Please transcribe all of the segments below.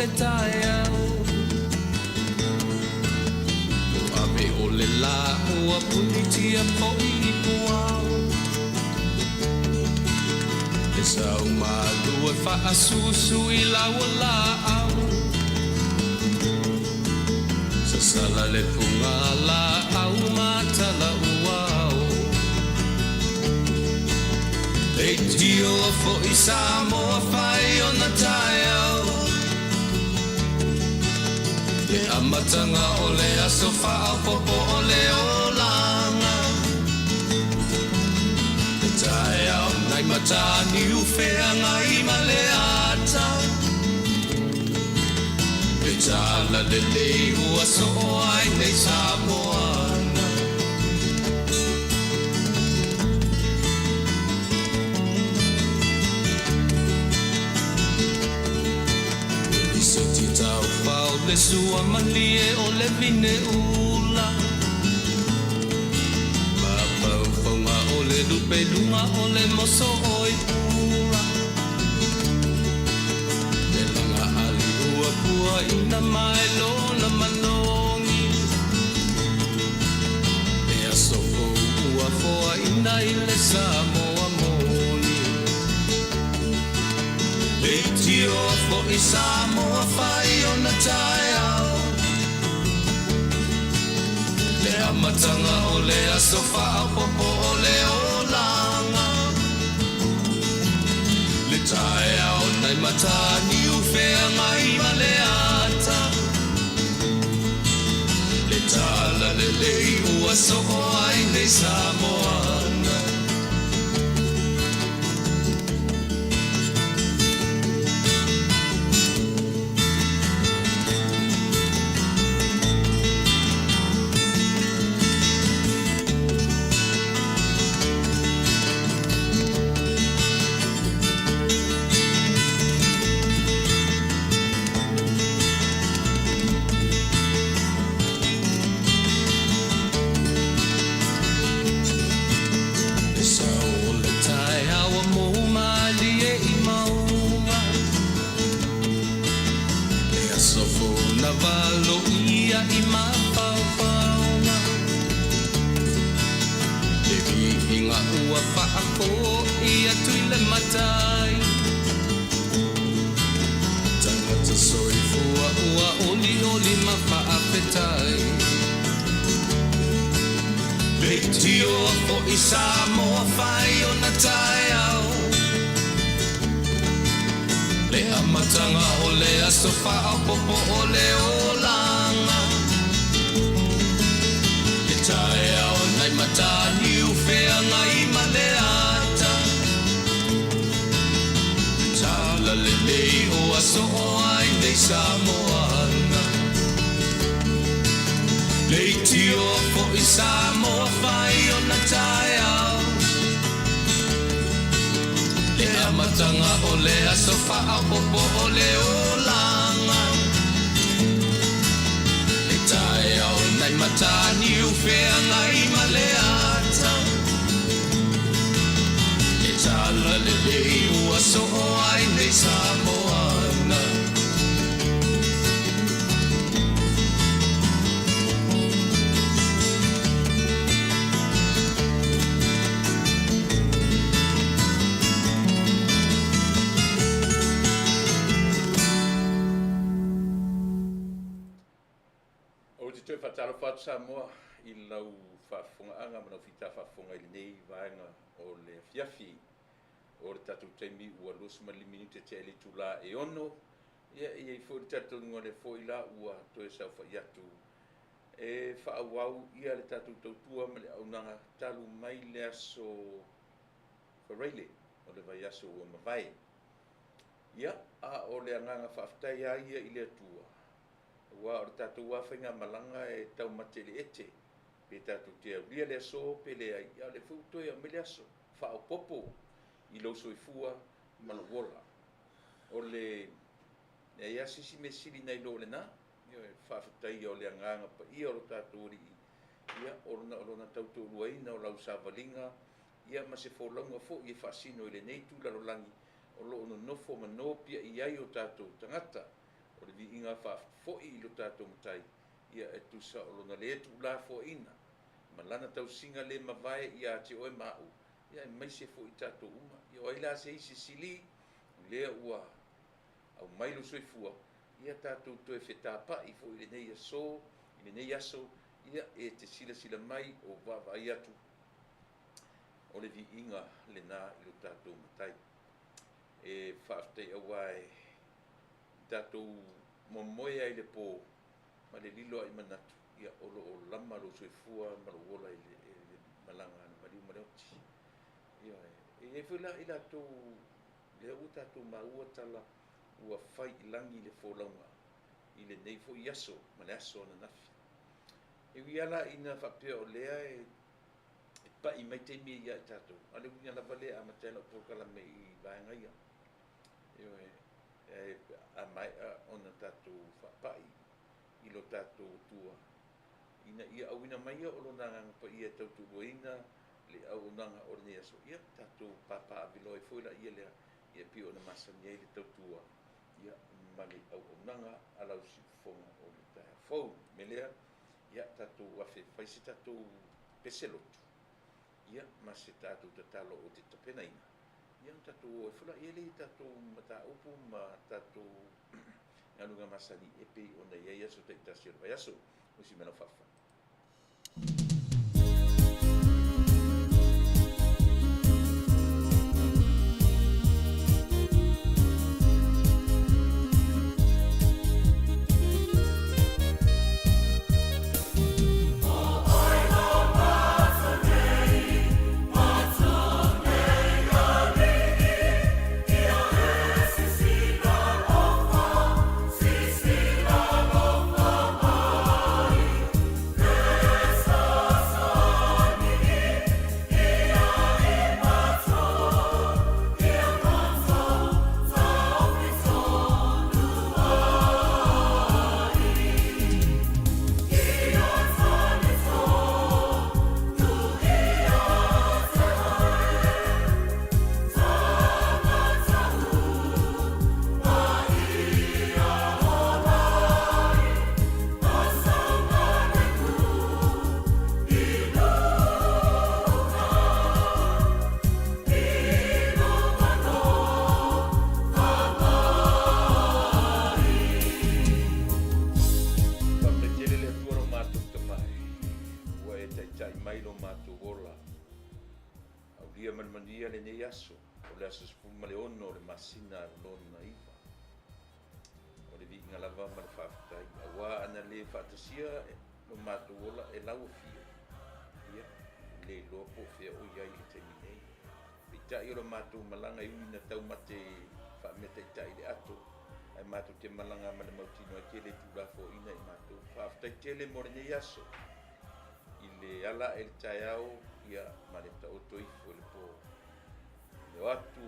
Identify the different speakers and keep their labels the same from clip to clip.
Speaker 1: le taeao. Ua ave o le lā ua punitia foi i puao. E sau malu e faasusu i lau laau. Sasala le puga laau ma tala uao. Leitio foi Samoa fai ona taeao. Le amataga o le aso faaopoopo o le olaga. Le taeao nai Mataniu Feagai ma le ata. Le tala lelei ua soo ai nei Samoana. Lisiti taufao le sua malie o le vine ula. Mafaufauga o le lupe luga o le moso oi pula. Le laga ali ua pua ina mai lona manogi. Le aso fou ua foaina i le Samoa moni. Leitio foi Samoa fai ona taeao. Le amataga o le aso faaopoopo o le olaga. Le taeao nai Mataniu Feagai ma le ata. Le tala lelei ua soo ai nei Samoana. Le sau o le taeao ua mou malie i mauga. Le aso fou na valoia i mafaufauga. Le viiga ua faafoi atu i le Matai. Tagata soifua ua olioli ma faafetai. Leitio foi Samoa fai ona taeao. Le amataga o le aso faaopoopo o le olaga. Le taeao nai Mataniu Feagai ma le ata. Le tala lelei ua soo ai nei Samoana. Leitio foi Samoa fai ona taeao. Le amataga o le aso faaopoopo o le olaga. Le taeao nai Mataniu Feagai ma le ata. Le tala lelei ua soo ai nei Samoana.
Speaker 2: Ou te toe faatalofa atu Samoa i lau faafofogaaga ma lau fita faafofoga i lenei vaega o le afiafi. O le tatou taimi ua 25 minute tea i le itula e 6. Ia, e i ai foi le talitonuga o lea foi la ua toe saofai atu e faaauau ia le tatou tautua ma le auaunaga talu mai le aso Faraile o le vaiaso ua mavae. Ia, a o le agaga faafetai lava ia i le Atua, aua o le tatou lava faigamalaga e taumate i le ete, pe tatou te aulia le aso pe leai, a o lea foi ua toe aumai le aso faaopoopo i lou soifua ma lou ola. O le leai lava se isi mea sili nai lo lena, ioe, faafetaia o le agaga paia o lo tatou Alii, ia, o lona tautoaluaina o lau savaliga, ia ma se folauga foi e faasino i lenei itu lalolagi o lo o nonofo ma nopiai ai o tatou tagata. O le uiga faafoi i lo tatou Matai, ia e tusa o lona lē tuulafoaina ma lana tausiga lē mavae ia te oe ma a'u, ia aemaise foi i tatou uma. Ia o ai la se isi sili lea ua aumai lou soifua, ia tatou toe fetapa'i foi i lenei aso, i lenei aso, ia e te silasila mai o vaavaai atu, o le viiga lena i lo tatou Matai. E faafetai auā e tatou moemoe ai i le pō ma le lilo ai manatu, ia o lo o lama lou soifua ma lou ola i le malaga a le maliu ma le oti. Ioe. E i ai foi la i latou lea ua tatou maua tala ua fai i lagi le folauga i lenei foi aso ma le aso ananafi. E ui lava la ina faapea o lea e pa'i mai taimi ia i tatou, a o le uiga lava lea e amata ai lau polokalame i vaega ia. Ioe, a maea ona tatou faapai i lo tatou Atua ina ia auina mai o lona Agaga Paia e tautualuaina le auaunaga o lenei aso, ia tatou papaaveloa ai foi laia lea, ia pei ona masani ai le tautua ia ma le auaunaga a lau siufofoga o le taeao fou. O le mea lea, ia tatou afe e fai se tatou pese lotu, ia ma se tatou tatalo ou te tapenaina, ia ona tatou o ai foi laia lea i tatou mataupu ma tatou galuega masani e pei ona i ai aso taitasi o le vaiaso. Usi mai lau faafofoga. Faafetai tele le Atua lo matou Tama e, ua e taitai mai lo matou ola. Aulia ma le manuia lenei aso, o le aso 16 o le masina lona 9. O le viiga lava ma le faafetai, auā ana le faatasia lo matou ola e lau afio, ia, le iloa po o fea o i ai i le taimi nei. Peitai o le matou malaga e ui ina taumate faameataitai i le ato, ae matou te malaga ma le mautinoa e tele tuulafoaiina i matou. Faafetai tele mo lenei aso i le ala ae i le taeao, ia, ma le taoto ifo i le po. Le o atu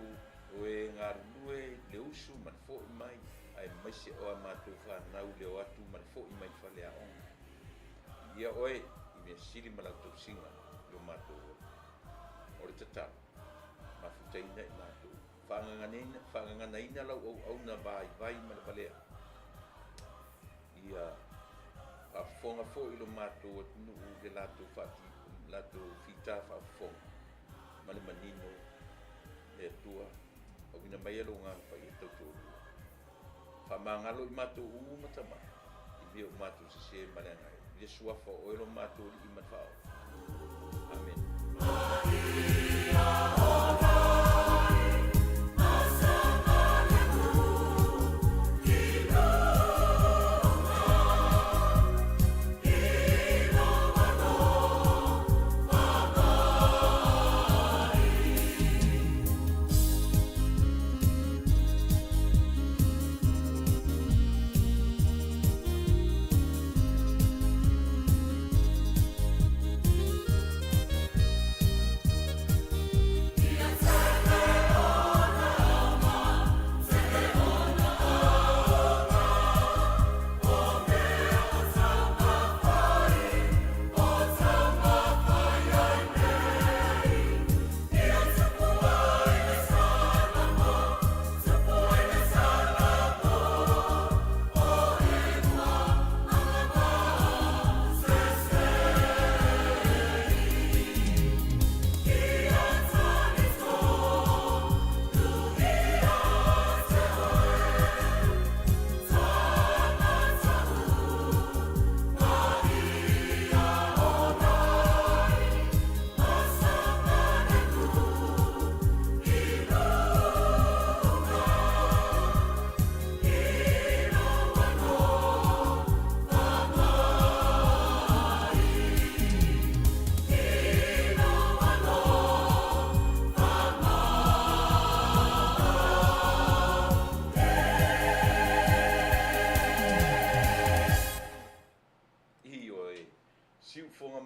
Speaker 2: o e galulue i le usu ma le fo'i mai, aemaise o a matou fanau le o atu ma le fo'i mai faleaoga. Viia oe i mea sili ma lau tausiga i lo matou ola. O le tatalo, mafutaina i matou, faagaganaina lau auauna vaivai ma le valea. Ia faafofoga foi lo matou atunuu i le latou latou fita faafofoga ma le manino le Atua, auina maia lou Agaga Paia tautoalua. Faamagalo i matou uma tama i mea o matou sesē ma leaga ai, i le suafa o oe lo matou Alii ma le Faaola. Amene.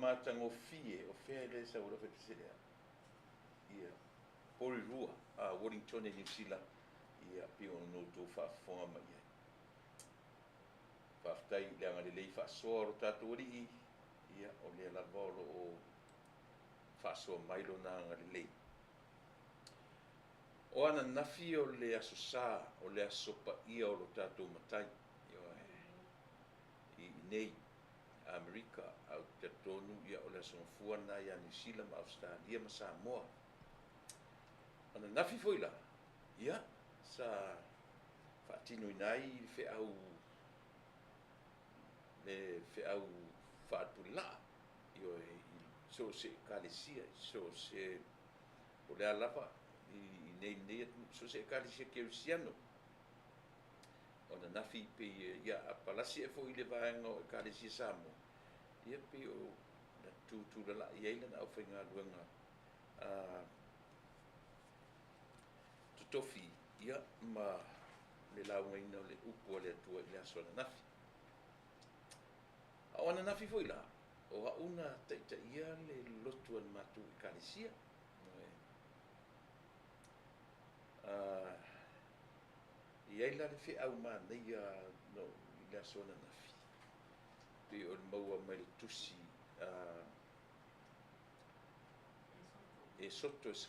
Speaker 2: matagofie o fea lea e sau ai lau faipisinisi lea? Ia, Porirua, Wellington e Niu Sila, ia, pei ona outou faafofoga mai ai. Faafetai i le agalelei faasoa o lo tatou Alii, ia, o lea lava o lo o faasoa mai Lona agalelei. O ananafi o le Aso Sa, o le aso paia o lo tatou Matai, ioe, i inei, Amerika, ae ou te talitonu ia o le Aso Gafua lena ia Niu Sila ma Ausetalia ma Samoa. Ananafi foi la, ia, sa faatinoina ai le feau, le feau faalepulelaa, ioe, i so o se ekalesia, i so o se, po o le a lava, i inei i lenei atunuu, so o se ekalesia kerisiano. O ananafi pei, ia, a palasi ae foi i le vaega o ekalesia Samoa, ia pei o na tutulalai ai lana aufaigaluega totofi, ia, ma le laugaina o le upu a le Atua i le aso ananafi. A o ananafi foi la, o au na taitaia le lotu a le matou ekalesia. E i ai la le feau manaia no, i le aso ananafi, pei o le maua mai le tusi Esoto e 12.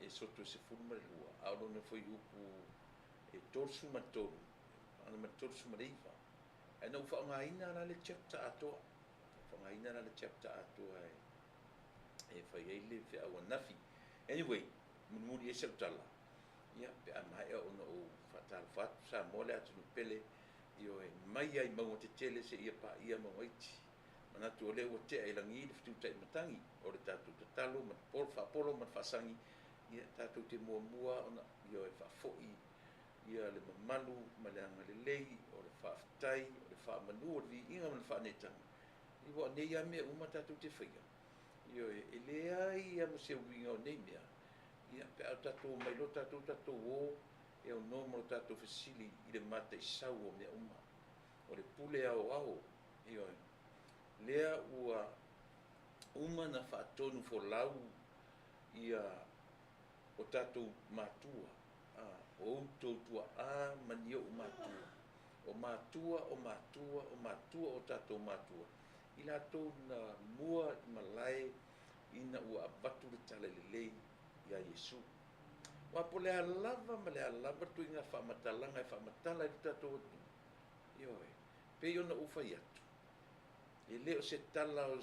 Speaker 2: Esoto e 12, a o lona fuaiupu e 33, ana ma le 39. Ae na ou faaaogaina la le chapter atoa, faaaogaina la le chapter atoa e fai ai le feau ananafi. Anyway, mulimuli ai sau tala, ia, pe a maea ona ou faatalofa atu, Samoa le atunuu pele, ioe, mai ai mauga tetele seia paia mauga iti. Manatu o lea ua tea i lagi le fetutai matagi o le tatou tatalo ma le faapolo ma le faasagi, ia tatou te muamua ona, ioe, faafoi ia le mamalu ma le agalelei o le faafetai, o le faamanu, o le viiga ma le faaneetaga. Ia aua o nei lava mea uma tatou te faia, ioe, e leai lava ma se uiga o nei mea, ia, pe a o tatou omai loa tatou, tatou o e aunoa ma lo tatou fesili i le mataisau o mea uma, o le pule aoao, ioe, lea ua uma na faatonu folau ia o tatou matua, o outou tuaa ma ni ou matua, o matua, o matua, o matua, o tatou matua, i latou na mua i malae ina ua avatu le tala lelei ia Iesu. Aua po o le a lava ma le a lava le tuiga faamatalaga e faamatala ai lo tatou atunuu, ioe, pei ona ou fai atu, e le o se tala o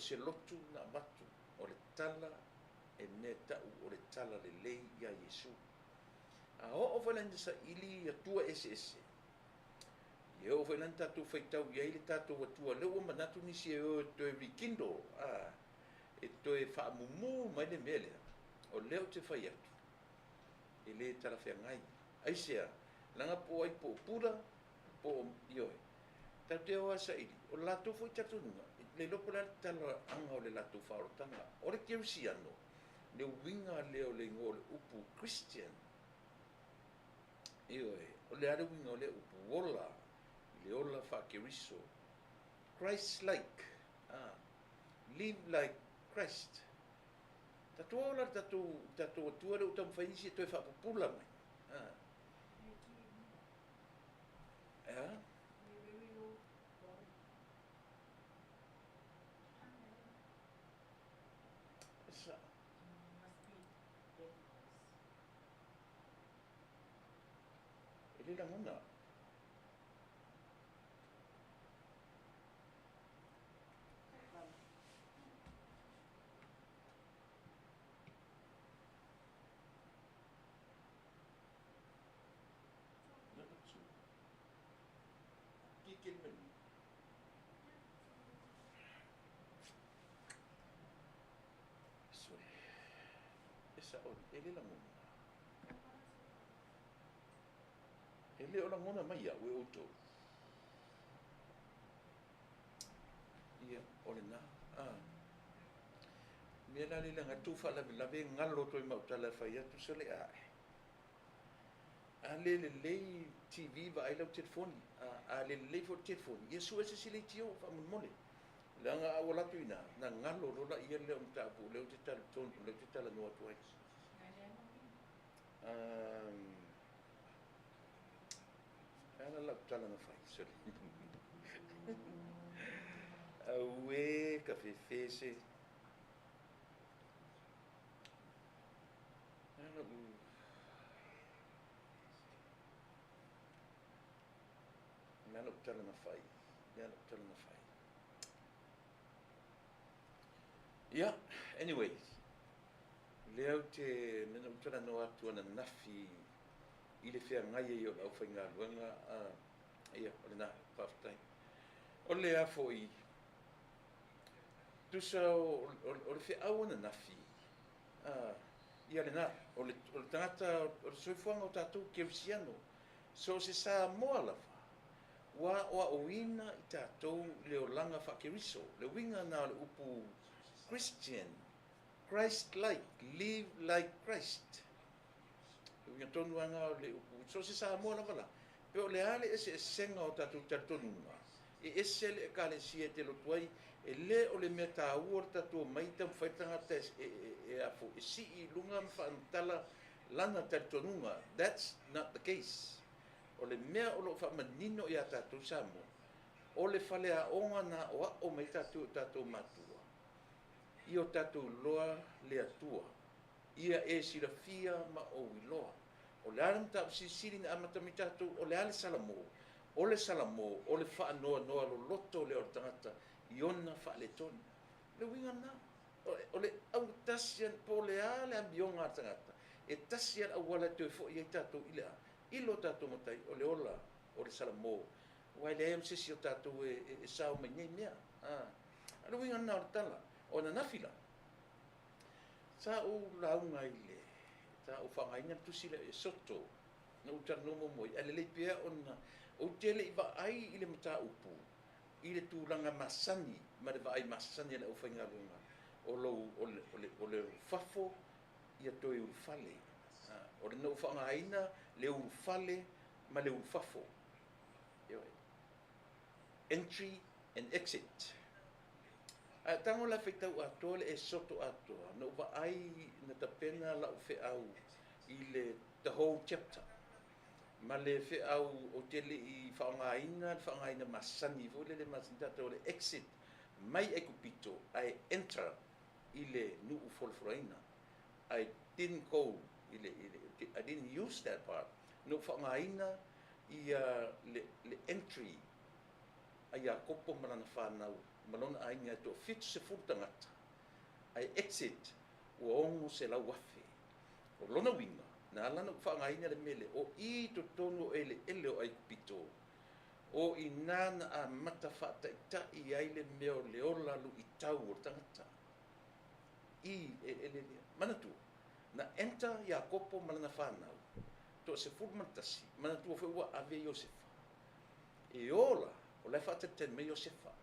Speaker 2: se lotu na avatu, o le tala e mea tau o le tala lelei ia Iesu. A oo foi la ina saili atua eseese, e oo foi la ina tatou faitau i ai le tatou Atua, lea ua manatu nisi e o e toe rekindle, e toe faamumu mai le mea lea, o lea ou te fai atu, e le talafeagai. Aisea? Leaga po o ai po o Buddha, po o, ioe, tatou te o lava e saili, o le latou foi talitonuga, e le iloa po o le a le talaaga o le latou faaolataga. O le kerisiano, le uiga lea o le igoa o le upu Christian, ioe, o le a le uiga o lea upu? Ola, i le ola faa-Keriso, Christ-like, live like Christ. Tatou ola le tatou, tatou Atua lea ua taumafai nisi e toe faapupula mai. E a? E sa'o. E le lagona. Number 2. Kiki le menu. Sorry. E sa'o, e le lagona. E le o lagona mai au e outou. Ia, o lena. Mea la le leaga tou faalavelave e galo atu ai ma au tala e fai atu sole ae. A le lelei TV vaai lau telefoni. A le lelei foi le telefoni, ia sue se isi leitio faamolemole. Leaga a ou alu atu i ina, na galo loa laia lea o mataupu o lea ou te talitonu, o lea ou te talanoa atu ai. Um, ala lau tala na fai, sorry. Auē ka fefese. Ala u. Mea lau tala na fai. Mea lau tala na fai. Ia, anyways, lea ou te, mea na ou talanoa atu ananafi i le feagai ai o le aufaigaluega, ia, o lena, faafetai. O le a foi, tusa o, o, o le feau ananafi, ia lena, o le, o le tagata, o le soifuaga o tatou kerisiano, so o se Samoa lava, ua aoaoina i tatou i le olaga faa-Keriso, le uiga lena o le upu Christian, Christ-like, live like Christ. Le uiga tonu lava lena o le upu, so o se Samoa lava la, pe o le a le eseesega o tatou talitonuga, e ese le Ekalesia e te lotu ai, e le o le mea taua o le tatou omai taumafai le tagata e, e, e, afo, e sii i luga ma faamatala lana talitonuga. That's not the case. O le mea o lo o faamanino ia tatou Samoa, o le faleaoga na aoao mai tatou e o tatou matua, ia o tatou iloa le Atua, ia e silafia ma ou iloa. O le a le mataupu silisili na amata mai tatou, o le a le Salamo? O le Salamo, o le faanoanoa loloto lea o le tagata i ona faaletonu. O le uiga lena. O le autasi po o le a le amioga a le tagata, e tasi lava le auala e toe foi ai tatou i le a? I lo tatou Matai, o le ola o le Salamo, aua e leai ma se isi o tatou e sao mai nei mea. A o le uiga lena o le tala. O ananafi la, sa ou lauga i le, sa ou faaaogaina le tusi lea e Soto, na ou talanoa muamua ai, ae lelei pea ona ou te le i vaai i le mataupu i le tulaga masani ma le vaai masani a le aufaigaluega o lou, o le, o le, o le fafo ia toe ulufale. O le na ou faaaogaina le ulufale ma le ulufafo. Ioe. Entry and exit. Ae tago la faitau atoa le Esoto atoa, na ou vaai na tapena lau feau i le the whole chapter. Ma le feau ou te le i faaaogaina le faaaogaina masani foi lele masani tatou o le exit mai Aikupito ae enter i le nuu folafolaina. I didn't go i le, i le, I didn't use that part. Na ou faaaogaina ia le, le entry a Iakopo ma lana fanau ma lona aiga e toa-70 tagata, ae exit ua 600,000. O lona uiga, na ala ona ou faaaogaina le mea lea, o i totonu o eleele o Aikupito, o i ina na amata faataitai ai le mea o le ola luitau o le tagata. I eleele lea. Manatua, na enter Iakopo ma lana fanau, toa-11, manatua foi ua ave Iosefa. E ola, o la e faatalitali mai Iosefa.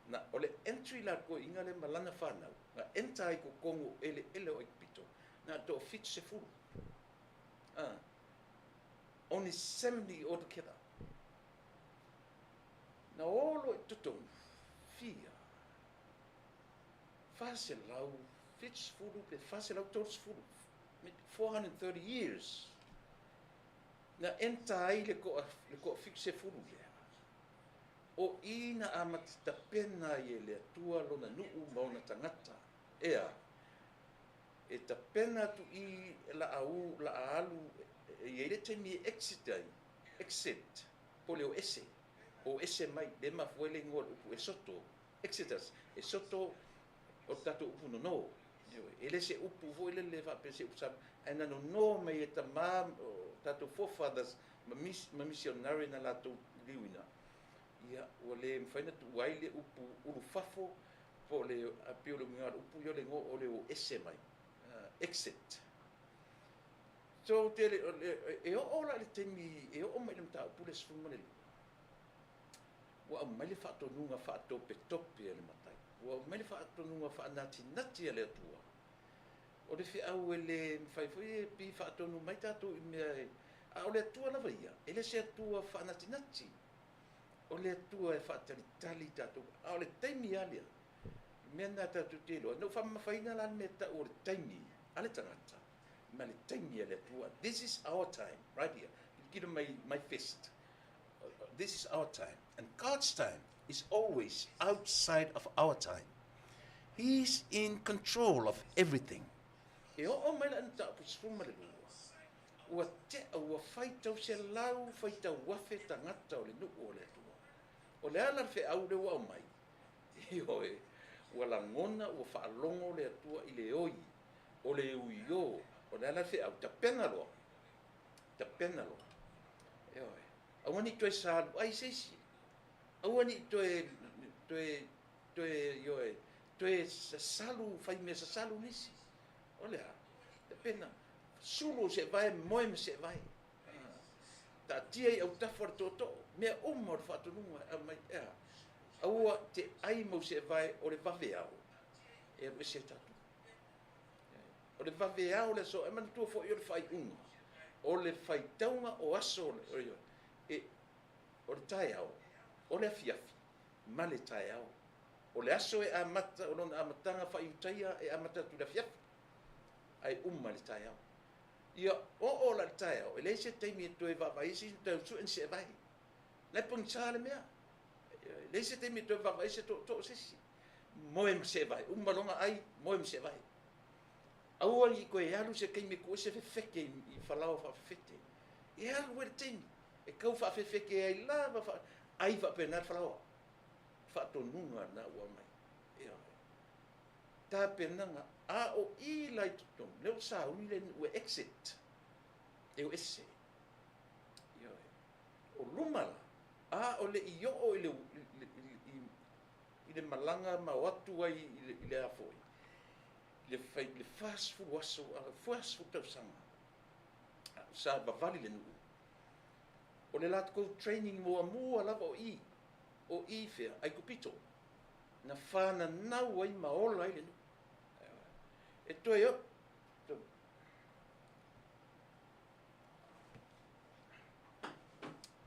Speaker 2: Na, o le entry la a le toeaina lea ma lana fanau, na enter ai i totonu o eleele o Aikupito, na o le toa-70. Ah, only 70 altogether. Na o loa i totonu, fia, 470 pe 430, 430 years, na enter ai le toa, le toa-70 lea. O i na amata tapena ai e le Atua lona nuu ma ona tagata. Ea, e tapena atu i la u, la alu, e i ai le taimi e exit ai, exit, po o le o ese, o ese mai, lea e mafua ai le igoa o le upu Esoto, Exodus, Esoto, o le tatou upu nono. Ioe, e le se upu foi lele faapea se upu Samoa, ae na nono mai e tama, o tatou forefathers ma, mis, ma missionary na latou liuina. Ia, ua le mafai ona tuua ai le upu ulufafo po o le, pei o le uiga o le upu ia o le igoa o le o ese mai, exit. So, te le, e oo la i le taimi, e oo mai i le mataupu le 12, ua aumai le faatonuga faatopetope a le Matai, ua aumai le faatonuga faanatinati a le Atua. O le feau e le mafai foi e pei faatonu mai tatou i mea e, a o le Atua lava ia, e le se Atua faanatinati. O le Atua e faatalitali i tatou, a o le taimi lava lea, Mea lena tatou te iloa. Na ou faamamafaina la le mea e tau o le taimi a le tagata ma le taimi a le Atua. This is our time right here. Tilotilo mai my fist. This is our time. And God's time is always outside of our time. He's in control of everything. E oo mai la i le mataupu 12, ua tea, ua faitau selau faitau afe tagata o le nuu o le Atua. O le a la le feau lea ua aumai? Ioe, ua lagona, ua faalogo le Atua i le oi o le uiō. O le a la le feau? Tapena loa, tapena loa. Ioe, aua ne i toe salu ai se isi, aua ne i toe, toe, toe, ioe, toe sasalu, fai mea sasalu nisi. O le a? Tapena, sulu seevae, moe ma seevae. Taatia i autafa o le tootoo, mea uma o le faatonuga e aumai, e a? Aua te ai mau seevae o le vaveao e alu ese ai tatou. O le vaveao o le aso, e manatua foi o le faaiuga, o le faitauga o aso o le, e, o le taeao, o le afiafi ma le taeao. O le aso e amata, o lona amataga faaiutaia e amata atu i le afiafi, ae uma i le taeao. Ia oo la i le taeao, e leai se taimi e toe vaavaai ai se isi ma toe sue ni seevae. La e pogisa le mea. E leai se taimi e toe vaavaai ai se tootoo se isi. Moe ma seevae, uma loa ona ai, moe ma seevae. Aua ne i toe alu se taimi e tuu ai se fefete i falaoa faafefete. E alu ai le taimi e tau faafefete ai lava, fa, ai faapena le falaoa. Faatonuga lena ua aumai. Ioe. Tapenaga, a o i la i totonu, lea ua sauni le nuu e exit, e o ese. Ioe. O luma la, a o le i oo i le, i, i le malaga ma o atu ai i le, i le a foi, i le, fai, le 40 aso, 40 tausaga, sa vavali le nuu. O le latou training muamua lava o i, o i fea, Aikupito, na fananau ai ma ola ai le nuu. E toe o,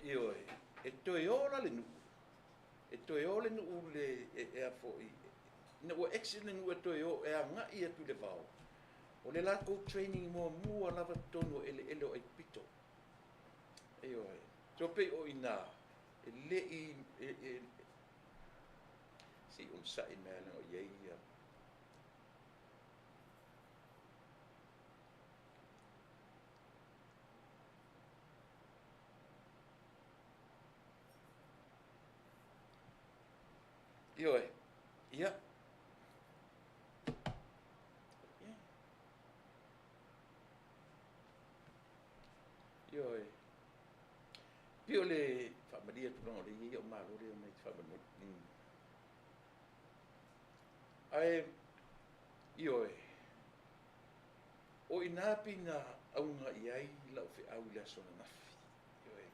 Speaker 2: ioe, e toe ola le nuu, e toe o le nuu le, e, e a foi, ina ua exit le nuu e toe o, e agai atu i le vao. O le latou training muamua lava totonu o eleele o Aikupito. Ioe, so pei o i ina, e le i, e, e, se i onosai mea leaga o i ai ia. Ioe, ia. Ioe. Pei o le faamalie atu leaga o lea e i ai au malo lea e omai e te faamolemole. Mm. Ae, ioe, o i ina pei na auga i ai lau feau i le aso ananafi. Ioe.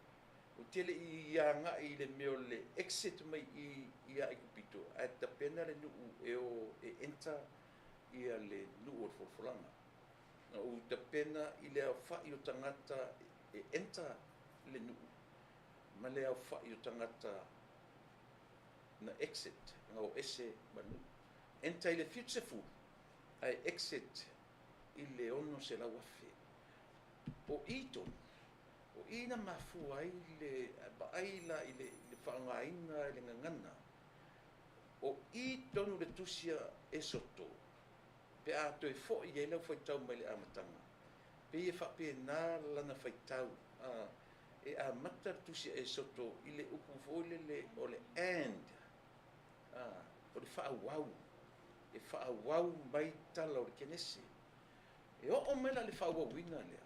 Speaker 2: Ou te le i agai i le mea o le exit mai i i a Aikupito, ae tapena le nuu e o e enter ia le nuu o le folafolaga. Na ou tapena i le aofai o tagata e enter le nuu ma le aofai o tagata na exit, na o ese ma le nuu. Enter i le 70 ae exit i le 600,000. O i tonu, o i na mafua ai le vaai la i le faaaogaina i le gagana, o i tonu le tusi a Esoto pe a toe foi i ai lau faitau mai le amataga, pei e faapena lana faitau, a, e amata le tusi a Esoto i le upu foi lele o le and, a, o le faaauau, e faaauau mai tala o le Kenese. E oo mai la i le faaauauina lea,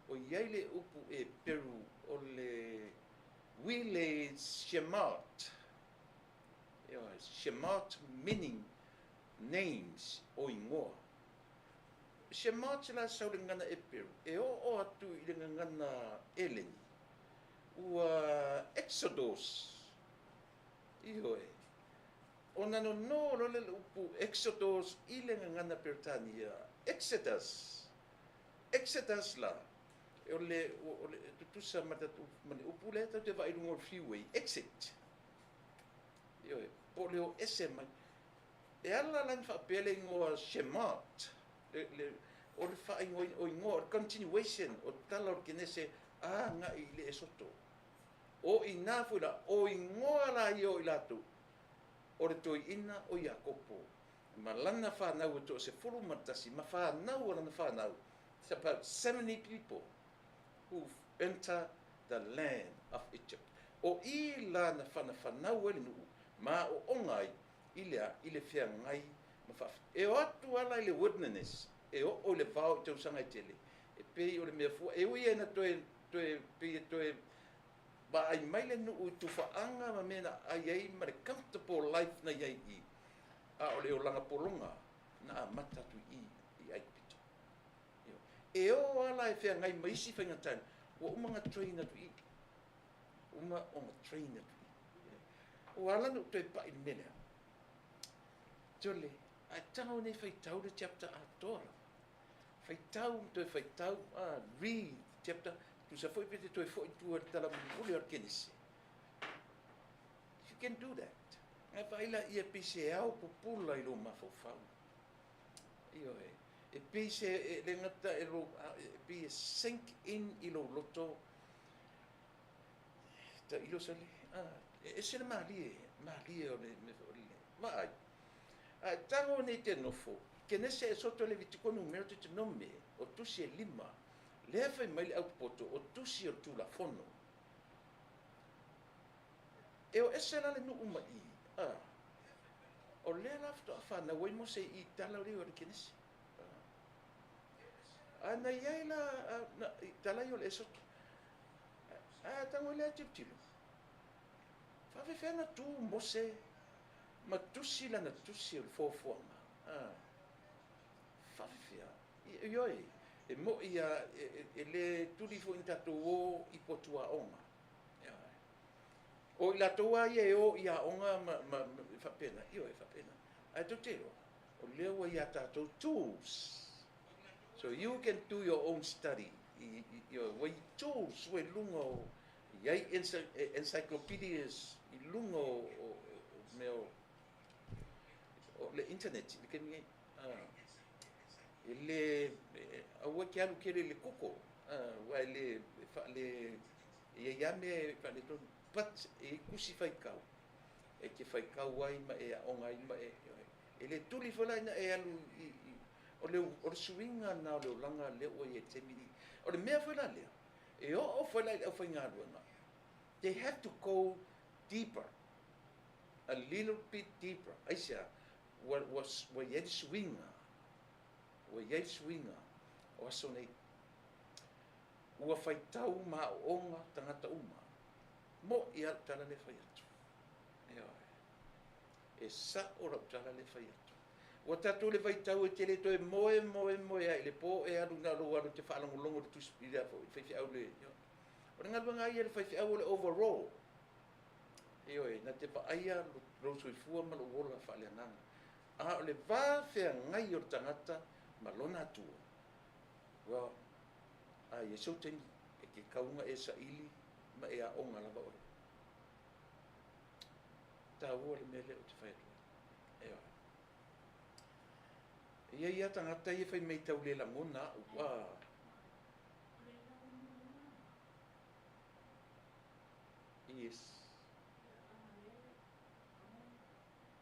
Speaker 2: o i ai le upu Eperu o le wile shemot, ioe, shemot meaning names, o igoa. Shemot la sau le gagana Eperu, e oo atu i le gagana Eleni, ua Exodos, ioe, ona nono loa lea o le upu Exodos i le gagana Peretania, Exodus. Exodus la, o le, o le tutusa ma le, ma le upu lea tatou te vaai i luga o le freeway, exit. Ioe, po o le o ese mai. E ala la ona faapea le igoa Shemot, le, le, o le faaigoaina, o igoa, o le continuation o tala o le Kenese agai i le Esoto. O i ina foi la, o igoa la ia o i latou, o le toeaina o Iakopo ma lana fanau e 11 ma fanau a lana fanau, it's about 70 people who enter the land of Egypt. O i la na whanafanau ai le nuu ma aoaoga ai i le a, i le feagai ma faafitauli. E o atu ala i le wilderness, e oo i le vao i tausaga e tele, e pei o le mea fua, e ui ai na toe, toe, pei e toe vaai mai le nuu i tufaaga ma mea na ai ai ma le comfortable life na i ai i, a o le olaga pologa na amata atu i i, i Aikupito. E o ala e feagai ma isi faigata, ua uma ona train atu i i. Uma ona train atu i i. Ua ala ona ou toe pai i le mea lea. Tole, ae tago nei faitau le chapter atoa lava. Faitau ma toe faitau, read chapter, tusa foi pe te toe foi i tua i le tala mulimuli o le Kenese. You can do that. Ae vaai laia pei se ao pupula i lou mafaufau. Ioe. E pei se, e le gata e lou, e pei e sink in i lou loto. Tailo sale, e ese le malie, malie o le, o le vaai. Ae tago nei te nofo, Kenese e soto Levitiko numera Deuteronome, o tusi e lima, lea fai mai le aupopoto o tusi o le Tulafono. E o ese la le nuu ma i, a, o lea la faatoa fanau ai Mose i tala o le o le Kenese. A na i ai la, na, i tala i o le Esoto. A tago lea tilotilo. Faafefea na tu Mose ma tusi lana tusi o le foafoaga. A, faafefea. Ioe, e moi a, e le tuli foi ni tatou o i potu aoga. O i latou lava ia e o i aoga ma, ma, ma faapena, ioe, faapena. Ae tou te iloa, o lea ua ia tatou tools. So you can do your own study. Ioe, ua i tools ua i luga o, i ai encyclopedias i luga o, o, o mea o, o le internet i le taimi nei. E le, aua e te alu tele i le Google, aua e le, e faale, e i ai lava mea e faaletonu, but e i ai tusi faitau e te faitau ai ma e aoga ai ma e, e le tuli foi la ina e alu i, i o le, o le suiga lena o le olaga lea ua i ai i le taimi nei. O le mea foi la lea, e oo foi la i le aufaigaluega, they have to go deeper, a little bit deeper. Aisea? Ua, ua, ua i ai le suiga, ua i ai le suiga o aso nei. Ua faitau ma aoaoga tagata uma. Moʻi lava lau tala lea e fai atu. Ioe. E sao lau tala lea e fai atu. Ua tatou le vaitau e te le toe moe, moe, moe ai i le po e alu na o lou alu e te faalogologo i le tusi i le faifeau le, ioe. O le galuega lava ia a le faifeau o le overall. Ioe, na te vaaia lou soifua ma lou ola faaleagaga. A o le va feagai o le tagata ma lona Atua, ua a i ai sou taimi e te kauga e saili ma e aoga lava oe. Taua le mea lea ou te fai atu ai. Ioe. E i ai lava tagata ia fai mai tau le lagona au. Ua. Yes.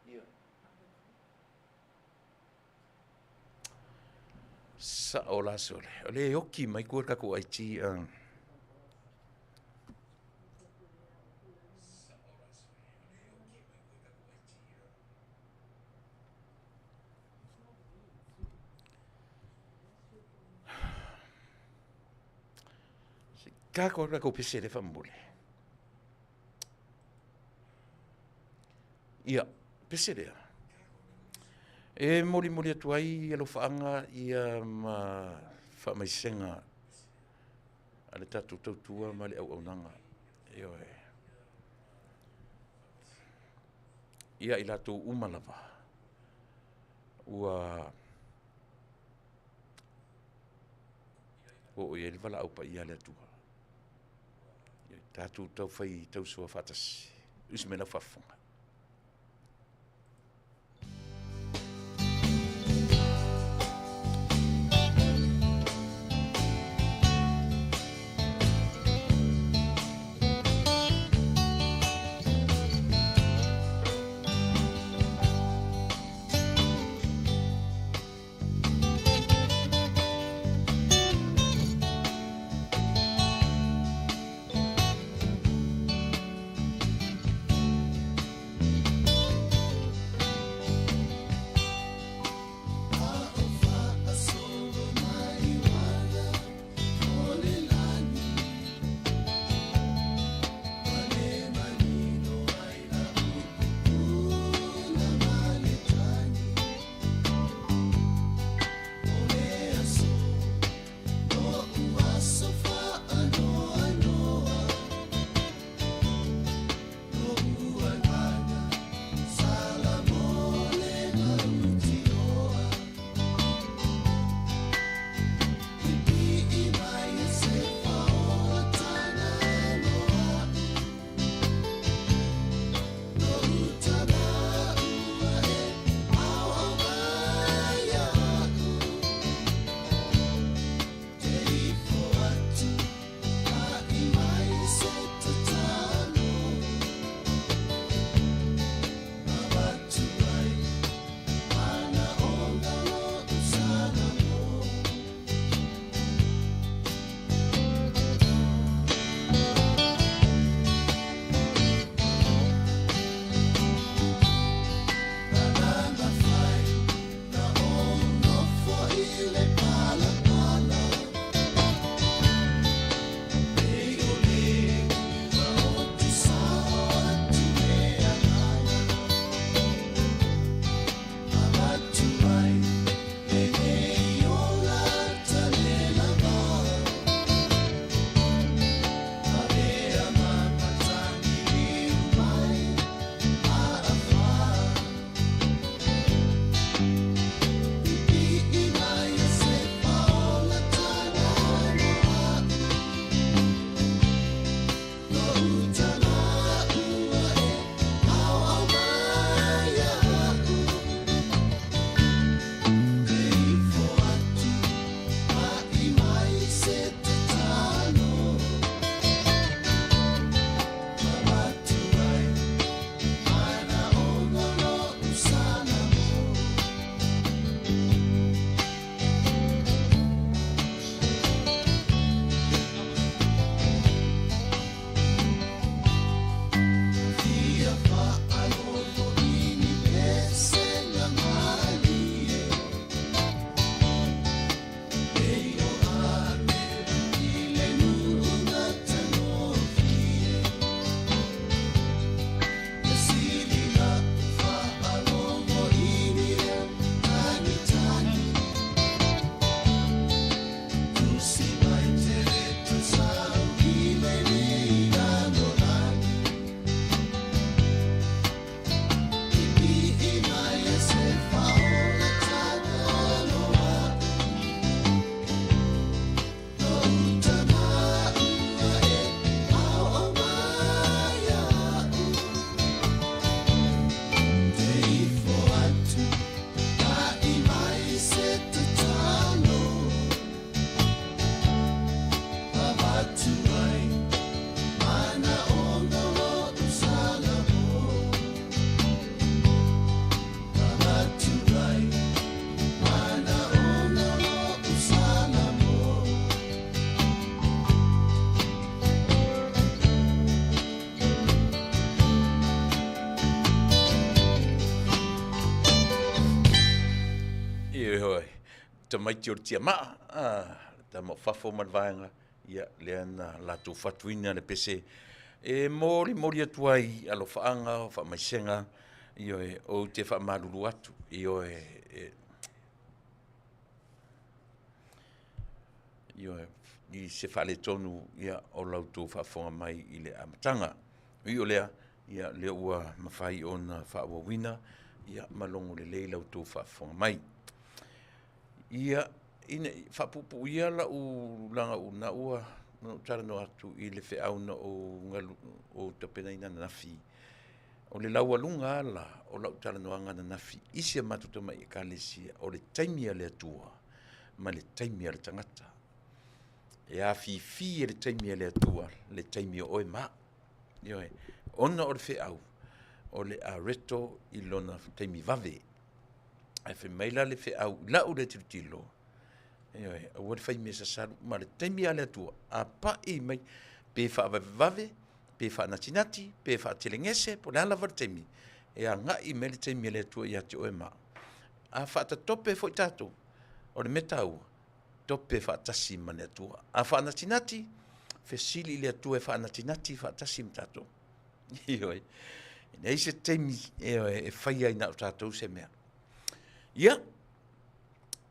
Speaker 2: Ia. Sao la sole. O le e oki mai kua le tatou IT. Kako le tatou pese lea faamolemole. Ia, pese lea. E molimoli atu ai alofaaga ia ma faamaisega a le tatou tautua ma le auaunaga. Ioe. Ia i latou uma lava ua oo i ai le valaau paia a le Atua. Ia tatou taufai tausoa faatasi. Usi mai lau faafofoga. tamaiti o le tiamaa, a, le tama o fafo ma le vaega, ia, lea na latou fatuina le pese e molimoli atu ai alofaaga o faamaisega, ioe, ou te faamalulu atu, ioe, e, ioe, i se faaletonu ia, o la outou faafofoga mai i le amataga. Ui o lea, ia, lea ua mafai ona faaauauina ia, ma logo lelei la outou faafofoga mai. Ia, ina i faapuupuuia lau laga na ua na ou talanoa atu i le feau na ou galu ou tapenaina ananafi. O le laualuga lava la o lau talanoaga ananafi i si a matou tamai Ekalesia, o le taimi a le Atua ma le taimi a le tagata. E afifi e le taimi a le Atua le taimi o oe ma au. Ioe, ona o le feau, o le a reto i lona taimi vave. Ae fai mai la le feau i lau lea tilotilo, ioe, aua le fai mea sasalu, ma le taimi lava a le Atua, a pai mai, pe faavavevave, pe faanatinati, pe faatelegese, po o le a lava le taimi, e agai mai le taimi a le Atua ia te oe ma au. A faatatope foi tatou, o le mea taua, tope faatasi ma le Atua. A faanatinati, fesili i le Atua e faanatinati faatasi ma tatou. Ioe. E leai se taimi e fai ai na o tatou se mea. Ia,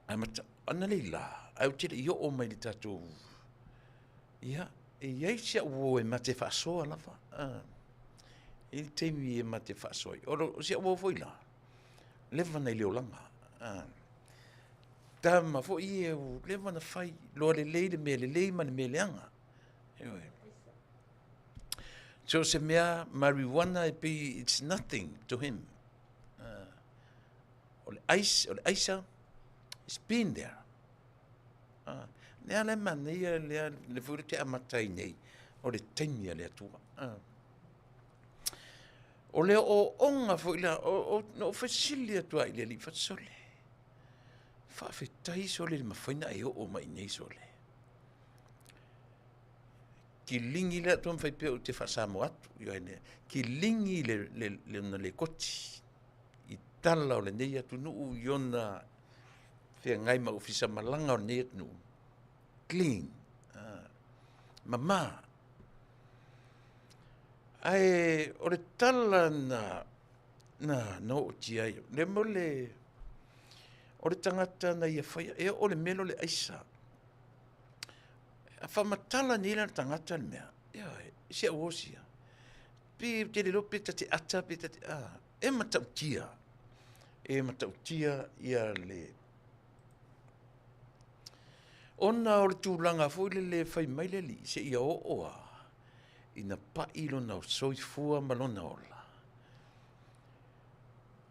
Speaker 2: amata, analeila, ae ou te le i oo mai i le tatou, ia, e i ai si au uo e ma te faasoa lava. E i ai le taimi e ma te faasoa ai. O si au uo foi la, leva na i le olaga. Tama foi ia ua leva na fai, loa lelei le mea lelei ma le mea leaga. Ioe. So se mea marijuana e pei it's nothing to him. O le ice, o le aisa, it's been there. Lea la e manaia lea le foi le te amata ai nei, o le taimi a le Atua. O le ooooga foi la, na ou fesili atu ai i le alii Sole, faafetai Sole i le mafai ona e oo mai i inei Sole. Kiligi le atu ma faipea ou te faa-Samoa atu, ioe, kiligi lona lekoti i tala o lenei atunuu i ona feagai ma ofisa malaga o lenei atunuu, clean, mama. Ae o le tala na na ootia ai, le mea o le o le tagata na ia faia, e oo i le mea lea o le aisa. A faamatala nei la le tagata le mea, ioe, si au osi ia, pe ou te le iloa pe ta te ata pe ta te, a, e matautia, e matautia ia le, ona o le tulaga foi lele fai mai le alii seia oo lava ina pai lona soifua ma lona ola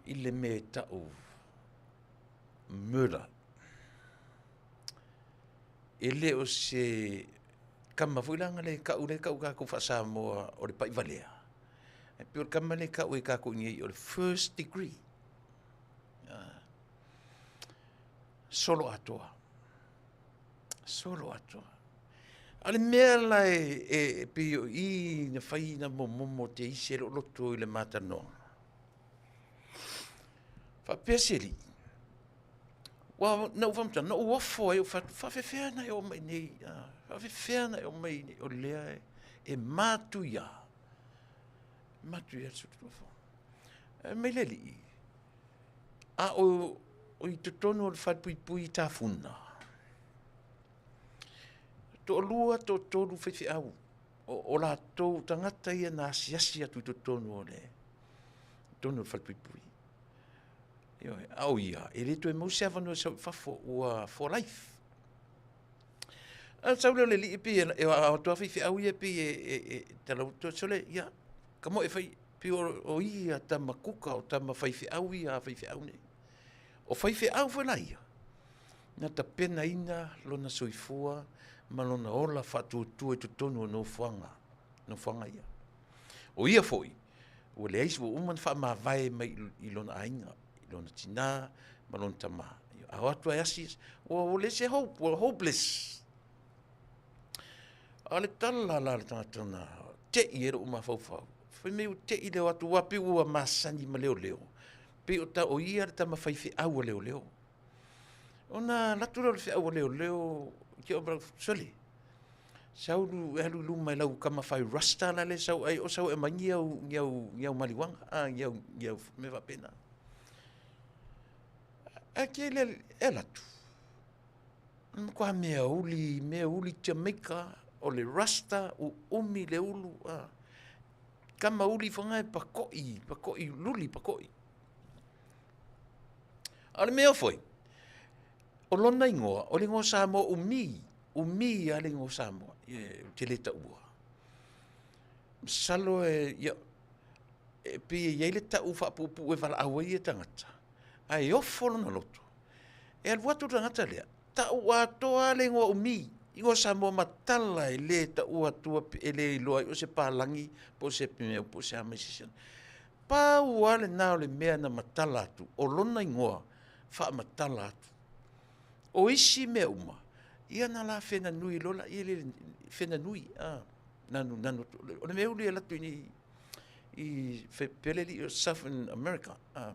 Speaker 2: i le mea e tau murder. E le o se kama foi la lea e tau lea e tau tatou faa-Samoa o le pai valea. E pei o le kama lea e tau e tatou nei o le first degree. Solo atoa. Solo atoa. A o le mea la e pei o i na fai na momomo te isi e loo loto i le matanoa. Faapea se alii, ua na ou faamatala, na ou ofo ai ou fai atu, faafefea ona e oo mai nei, faafefea ona e oo mai nei, o lea e matuia, matuia le soifua. Fai mai le alii, a o i totonu o le falepuipui i Tafuna, toalua, toatolu faifeau, o latou tagata ia na asiasi atu i totonu o le totonu o le falepuipui. Ioe, a o ia, e le toe maua se avanoa e sau i fafo, ua for life. A sau lea o le alii pei e ao atu lava faifeau ia pei e talau atu, sole, ia, ka mo e fai, pei o ia tama kuka, o tama faifeau ia a faifeau nei. O faifeau foi la ia, na tapenaina lona soifua ma lona ola faatuatua i totonu o nofoaga, nofoaga ia. O ia foi, ua leai, ua uma ona faamavae mai i lona aiga, i lona tina ma lona tama. A o atu ae asi, ua leai se hope, ua hopeless. A o le tala la a le tagata na tei ai lou mafaufau, fai mai ua tei le o atu, aua pei ua masani ma leoleo, pei o ia le tama faifeau a leoleo. Ona alu atu lea o le feau a leoleo ki o sole. Sau e alu i luma i lau tama fai rasta la le sau ai o sau e aumai ni au ni au ni au maliuaga a ni au ni au mea faapena. Ae te le e alu atu. Matua mea uli, mea uli Jamaica, o le rasta, uumi le ulu, a. Tama uli fana e pakoʻi, pakoʻi, luli pakoʻi. A o le mea foi, o lona igoa, o le igoa Samoa umi, umi lava le igoa Samoa, ou te le taua. Masalo e, ia, e pei e i ai le tau faapuupuu e valaau ai ia tagata, ae ofo lona loto. E alu atu le tagata lea, tau atoa lava le igoa umi, igoa Samoa matala e le taua atua e le iloa ai o se palagi po o se mea po o se a mai se isi. Pau lava lena o le mea na matala atu, o lona igoa faamatala atu. O isi mea uma, ia na la fena nui loa lea le fena nui, a, nanu nanu atu. O le mea uli e alu atu i inei i pea le alii o Southern America, a.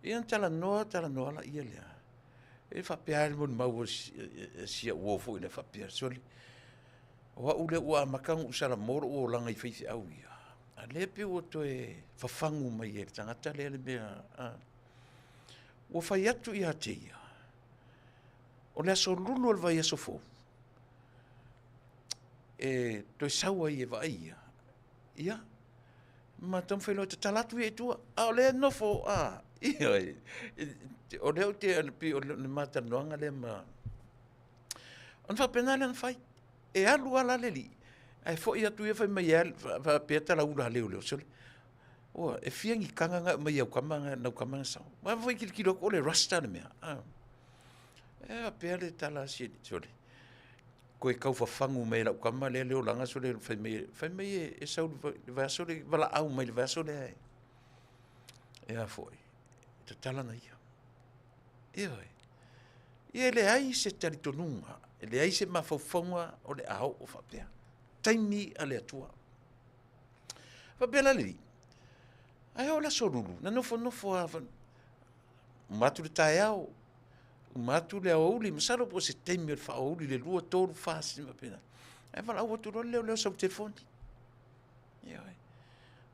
Speaker 2: Ia na talanoa, talanoa laia lea. E faapea lava le molimau a si au uo foi lea faapea, sole, o au lea ua amata ona ou salamo lou olaga i faifeau ia, a o lea e pei ua toe fafagu mai e le tagata lea le mea, a. Ua fai atu ia te ia, o le aso Lulu o le vaiaso fou, e toe sau ai e vaai ia, ia, ma taumafai loa e tatala atu ia i tua, a o lea e nofo, a, ioe, o lea ou te, pei o le ma talanoaga lea ma, ona faapena lea ona fai. E alu lava la le alii, ae foi atu ia fai mai e faapea talaula a leoleo, sole, ua, e fia ni taga na e aumai i au tama na, lau tama na sau. Aua foi e tilotilo atu o le rasta le mea, a. E faapea le tala a si alii, sole, toe tau fafagu mai e lau tama lea le olaga sole, fai mai, fai mai e sau i le vaiaso lea, valaau mai i le vaiaso lea e a foi, e tatala na ia. Ioe. Ia e leai se talitonuga, e leai se mafaufauga o le a oo faapea. Taimi a le Atua. Faapea la le alii, ae oo le aso Lulu, na nofonofo lava, uma atu le taeao, uma atu le aoauli, masalo po o se taimi o le faaoauli i le 2, 3, 4, se taimi faapena. Ae valaau atu loa le leoleo sau i le telefoni. Ioe.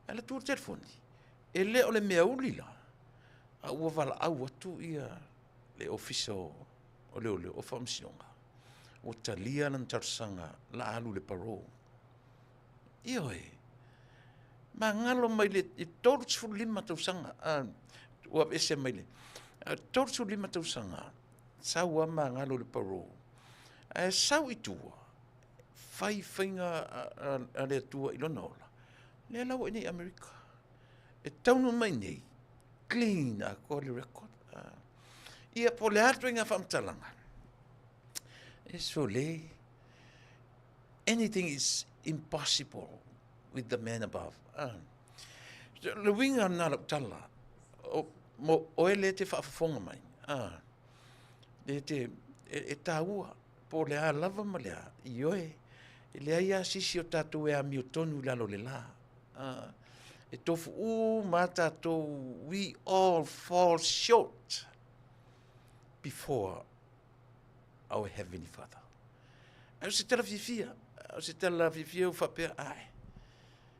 Speaker 2: Ae alu atu le telefoni, e le o le mea uli la, a ua valaau atu ia le Ofisa o Leoleo, o Faamasinoga, ua talia lana talosaga o le a alu i le parole. Ioe, magalo mai le 35 tausaga, ua aveese mai le 35 tausaga, sau lava magalo i le parole, ae sau i tua, fai faiga a le Atua i lona ola, lea la ua i inei i Amerika. E taunuu mai i inei, clean atoa le record. Ia, po o le a le ituaiga faamatalaga, e sole, anything is impossible with the man above. Le uiga lena o lau tala, o, mo oe lea e te faafofoga mai, lea te, e taua, po o le a lava ma le a, ioe, e leai lava se isi o tatou e amiotonu i lalo o le la. E tofu uma lava tatou, we all fall short before our heavenly Father. Ae o se tala fiafia, o se tala fiafia ua faapea, ae,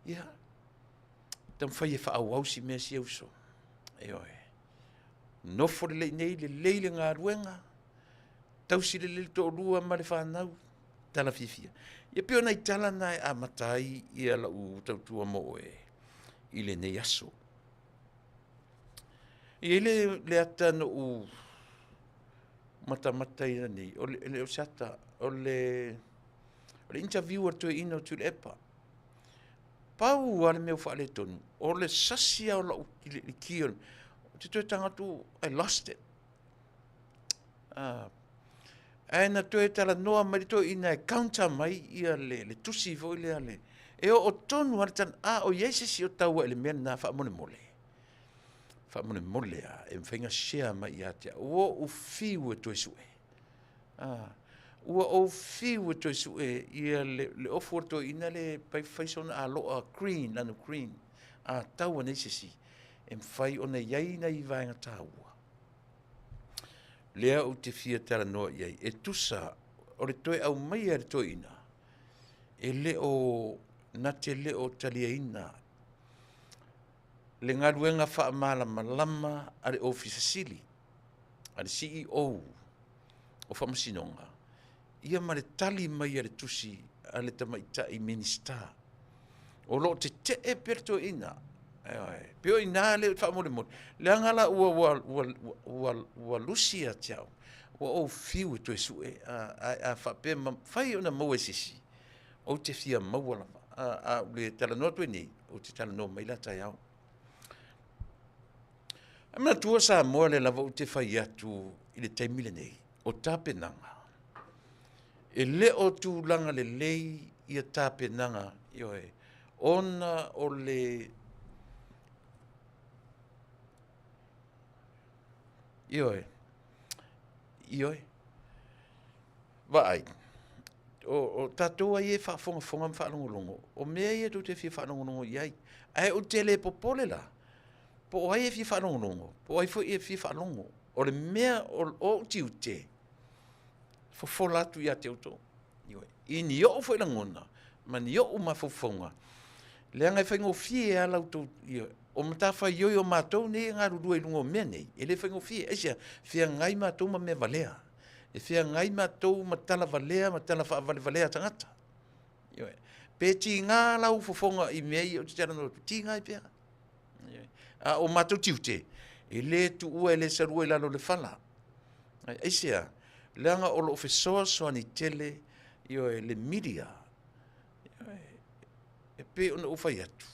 Speaker 2: ia, taumafai e faaauau si mea si uso. Ioe. Nofo lelei nei, lelei le galuega, tausi lelei le toalua ma le fanau, tala fiafia. Ia pei o nai tala na e amata ai ia lau tautua mo oe i lenei aso. E i ai le, le ata na ou matamata ia nei, o le, le o se ata, o le, o le interview a le toeaina o Tuilaepa. Pau lava le mea ua faaletonu, o le sasi lava o lau le ki o le, ou te toe tago atu, I lost it. Ae na toe talanoa mai le toeaina e counter mai ia le, le tusi foi lea le, e oo tonu lava le tala, a o i ai se isi o taua i le mea lena faamolemole. Faamolemole lava, e mafai ona share mai ia te au. Ua ou fiu e toe sue. Ua ou fiu e toe sue ia le, le ofu o le toeaina le pai fai sona aloa green, lana green. A tau anei se isi, e mafai ona i ai nai vaega taua. Lea ou te fia talanoa i ai, e tusa o le toe aumaia e le toeaina, e le o na te le o taliaina le galuega faamalamalama a le Ofisa Sili, a le CEO o Faamasinoga, ia ma le tali mai a le tusi a le tamaitai Minisita. O lo o tetee pea le toeaina. Ioe. Pei o i ina lea faamolemole, leaga la ua, ua, ua, ua, ua lusi ia te au, ua ou fiu e toe sue, ae a faapea e mafai ona maua e se isi, ou te fia maua lava. A ou le talanoa atu ai nei, ou te talanoa mai la taeao. Ae manatua Samoa lea lava ou te fai atu i le taimi lenei, o tapenaga, e le o tulaga lelei ia tapenaga, ioe, ona o le, ioe, ioe, vaai, o tatou ia e faafogafoga ma faalogologo, o mea ia tou te fia faalogologo i ai. Ae ou te le popole la, po o ai e fia faalogologo, po o ai foi e fia faalogo. O le mea o ou tiute, fofola atu ia te outou. Ioe. I ni ou foi lagona, ma ni ou mafaufauga, leaga e faigofie lava la outou, ioe, o matafaioi o matou nei e galulue i luga o mea nei, e le faigofie. Aisea? Feagai matou ma mea valea. E feagai matou ma tala valea ma tala faavalevalea a tagata. Ioe. Pe tiga lau fofoga i mea ia ou te talanoa atu, tiga ai pea. Ioe. A o matou tiute, e le tuua e le salua i lalo o le fala. Aisea? Leaga o lo o fesoasoani tele, ioe, le media. Ioe. E pei ona ou fai atu,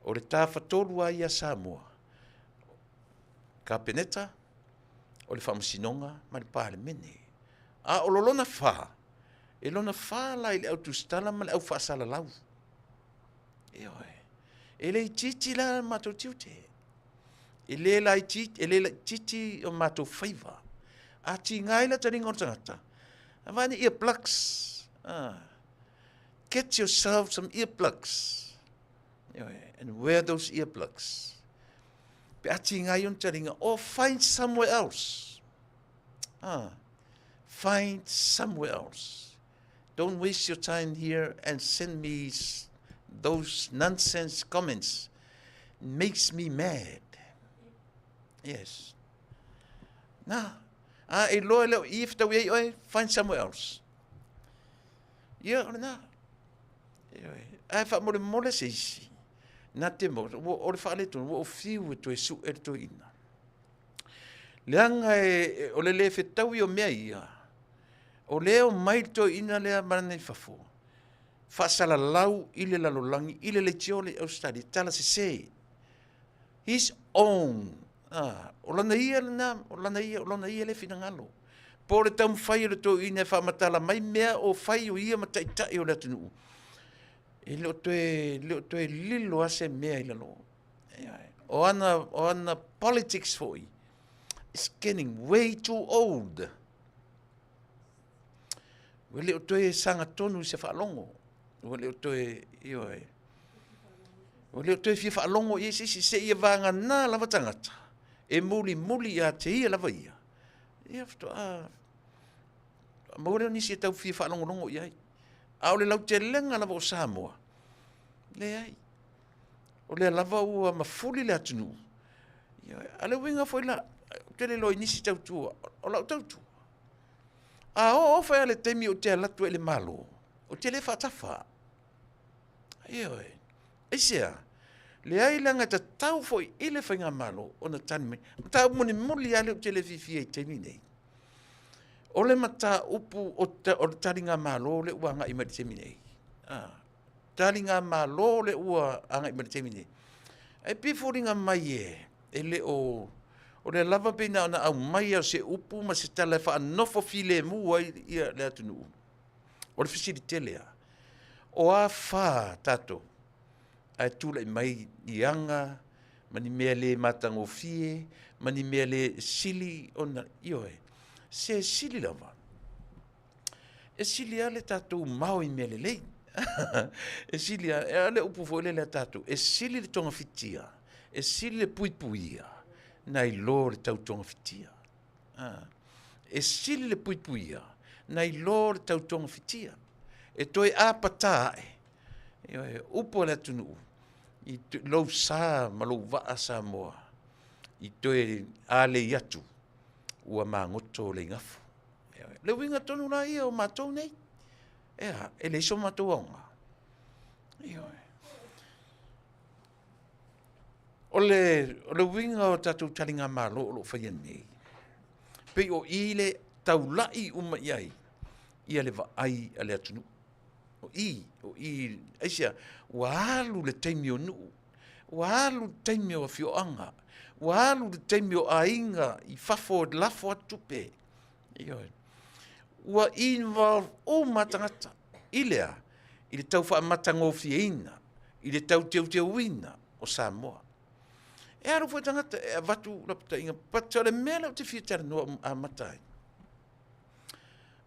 Speaker 2: o le tafatolu lava ia a Samoa, Kapeneta, o le Faamasinoga ma le Palemene. A o lo lona fa, e lona fa la i le au tusitala ma le au faasalalau. Ioe. E le itiiti la matou tiute. E le laitiiti, e le laitiiti o matou faiva. A tiga ai le taliga o le tagata, avane earplugs. Ah. Get yourself some earplugs. Ioe. And wear those earplugs. Pe a tiga ai ona taliga, or find somewhere else. Ah. Find somewhere else. Don't waste your time here and send me those nonsense comments. Makes me mad. Yes. Na, a e loa leo i fetaui ai oe, find somewhere else. Ia, o lena. Ae faamolemole se isi. Na te mo, o le faaletonu, ua ou fiu e toe su'e le toeaina. Leaga e, o le le fetaui o mea ia, o lea o mai le toeaina lea ma lana i fafo, faasalalau i le lalolagi, i le leitio le Australia, tala sese. His own. Ah, o lana ia lena, o lana ia, o lona ia le finagalo. Po o le taumafai o le toeaina e faamatala mai mea o fai o ia ma taitai o le atunuu. E le o toe, le o toe lilo lava se mea i lalo. O ana, o ana politics foi, is getting way too old. Ua le o toe sagatonu i se faalogo. Ua le o toe, ioe. Ua le o toe fia faalogo i ai se isi, seia vagana lava tagata e mulimuli ia te ia lava ia. Ia faatoa maua lea o nisi e tau fia faalogologo i ai. A o le lautelega lava o Samoa, leai. O lea lava ua mafuli le atunuu. A le uiga foi la, ou te le iloa i nisi tautua, o lau tautua. A oo foi lava le taimi ou te alu atu ai i le Malo, ou te le faatafa. Ioe. Aisea? Leai leaga e tatau foi i le faigamalo ona tali mai. Mataupu mulimuli lava lea ou te le fiafia i le taimi lenei. O le mataupu o le taligamalo lea ua agai mai i le taimi nei. Taligamalo lea ua agai mai i le taimi nei. Ae pei e foliga mai e, e le o, o lea lava pei na ona aumai lava o se upu ma se tala e faanofo filemu ai ia le atunuu. O le fesili tele lava, o a fa tatou ae tulai mai ni aga ma ni mea le matagofie ma ni mea le sili ona, ioe, se sili lava. E sili lava le tatou mao i mea lelei. E sili lava, e a le upu foi lele a tatou, e sili le togafitia, e sili le puipuia nai lo le tau togafitia. E sili le puipuia nai lo le tau togafitia. E toe apata ae, ioe, upu a le atunuu, i lou sa ma lou vaa Samoa, i toe alei atu ua magoto le igafu. Ioe. Le uiga tonu la ia o matou nei, e a, e leai so matou aoga. Ioe. O le, o le uiga o tatou taligamalo o lo o faia nei, pei o i le taulai uma i ai ia le vaai a le atunuu. O i, o i, aisea, ua alu le taimi o nuu, ua alu le taimi o afioaga, ua alu le taimi o aiga i fafo e lafo atu tupe. Ioe. Ua involve uma tagata i le a? I le tau faamatagofieina, i le tau teuteuina o Samoa. E alu foi tagata e avatu lapataiga, but o le mea lea ou te fia talanoa amata ai,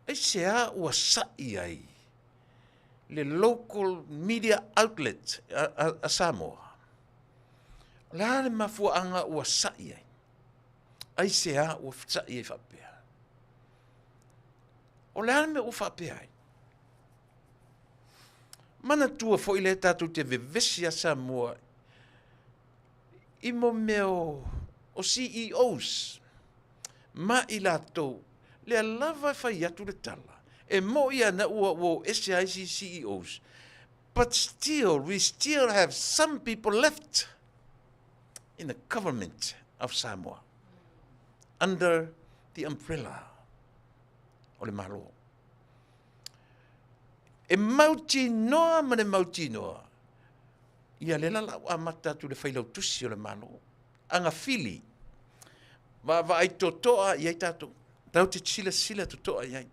Speaker 2: aisea ua sa'i ai le local media outlet a, a, a Samoa? O le a le mafuaaga ua sa'i ai? Aisea ua sa'i ai faapea? O le a le mea ua faapea ai? Manatua foi lea tatou te vevesi a Samoa i mo mea o, o CEOs ma i latou lea lava e fai atu le tala e mo'i ana ua ua o ese ai isi CEOs but still we still have some people left in the government of Samoa under the umbrella o le Malo. E mautinoa ma le mautinoa, ia lea la la ua amata atu le failautusi o le Malo. Agafili, vaavaai totoa i ai tatou, tatou te silasila totoa i ai.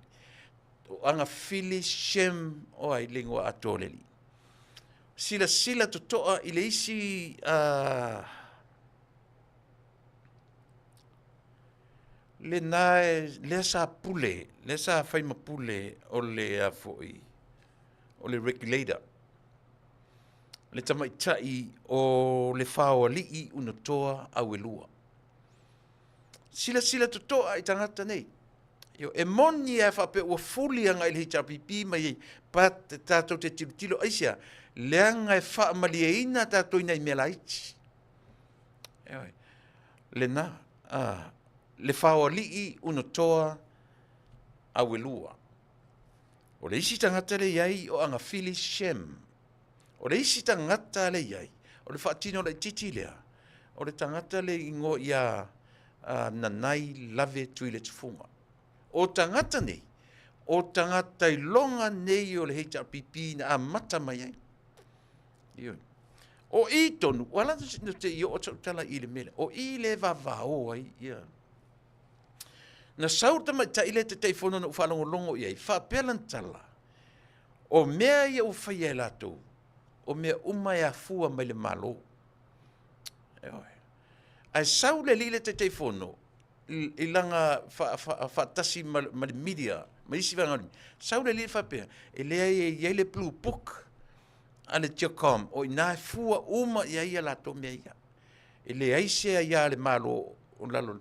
Speaker 2: O Agafili Shem o ai le igoa atoa o le alii. Silasila totoa i le isi uh, lena e, lea sa pule, lea sa fai ma pule o le a foi, o le regulator, le tamaitai o le faoalii Unutoa Auelua. Silasila totoa i tagata nei. Io, e moni e faapea ua fuli agai i le HRPP mai ai, but tatou te tilotilo aisea, leaga e faamalieina tatou i nai mea laiti. Ioe. Lena, a, le faoalii Unutoa Auelua. O le isi tagata le i ai o Agafili Shem. O le isi tagata le i ai, o le faatino laitiiti lea, o le tagata le igoa ia Nanai Lave Tuiletufuga. O tagata nei, o tagata iloga nei o le HRPP na amata mai ai. Ioe. O i tonu, ua ala no te i oo atu tala i le mea lea, o i le vavao ai ia. Na sau le tamaitai lea Taitaifono na ou faalogologo i ai, faapea lana tala, o mea ia ua faia e latou, o mea uma e afua mai le Malo. Ioe. Ae sau le alii lea Taitaifono i lana faatasi ma le media, ma isi vaega o le media, sau le alii faapea, e leai e i ai le blue book a le Geocom, o i ina e fua uma i ai ia latou mea ia. E leai se aia a le Malo o lalo.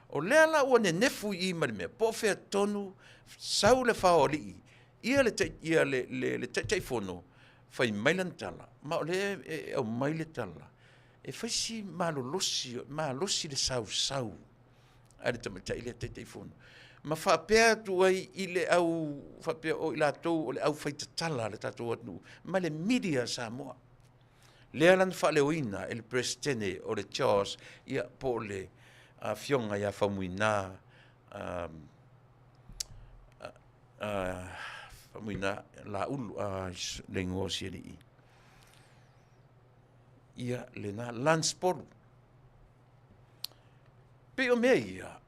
Speaker 2: O lea la ua nenefu i i ma le mea, po o fea tonu sau le faoalii ia le, ia le, le, le Taitaifono fai mai lana tala, ma o lea e aumai le tala, e fai si malolosi, malosi le sausau a le tamaitai lea Taitaifono. Ma faapea atu ai i le au, faapea o i latou o le aufaitatala a le tatou atunuu, ma le media a Samoa. Lea la na faaleoina e le Peresetene o le CHOGM, ia, po o le Afioga ia Faumuina, Faumuina Laulu, le igoa o si alii, ia, lena, Lance Polu. Pei o mea ia,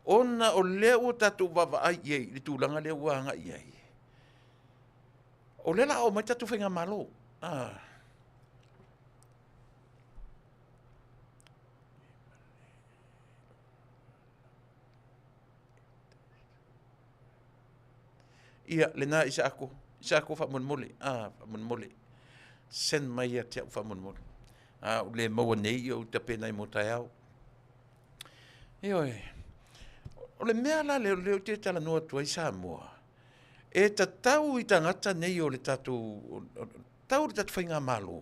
Speaker 2: ona o lea ua tatou vaavaai i ai i le tulaga lea ua agai i ai, o lea la a oo mai tatou faigamalo. Ah. Ia, lena Isaako, Isaako faamolemole, ah, faamolemole. Send mai ia te au faamolemole. Ah, ua le maua nei ia ou tapena ai mo taeao. Ioe. O le mea la lea o lea ou te talanoa atu ai Samoa, e tatau i tagata nei o le tatou, tau le tatou faigamalo,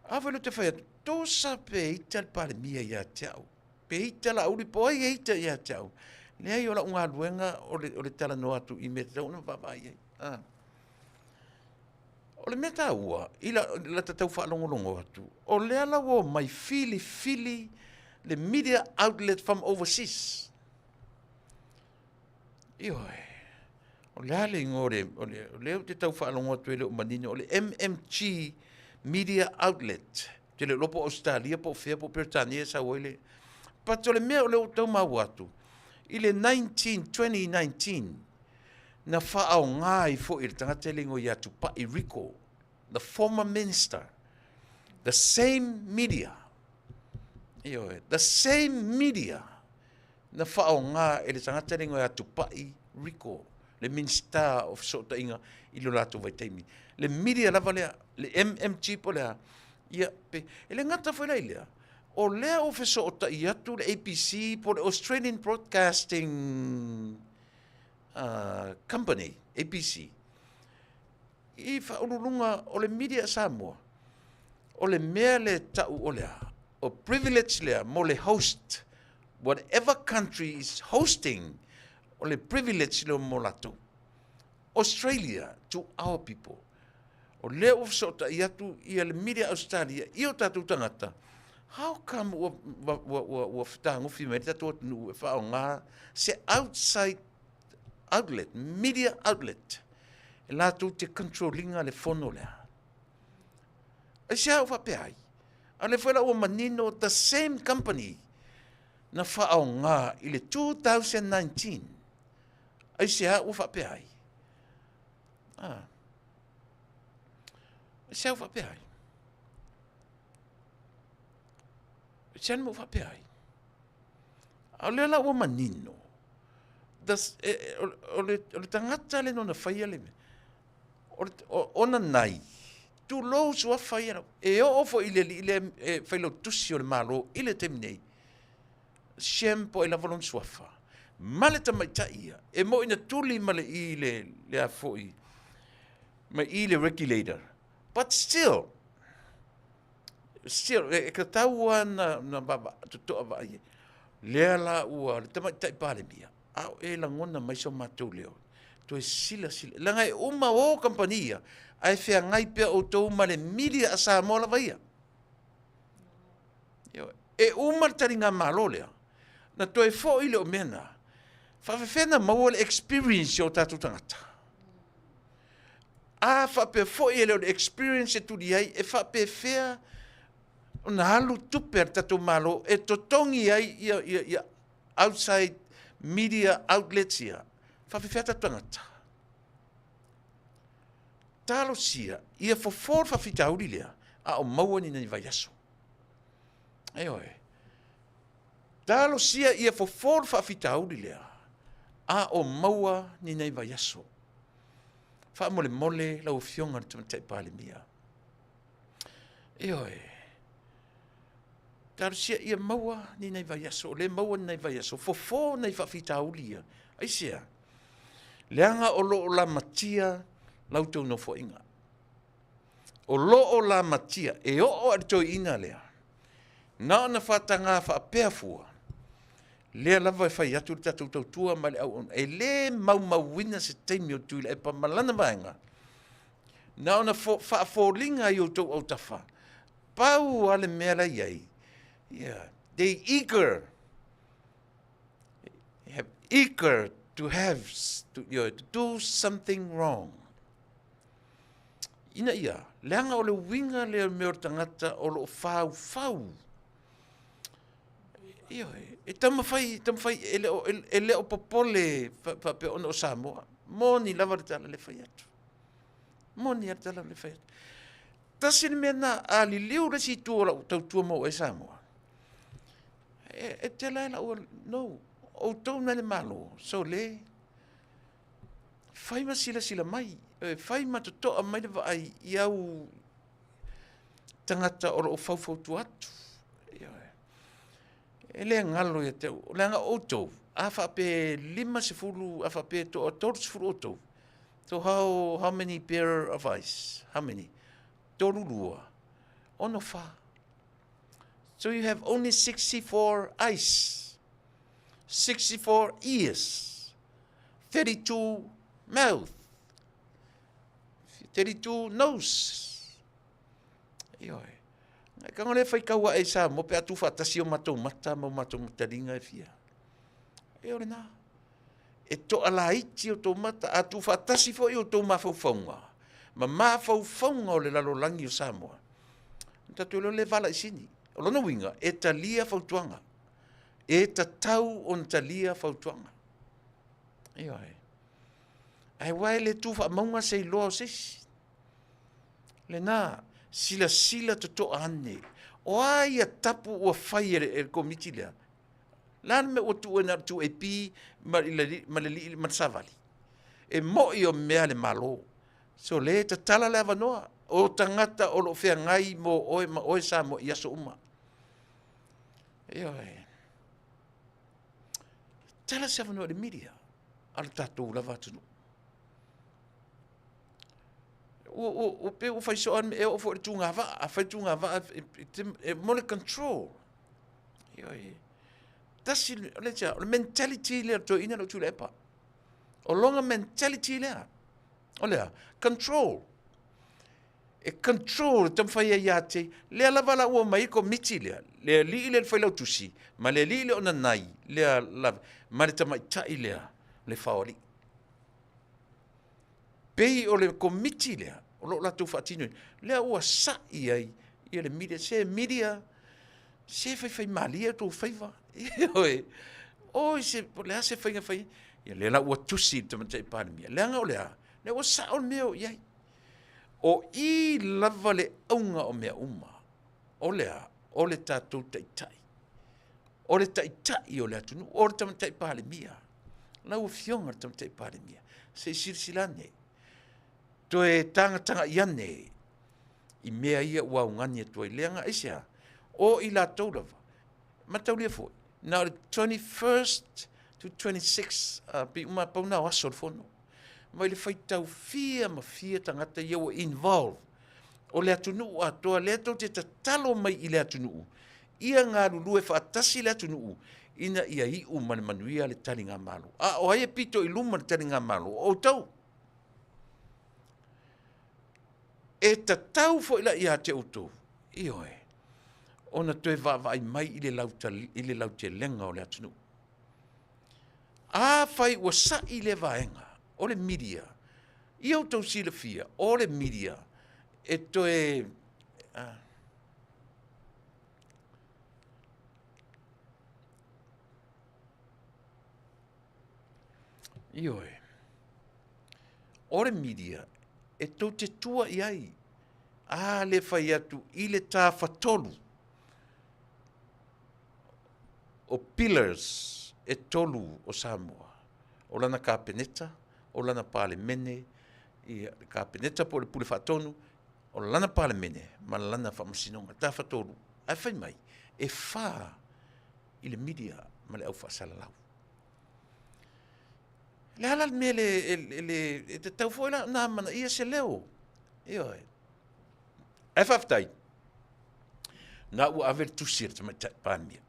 Speaker 2: a foi lea ou te fai atu, tosa pe ita le Palemia ia te au, pe ita Laauli po o ai e ita ia te au. Leai, o lau galuega o le talanoa atu i mea e tatau ona vaavaai i ai. A. O le mea taua i la ta tau faalogologo atu, o lea la ua omai filifili le media outlet from overseas. Ioe, o le a le igoa o le, o le, o lea ou te tau faalogo atu e le o manino, o le MMG Media Outlet. Ou te le iloa po o Ausetalia po o fea po o Peretania e sau ai le... But o le mea o lea ua tau maua atu, i le 19, 2019, na faaaoga ai foi e le tagata le igoa ia Tupai Rico, the former minister, the same media, ioe, the same media na faaaoga e le tagata le igoa ia Tupai Rico, le Minisita o Fesootaiga i lo latou vaitaimi. Le media lava lea, le MMG po o le a, ia, pe, e le gata foi la i lea, o lea ua fesootai atu le ABC po o le Australian Broadcasting Company, ABC, i faauluuluga o le media a Samoa, o le mea lea e tau o le a? O privilege lea mo le host, whatever country is hosting, o le privilege lea mo latou. Australia to our people. O lea ua fesootai atu ia le media Australia i o tatou tagata, how come ua, ua, ua, ua, ua fetagofi mai le tatou atunuu e faaaoga se outside outlet, media outlet, e latou te control ina le fono lea. Aisea ua faapea ai? A o lea foi la ua manino the same company na faaaoga i le 2019. Aisea ua faapea ai? Ah. Aisea ua faapea ai? Aisea ua faapea ai? A o lea la ua manino, das, e, e, o, o, le, o le tagata le nona faia le mea, o, o, ona nai, tulou suafa ia, e oo foi i le alii lea e failautusi o le Malo i le taimi nei, Shem po o ai lava lona suafa, ma le tamaitai ia, e moi na tuli ma le i le, le a foi, ma i le regulator. But still, still, e, e tatau lava na, na vava, totoa vaai ai. Lea la ua le tamaitai Palemia, a o e lagona mai so matou leo, toe silasila, leaga e uma o kamupani ia, ae feagai pea outou ma le media a Samoa lava ia. E uma le taligamalo lea, na toe foi lea o mea na, faafefea na maua le experience o tatou tagata? A faapea foi e le o le experience e tuli ai, e faapefea ona alu tupe a le tatou Malo e totogi ai ia, ia, ia outside media outlets ia, faapefea tatou tagata? Talosia ia fofo le faafitauli lea, a o maua ni nai vaiaso. Ioe. Talosia ia fofo le faafitauli lea, a o maua ni nai vaiaso. Faamolemole lau Afioga i le Tamaitai Palemia. Ioe. Talosia ia maua ni nai vaiaso, o lea maua ni nai vaiaso, fofo nai faafitauli ia. Aisea? Leaga o lo o lamatia la outou nofoaiga. O lo o lamatia, e oo lava i le toeaina lea, na ona faataga faapea fua, lea lava e fai atu le tatou tautua ma le auauna. E le maumauina se taimi o Tuilaepa ma lana vaega, na ona faafoliga i outou autafa, pau lava le mea la i ai, yeah, they eager, have eager to have, to, you know, to do something wrong. Ina ia, leaga o le uiga lea o le mea o le tagata o lo o faufau. Ioe, e taumafai, taumafai, e le o, e le o popole faapea ona o Samoa. Moni lava le tala le fai atu. Moni lava le tala le fai atu. Tasi le mea na, a liliu le isi itu o lau tautua mo e Samoa, e, e tele ai lau, no, outou na le Malo, so le, fai ma silasila mai, e fai ma totoa mai le vaai i au tagata o lo o faufautua atu. E le galo ia te au, leaga outou, A faapea 50, a faapea toa 30 outou, so how, how many pair of eyes? How many? Tolu lua, ono fa. So you have only 64 eyes, 64 ears, 32 mouth, 32 nose. Ioe. E kanga le whai kaua e sa mo pe atu whaatasi o matou mata ma o matou mataringa e fia. E ore nā. E toa laiti o tou mata, a tu whaatasi foi o tou mawhauwhaunga. Ma mawhauwhaunga o le lalolangi o Samoa. Tatou iloa le vala i sini. O lona uiga, e talia fautuaga. E tatau ona talia fautuaga. Ioe. Ae aua e le tu faamauga se iloa o se isi. Lena, silasila totoa ane. O a ia tapu ua fai e le, e le komiti lea? La le mea ua tuu na o le 2AP ma le, ma le, ma le savali. E moi o mea le Malo. So le tatala le avanoa o tagata o lo o feagai mo oe ma oe Samoa i aso uma. Ioe. Tala se avanoa i le media a le tatou lava atunuu. Ua, ua, ua pei ua fai soo e oo foi i le tugavaa. A fai tugavaa e, e, e, mo le control. Ioe. Tasi, o le, o le mentality lea o le toeaina lea o Tuilaepa. O lona mentality lea. O le a? Control. E control e taumafai ai ia te, lea lava la ua omai ai komiti lea, le alii lea le failautusi, ma le alii lea o Nanai, lea lava, ma le tamaitai lea, le faoalii. Pei o le komiti lea, o lo o latou faatinoina, lea ua sa'i ai ia le media, se media, se faifaimalie outou faiva. Ioe. Oi, se, o le a se faiga fai ai? Ia lea la ua tusi i le Tamaitai Palemia. Leaga o le a? Lea ua sao le mea o i ai. O i lava le auga o mea uma. O le a? O le tatou taitai. O le taitai o le atunuu, o le Tamaitai Palemia. Lau Afioga i le Tamaitai Palemia, se i silasila ane, toe tagatagai ane i mea ia ua augani atu ai. Leaga aisea? O i latou lava, mataulia foi, na o le 21st to 26 pei uma pau na o aso o le fono. Mai le faitau fia ma fia tagata ia ua involve o le atunuu atoa, lea tou te tatalo mai i le atunuu, ia galulue faatasi le atunuu ina ia iu ma le manuia le taligamalo. A o ai e pito i luma le taligamalo? O outou. E tatau foi la ia te outou, ioe, ona toe vaavaai mai i le, lauta, i le lautelega o le atunuu. Afai ua sa'i lea vaega o le media, ia outou silafia, o le media e toe Ioe, o le media e tou te tua i ai, a le fai atu i le tafatolu o pillars e tolu o Samoa, o lana Kapeneta, o lana Palemene, ia, le Kapeneta po o le Pule Faatonu, o lana Palemene ma lana Faamasinoga, tafatolu. Ae fai mai, e fa i le media ma le au faasalalau. Le a la le mea le, e, le, e tatau foi la ona amanaia se leo. Ioe. Ae faafetai, na ua ave le tusi a le Tamaitai Palemia.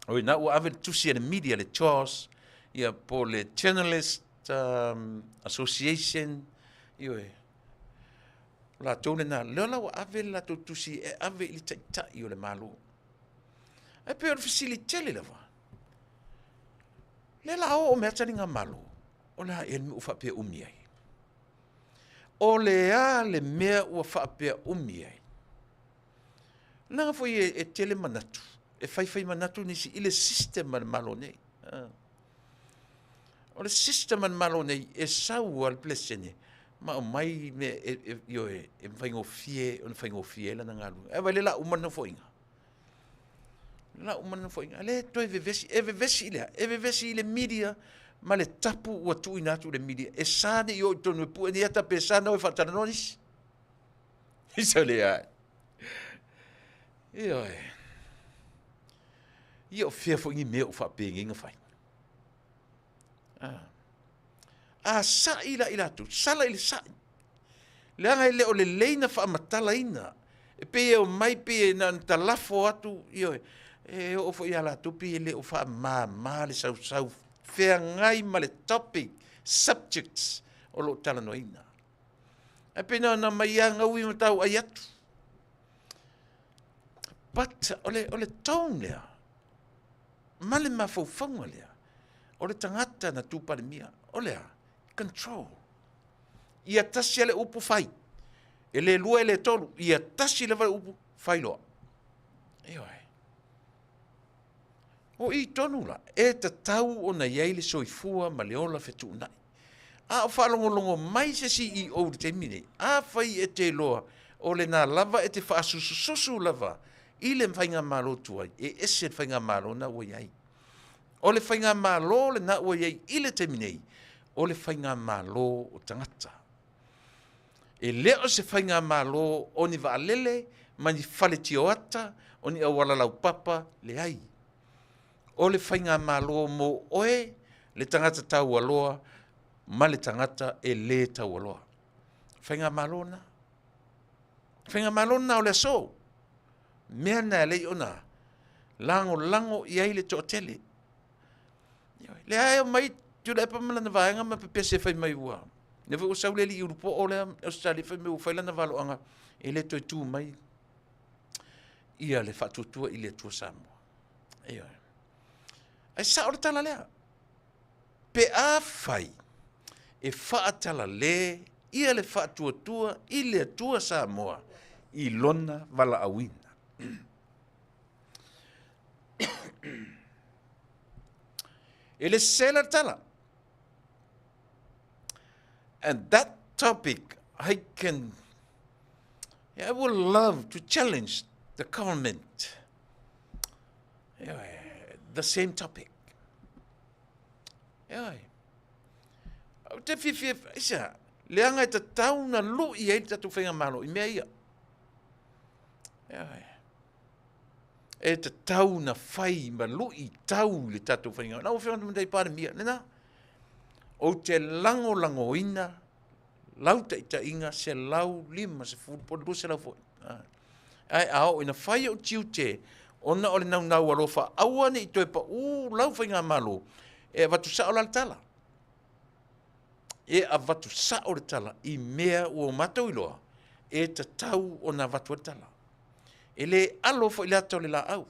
Speaker 2: Oi, na ua ave le tusi a le media, le Charles, ia, po le Journalist Association, ioe, o latou lena, lea la ua ave le latou tusi e ave i le taitai o le Malo. Ae pei o le fesili tele lava, lea la oo mea taligamalo, o le a ea le mea ua faapea umi ai? O le a le mea ua faapea umi ai? Leaga foi e, e tele manatu, e faifai manatu nisi i le system a le Malo nei. O le system a le Malo nei, e sau a le Peresetene ma aumai mea e, e, ioe, e faigofie ona faigofie ai lana galuega. Ae vaai lea la uma le nofoaiga. La uma le nofoaiga. Le toe vevesi, e vevesi i le a? E vevesi i le media ma le tapu ua tuuina atu i le media. E sa ne i o i tonu e pue ni ata pe sa na o e faatalanoa nisi. Isa le ai. Ioe. Ia o fea foi ni mea o faapenei na fai? A sa'i la i latou, sala i le sa'i. Leaga e le o lelei na faamatalaina. E pei e omai pei e na ona talafo atu, ioe, e oo foi ia latou pei e le o faamama le sausau feagai ma le topic, subjects o lo o talanoaina. Ae pei na ona aumai lava gaui ma tauai atu. But o le tone lea, ma le mafaufauga lea, o le tagata na Tupalemia, o le a? Control. Ia tasi le upu fai. E le lua e le tolu, ia tasi lava le upu fai loa. Ioe. O i tonu la, e tatau ona i ai le soifua ma le ola fetuunai. A o faalogologo mai se CEO i le taimi nei, afai e te iloa o lena lava e te faasusususu lava i le faigamalo tuai, e ese le faigamalo lena ua i ai. O le faigamalo lena ua i ai i le taimi nei, o le faigamalo o tagata. E le o se faigamalo o ni vaalele ma ni fale tioata, o ni auala laupapa, leai. O le faigamalo mo oe, le tagata taualoa ma le tagata e lē taualoa. Faigamalo lena. Faigamalo lena o le aso. Mea na e alai ona lagolago i ai le toatele. Lea e omai Tuilaepa ma lana vaega ma pepese fai mai ua. Lea foi ua sau le alii ulupoo lea Ausetalia fai mai ua fai lana valoaga e le toe tu mai ia le faatuatua i le Atua Samoa. Ioe. Ae sao le tala lea. Pe afai e faatalale ia le faatuatua i le Atua Samoa i lona valaauina. E le sese la le tala. And that topic, I can, I would love to challenge the government. The same topic. Ioe. Ou te fiafia, aisea, leaga e tatau na lui ai le tatou faigamalo i mea ia. Ioe. E tatau na fai ma lui tau le tatou faigamalo. Lau Afioga i le Tamaitai Palemia, lena, ou te lagolagoina lau taitaiga 150 po o le 200 foi. Ae a oo ina fai ou tiute ona o le naunau alofa aua ne i toe pau lau faigamalo, e avatu sao la le tala. E avatu sao le tala i mea ua matou iloa e tatau ona avatu ai le tala. E le alo foi le ata o le laau.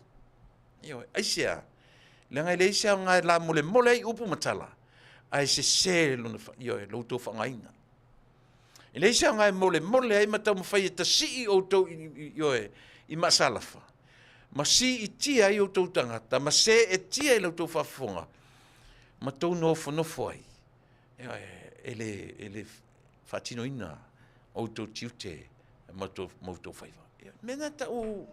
Speaker 2: Ioe, aisea? Leaga e leai se aoga e lamolemole ai upu ma tala, ae sese lona, ioe, lo outou faaaogaina. E leai se aoga e molemole ai ma taumafai e tasii outou ioe, i maasalafa, ma siitia ai outou tagata, ma seetia i la outou faafofoga, ma tou nofonofo ai, ioe, e le faatinoina outou tiute ma outou faiva. Mea na tau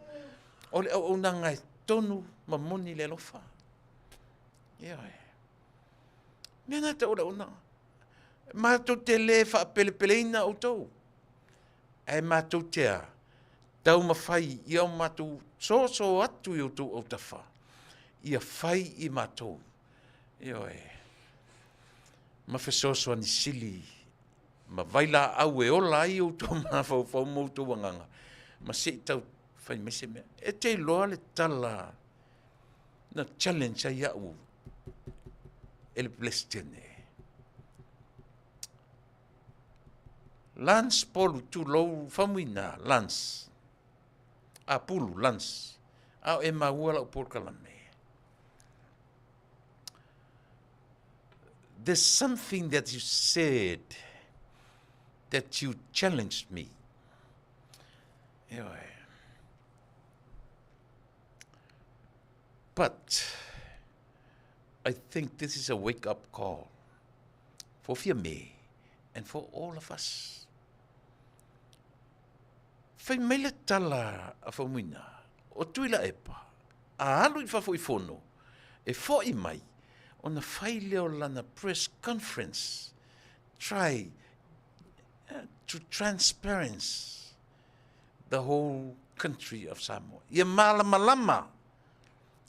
Speaker 2: o le auaunaga e tonu ma moni le alofa. Ioe. Mea na tau o le auaunaga. Matou te le faapelepeleina outou, ae matou te a taumafai ia o matou soso atu i outou autafa, ia fai i matou, ioe, ma fesoasoani sili ma vailaau e ola ai outou mafaufau ma outou agaga, ma se i tau fai mai se mea. E te iloa le tala na challenge ai au e le Peresetene. Lance Polu tulou Faumuina Lance. A Pulu Lance. A o e maua lau polokalame. There's something that you said that you challenged me. Ioe. But I think this is a wake-up call for Fiame and for all of us. Fai mai le tala a Faumuina, o Tuilaepa, a alu i fafo i fono, e fo'i mai, ona fai lea o lana press conference, try to transparence the whole country of Samoa. Ia malamalama.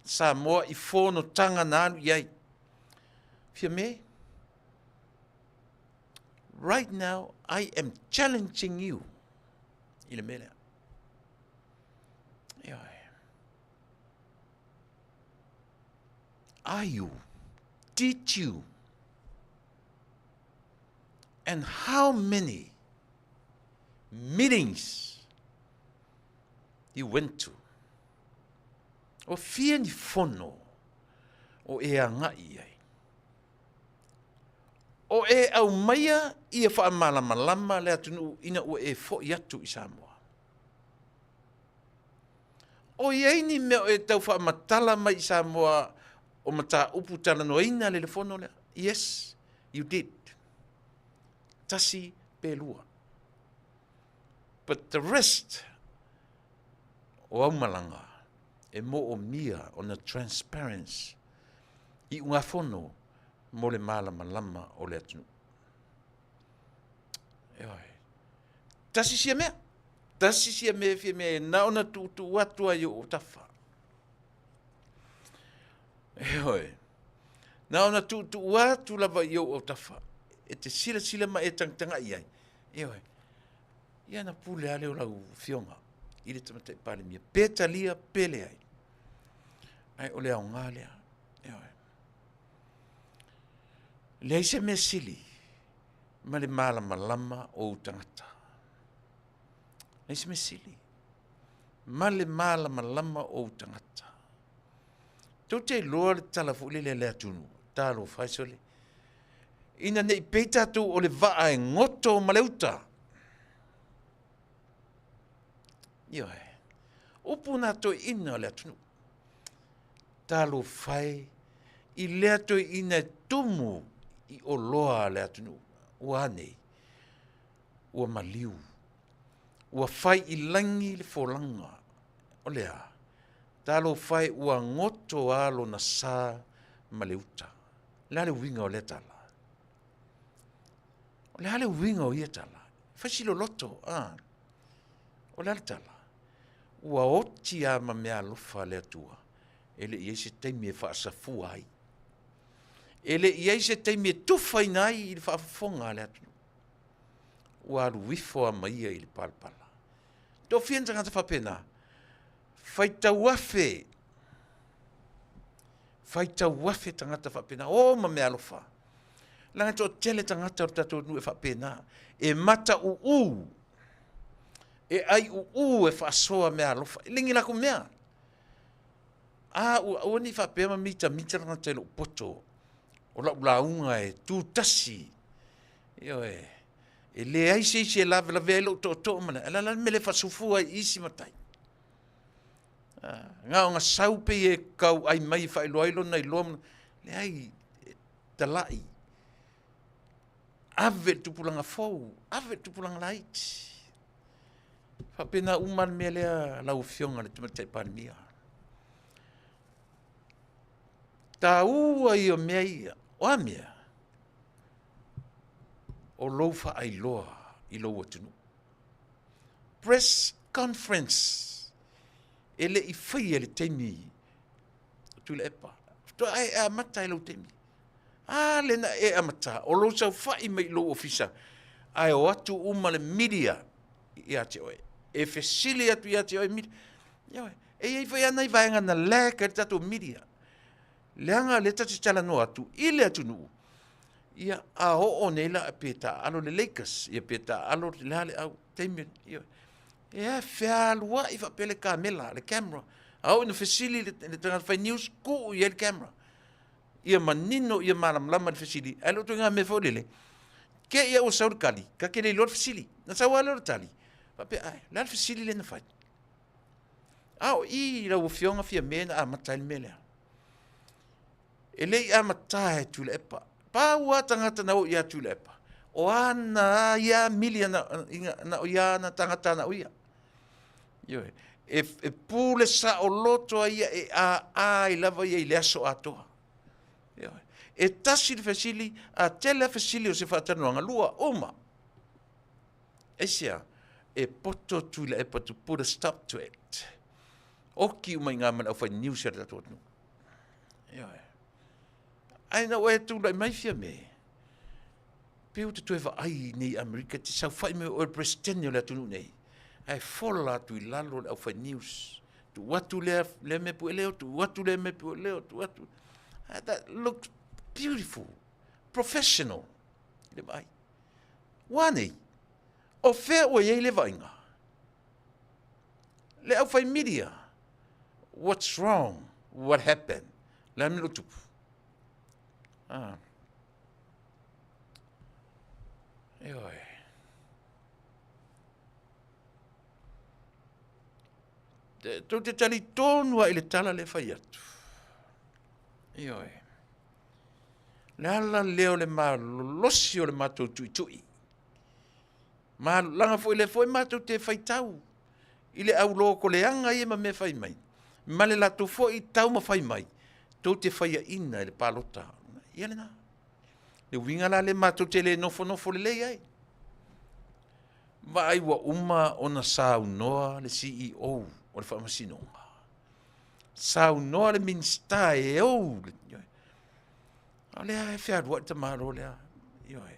Speaker 2: Samoa i fonotaga na alu i ai. Fiame, right now I am challenging you i le mea lea. Ioe. Are you? Did you? And how many meetings you went to? O fia ni fono o e agai i ai? O e aumaia ia faamalamalama le atunuu ina ua e foi atu i Samoa. O i ai ni mea o e tau faamatala mai i Samoa o mataupu talanoaina le fono lea? Yes, you did. Tasi pe lua. But the rest o au malaga e moomia ona transparence iugafono mo le malamalama o le atunuu. Ioe. Tasi sia mea. Tasi sia mea e fia mea e na ona tuutuu atu ai o tafa. Ioe. Na ona tuutuu atu lava i ou autafa e te silasila ma e tagatagai ai. Ioe. Ia na pule lava lea o lau afioga i le Tamaitai Palemia, pe talia pe leai. Ae o le aoga lea. Ioe. Leai se mea sili ma le malamalama o ou tagata. Leai se mea sili ma le malamalama o ou tagata. Tou te iloa le tala foi lele a le atunuu, talofa e sole. Ina ne i pei tatou o le vaa e goto ma le uta. Ioe. Upu na toeaina o le atunuu. Talofa e i lea toeaina e tumu i oloa a le atunuu. Ua a nei? Ua maliu. Ua fai i lagi le folauga. O le a? Talofa e ua goto a lona sa ma le uta. O le a le uiga o lea tala? O le a le uiga o ia tala? Fai si loloto, a. O le a le tala? Ua oti a ma mea alofa a le Atua, e le i ai se taimi e faasafua ai. E le i ai se taimi e tufaina ai i le faafofoga a le atunuu. Ua alu ifo a ma ia i le palapala. Toafia ni tagata faapena? Faitau afe, faitau afe tagata faapena, o ma mea alofa. Leaga e toatele tagata o le tatou atunuu e faapena, e matauū, e aiuū e faasoa mea alofa, e le ni latou mea. A ua aua ne i faapea ma mitamita le tagata i lou poto, o lau lauga e tu tasi, ioe, e leai se isi e lavelavea ai lou tootoo ma le, a o le a la le mea e le faasufua ai i isi matai? Na ona sau pei e tauai mai e faailoa ai lona iloa, leai, e talai, ave i le tupulaga fou, ave i le tupulaga laiti. E faapena uma le mea lea lau Afioga i le Tamaitai Palemia. Taua ia o mea ia, o a mea? O lou faailoa i lou atunuu. Press conference e le i faia i le taimi o Tuilaepa. Faatoa e amata i lou taimi. A lea na e amata, o lou saofai mai i lou ofisa, ae o atu uma le media ia te oe. E fesili atu ia te oe media. Ioe, e i ai foi lava nai vaega na lack ai le tatou media. Leaga lea ta te talanoa atu i le atunuu, ia, a oo nei la pe taaalo le Lakers, ia pe taaalo le a le au taimi, ia, e fealuai faapea le kamela, le camera. A oo ina fesili le tagata fai news, tuu i ai le camera. Ia manino, ia malamalama le fesili. Ae le o ituaiga mea foi lele, te i ua sau le tali, ta te le iloa le fesili. Na sau lava lea o le tali, faapea, ae, o le a le fesili lea na fai? A o i lau Afioga Fiame na amata ai le mea lea. E le i amata e Tuilaepa. Pau lava tagata na o ia Tuilaepa, o ana ia mili na, na o ia ana tagata na o ia. Ioe. E, e pule saoloto ai ia e aai lava ia i le aso atoa. Ioe. E tasi le fesili, a tele a fesili o se faatalanoaga, lua, uma. Aisea? E poto Tuilaepa to put a stop to it. Oki uma i ngā ma le auwhai news a le tatou atunuu. Ioe. Ae na ua e tulai mai Fiame, pei ua te toe vaai i nei Amerika te saofai mai o oe le Peresetene o le atunuu nei, ae fola atu i lalo le aufai news. Tuu atu lea, lea mea pueleo, tuu atu lea mea pueleo, tuu atu. That looked beautiful, professional i le vaai. Ua nei, o fea ua i ai le vaaiga? Le aufai media, what's wrong? What happened? Le a mea tupu? Ah. Ioe. Tou te talitonu lava i le tala lea e fai atu. Ioe. Le ala lea o le malolosi o le matou tuitui. Malaga foi lea foi matou te faitau i le aulotoleaga ia ma mea fai mai, ma le latou foi taumafai mai, tou te faiaina i le palota. Ia lena. Le uiga la lea matou te le nofonofo lelei ai. Vaai ua uma ona saunoa le CEO o le Faamasinoga. Saunoa le Minisita e ou le... O lea e fealuai le tamaloa lea. Ioe.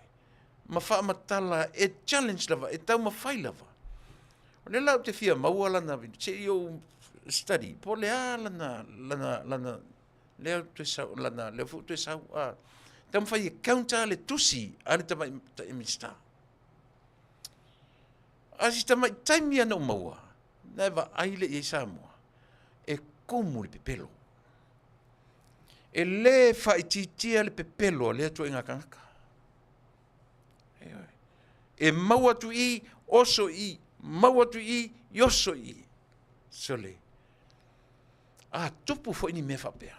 Speaker 2: Ma faamatala e challenge lava, e taumafai lava. O lea la ou te fia maua lana, se i ou study, po o le a lana, lana, lana, lea toe sau, lana, lea foi toe sau, a, taumafai e counter le tusi a le tamaitai Minisita. A si tamai taimi lava na ou maua, na e vaai lea i ai Samoa, e tumu le pepelo. E le faaitiitia le pepelo a lea ituaiga tagata. E mau atu i, oso i, mau atu i, i oso i. Sole. A tupu foi ni mea faapea.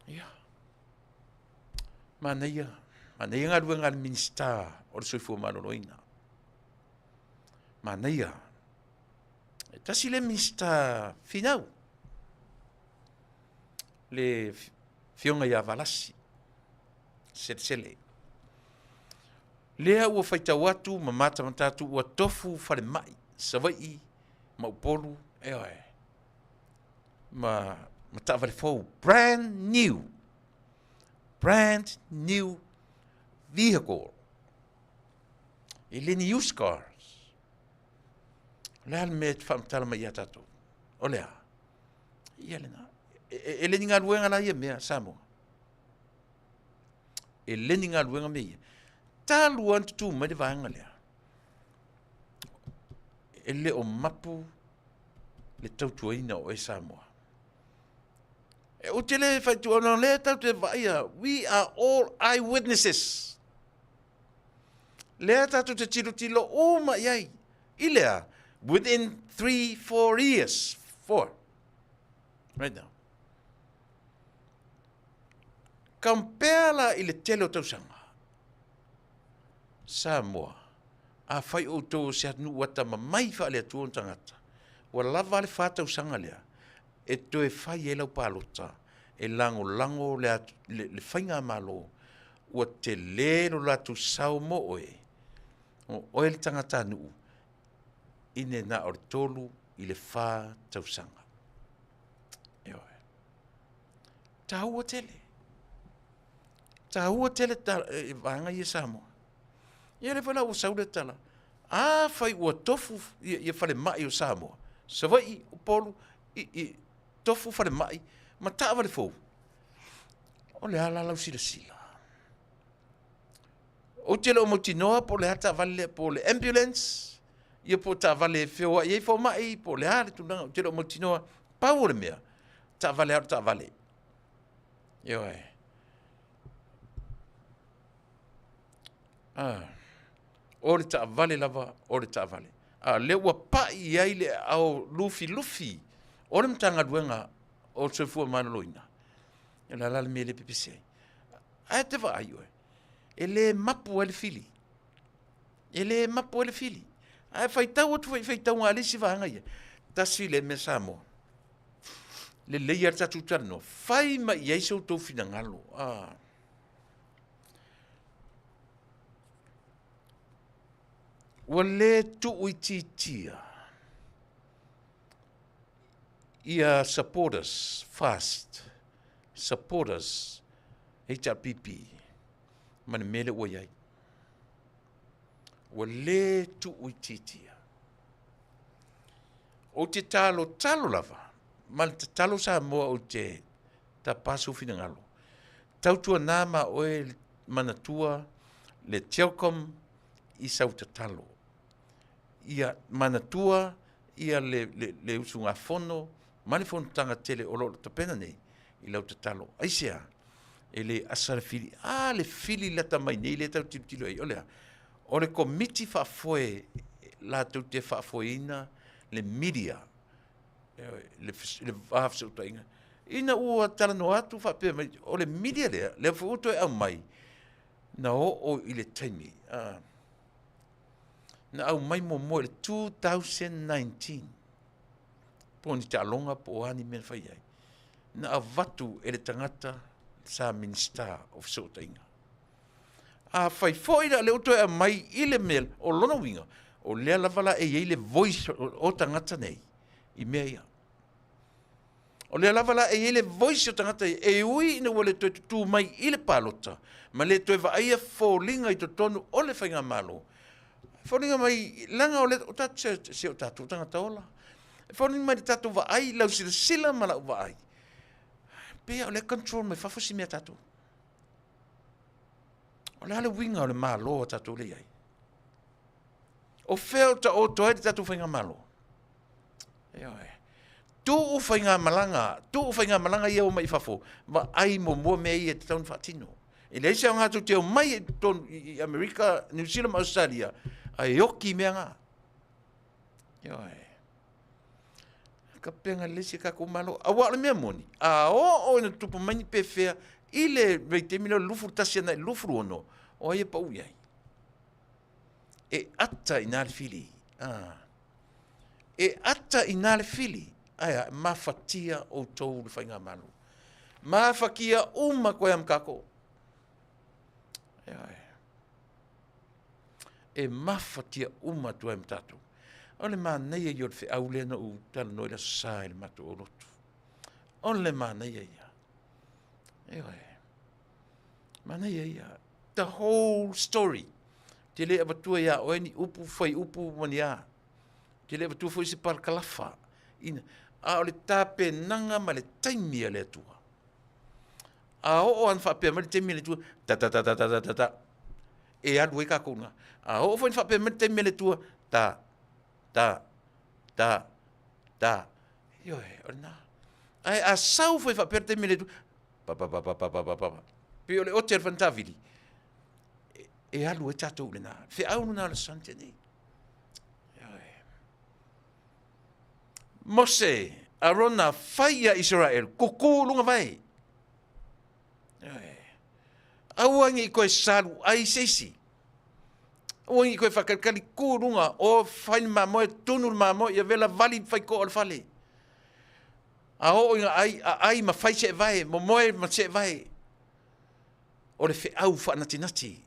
Speaker 2: Ia. Manaia, manaia galuega a le Minisita o le Soifua Maloloina. Manaia. E tasi le Minisita finau, le Afioga ia Valasi Selesele. Lea ua faitau atu ma matamata atu ua tofu falemai Savaii ma Upolu, ioe, ma, ma taavale fou, brand new, brand new vehicle. E le ni used cars. O le a le mea e te faamatala mai ia tatou? O le a? Ia lena. E, e, e le ni galuega la ia mea, Samoa. E le ni galuega mea ia. Talu lava ona tutū mai le vaega lea, e le o mapu le tautuaina o oe Samoa. E ou te le faitua ona o lea tatou te vaaia, we are all eye witnesses. Lea tatou te tilotilo uma i ai. I le a? Within 3, 4 years. 4. Right now. Compare la i le tele o tausaga. Samoa, afai outou o se atunuu atamamai faale-Atua ona tagata, ua lava le fa tausaga lea e toe fai ai lau palota e lagolago le, le, le faigamalo ua tele lo latou sao mo oe, o oe le tagatanuu, ine na o le tolu i le fa tausaga. Ioe. Taua tele. Taua tele ta, e, vaega ia Samoa. Ia lea foi la ua sau le tala. Afai ua tofu ia, ia falemai o Samoa, Savaii, Upolu, i, i, tofu falemai ma taavale fou, o le a la lau silasila? Ou te le o mautinoa po o le a taavale lea, po o le ambulance, ia po o taavale e feoai ai fomai, po o le a le tulaga, ou te le o mautinoa. Pau o le mea, taavale lava o le taavale. Ioe. Ah. O le taavale lava, o le taavale. A lea ua pai i ai le aao lufilufi o le Matagaluega o le Soifua Maloloina, o le a la le mea e le pepesi ai? Ae te vaai oe, e le mapu ai le fili. E le mapu ai le fili. Ae faitau atu foi i faitauga a le isi vaega ia. Tasi le mea Samoa. Lelei lava le tatou talanoa. Fai mai i ai so outou finagalo. Ah. Ua le tuuitiitia. Ia supporters fast, supporters HRPP ma le mea lea ua i ai. Ua le tuuitiitia. Ou te talotalo lava, ma le tatalo Samoa ou te tapa sou finagalo. Tautuana ma oe manatua le Telcom i sau tatalo. Ia manatua ia le, le, le usugafono ma le fonotaga tele o lo o tapena nei i lau tatalo. Aisea? E le asa le fili. A le fili lata mai nei lea tatou tilotilo ai, o le a? O le komiti faafoe latou te faafoeina le media, le, le va fesootaiga. Ina ua talanoa atu faapea mai, o le media lea, lea foi ua toe aumai, na oo i le taimi, na aumai muamua i le 2019, po o ni taaloga po o a ni mea na fai ai, na avatu e le tagata sa Minisita o Fesootaiga. A fai foi la lea ua toe aumai i le mea, o lona uiga, o lea lava la e i ai le voice o tagata nei i mea ia. O lea lava la e i ai le voice o tagata ia, e ui ina ua le toe tutū mai i le palota, ma le toe vaaia foliga i totonu o le faigamalo, foliga mai, leaga o le, o tatou, se o tatou tagata ola, e foliga mai le tatou vaai, lau silasila ma lau vaai, pei o lea e control mai fafo si mea tatou. O le a le uiga o le Malo a tatou lea i ai? O fea o taoto ai le tatou faigamalo? Ioe. Tuu faigamalaga, tuu faigamalaga ia o mai i fafo, vaai muamua mea ia e tatau ona faatino. E leai se aoga tou te omai i totonu i Amerika, New Zealand ma Australia, ae oki mea na. Ioe. Kapega le isi tatou Malo. Aua o le mea moni, a oo ina tutupu mai ni pefea i le vaitaimi lea o le 21 agai i le 26, o ai e pau i ai? E ata i ina le fili. Ah. E ata i ina le fili. Ae a, mafatia outou le faigamalo. Mafatia uma koe a ma kākou. Ioe. E mafatia uma atu ai ma tatou. O le manaia ia o le feau lea na ou talanoa i le Aso Sa i le matou aulotu. O le manaia ia. Ioe. Manaia ia. The whole story. Te le avatua ia oe ni upu, fai upu ma ni a. Te le avatua foi se parakalafa. Ina, a o le tapenaga ma le taimi a le Atua. A oo ana faapea mai le taimi a le Atua, ta ta ta ta ta ta ta ta, e alu ai kākou na. A oo foi na faapea mai le taimi a le Atua, ta, ta, ta, ta, ioe, o lena. Ae a sau foi faapea le taimi a le Atua, pa pa pa pa pa pa pa pa, pei o le ote a le fanatavili, e alu ai tātou i lena. Feau lena o le Sunday nei. Ioe. Mose, Arona, fai ia Israel, kuku luga vai. Ioe. Aua ne i koe salu ai se isi. Aua ne i koe whakalikali ku runga o whai le mamoe, tunu le mamoe, ia vela vali whai ko o le fale. A oo ina ai, a ai ma whai se vae, momoe ma se vae. O le wheau whaanatinati.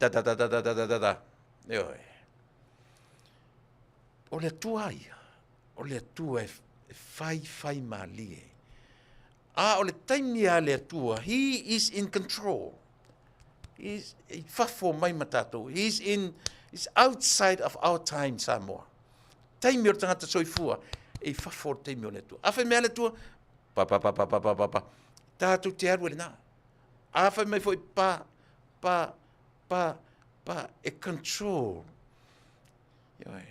Speaker 2: Da da da da da da da da da. Ioe. O le Atua ia, o le Atua e fai fai malie. A o le taimi a le Atua, He is in control. He is i fafo mai ma tātou. He is in, is outside of our time, Samoa. Taimi o le tagata soifua, e i fafo o le taimi o le Atua. A fai mai a le Atua, pa pa pa pa pa pa pa pa, tātou te alu e lena. A fai mai foi pa, pa, pa, pa, e control. Ioe.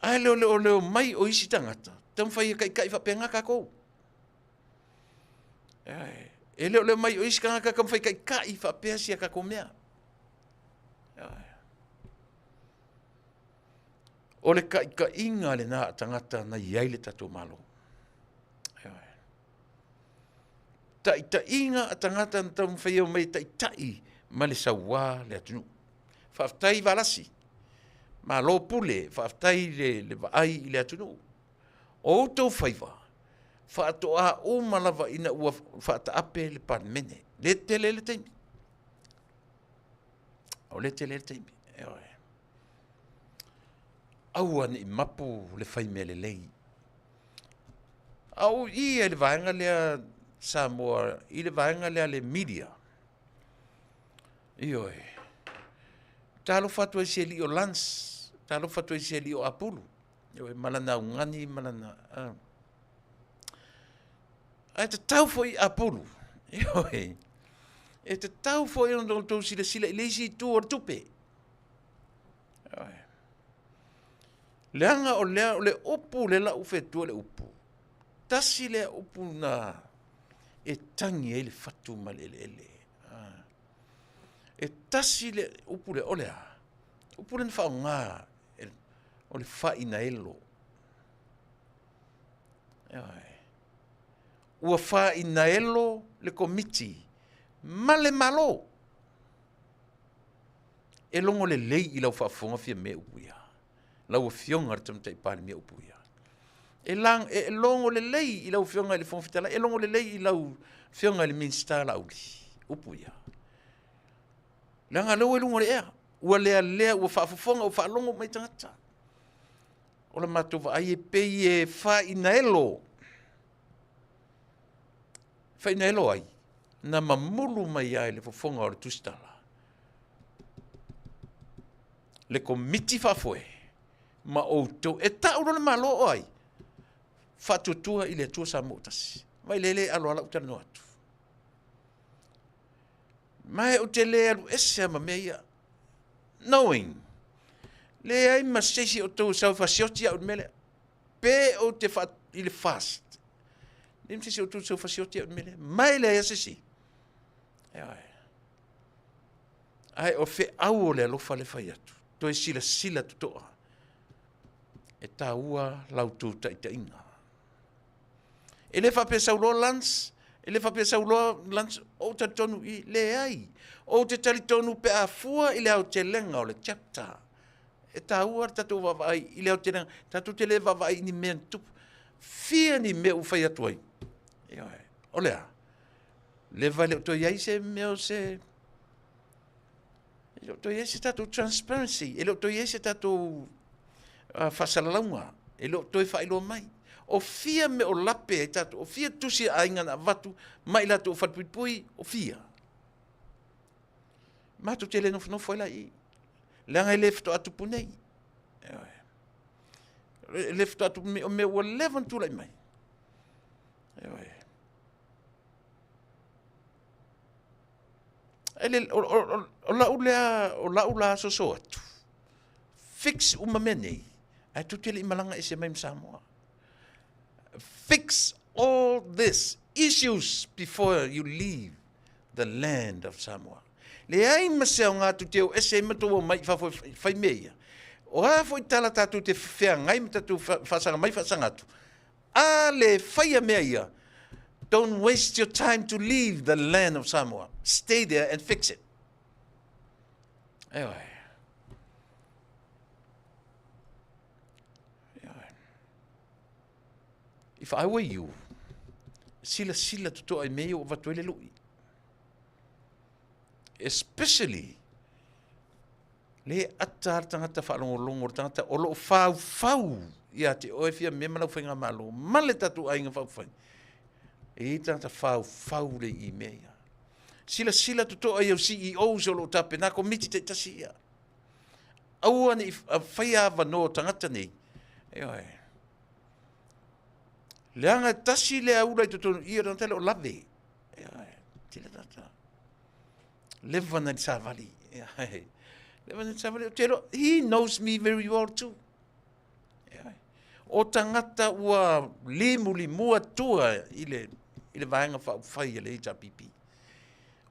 Speaker 2: Ae le o le o leo mai o isi tagata, taumafai e kaikai faapena tatou. Ioe. E le o leo mai o isi tagata taumafai kaikai faapea si a tatou mea. Ioe. O le kaikaiga lena a tagata na i ai le tatou Malo. Ioe. Taitaiga a tagata na taumafai e omai e taitai ma le sauā le atunuu. Faafetai Valasi, malo pule, faafetai le, le vaai i le atunuu. O outou faiva, faatoa uma lava ina ua faataape le Palemene. Le tele le taimi. O le tele le taimi. Ioe. Aua ne i mapu le fai mea lelei. A o i i le vaega lea Samoa, i le vaega lea le media. Ioe. Talofa atu ai i si alii o Lance, talofa atu ai i si alii o Apulu. Ioe, ma lana augani ma lana... Ae tatau foi i Apulu, ioe, e tatau foi ona outou silasila i le isi itu o le tupe. Ioe. Leaga o lea, o le upu lea la u fetua le upu, tasi lea upu na e tagi ai le fatu ma le eleele. E tasi le upu lea, o le a? Upu lea na faaaoga o le faainaelo. Ioe. Ua faainaelo le Komiti ma le Malo e logo lelei i lau faafofoga Fiame upu ia. Lau Afioga i le Tamaitai Palemia upu ia. E, lang, e logo lelei i lau Afioga i le Fofoga Fetalai, e logo lelei i lau Afioga i le Minisita Laauli upu ia. Leaga lea ua i luga o le ea, ua lealea, ua faafofoga, ua faalogo mai tagata. O le matou vaai e pei e faainaelo. Faainaelo ai, na mamulu mai ai le fofoga o le tusitala. Le komiti faafoe ma outou, e tau loa le Malo o ai? Faatuatua i le Atua Samoa tasi. Vai le le alo ala ou talanoa atu. Ma ou te le alu ese ma mea ia. Knowing, leai ma se isi o outou e sau e fasioti au i le mea lea. Pe ou te fa i le fast. Leai ma se isi o outou e sau e fasioti au i le mea lea. Ma e leai lava se isi. Ioe. Ae o feau o le alofa le fai atu. Toe silasila totoa. E taua la outou taitaiga. E le faapea sau loa Lance, e le faapea sau loa Lance, ou talitonu i, leai. Ou te talitonu pe a fua i le aotelega o le chapter. E taua le tatou vaavaai i le aotelega, tatou te le vaavaai i ni mea na tupu. Fia ni mea ua fai atu ai. Ioe. O le a? Leva e le o toe i ai se mea o se... E le o toe i ai se tatou transparency, e le o toe i ai se tatou faasalalauga, e le o toe faailoa mai. O fia mea o lape ai tatou, o fia tusi a aiga na avatu mai latou falepuipui, o fia. Matou te le nofonofo ai la i i, leaga e le faatoa tupu nei. E le faatoa tupu nei, o mea ua leva ona tulai mai. Ioe. O lau lea, o lau la soso atu, fix uma mea nei, ae tou te le i malaga ese mai ma Samoa. Fix all this issues before you leave the land of Samoa. Leai ma se aoga tou te o ese ai ma tou omai i fafo e fai mea ia. O a foi tala tatou te feagai ma tatou faasaga mai faasaga atu, A le faia mea ia, don't waste your time to leave the land of Samoa. Stay there and fix it. Ioe. Ioe. If I were you, silasila totoa i mea ia ua avatu ai le lui. Especially Le ata a le tagata faalogologo, le tagata o lo o faufau ia te oe Fiame ma lau faigamalo ma le tatou aiga faaupufai. E i ai tagata faufau le i mea ia. Silasila totoa i au CEOs o lo o tapena komiti taitasi ia. Aua ne i faia avanoa o tagata nei. Ioe. Leaga e tasi le aula i totonu i o le tagata lea o lave. Ioe. Tele tagata. Leva na i le savali. Leva na i le savali. Ou te iloa, he knows me very well too. O tagata ua limulimua tua i le, i le vaega faaupufai a le HRPP.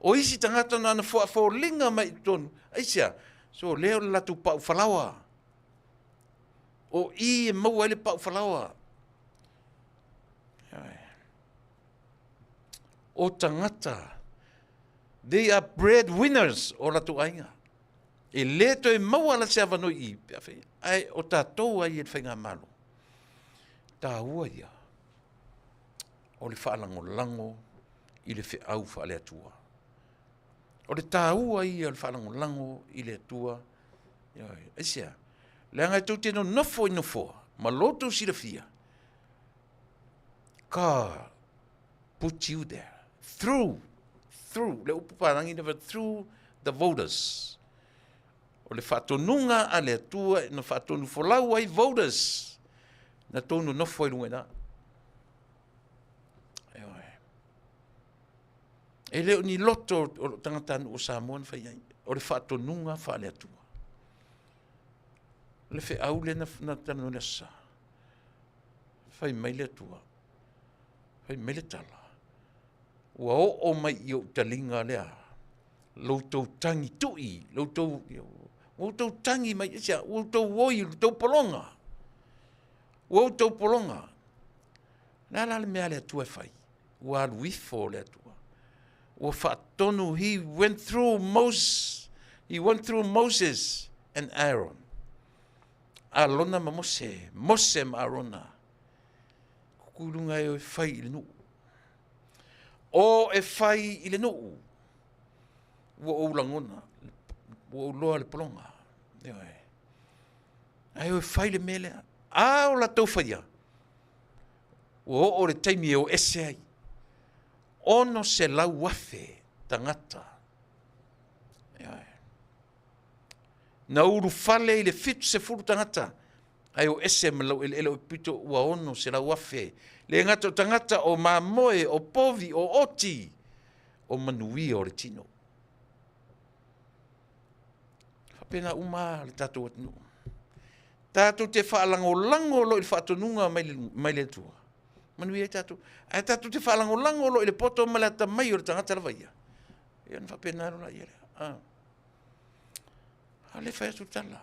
Speaker 2: O isi tagata na ona foliga mai i totonu, aisea, so lea o le latou pau falaoa. O i e maua ai le pau falaoa. O tagata, they are bread winners o latou aiga. E le toe maua la se avanoa i i, pe a fai, ae o tatou ai e le faigamalo. Taua ia o le faalagolago i le feau faale-Atua. O le taua ia o le faalagolago i le Atua. Aisea? Leaga e tou te nonofo i nofoa ma lo outou silafia. God put you there through, through, le upu palangi na through the voters. O le faatonuga a le Atua na faatonu folau ai voters na tou nonofo ai luga i ina. Ioe. E le o ni loto o lou tagatanuu o Samoa na fai ai. O le faatonuga faale-Atua. O le feau lea na talanoa i le Aso Sa. Fai mai le Atua, fai mai le tala, ua oo mai i ou taliga lea, lo outou tagi tui, lo outou, ua outou tagi mai, ua outou oi i lo outou pologa, ua outou pologa. O le a la le mea a le Atua e fai? Ua alu ifo le Atua. Ua faatonu, he went through Moses, he went through Moses and Aaron. Alona ma Mose, Mose ma Arona. Kukuluga e o e fai i le nuu. O e fai i le nuu. Ua ou lagona, ua ou loa le pologa. Ioe. Ae o e fai le mea lea. A o latou faia, ua oo le taimi e o ese ai. 600,000 tagata. Ioe. Na ulufale i le 70 tagata, ae o ese ma laueleele o Epito ua 600,000. Le gata o tagata o mamoe, o povi, o oti, o manuia o le tino. Faapena uma le tatou atunuu. Tatou te faalagolago loa i le faatonuga mai le, mai le Atua. Manuia ai tatou. Ae tatou te faalagolago loa i le poto ma le atamai o le tagata lava ia. Ia ona faapena loa lea. Ah. A le fai atu tala.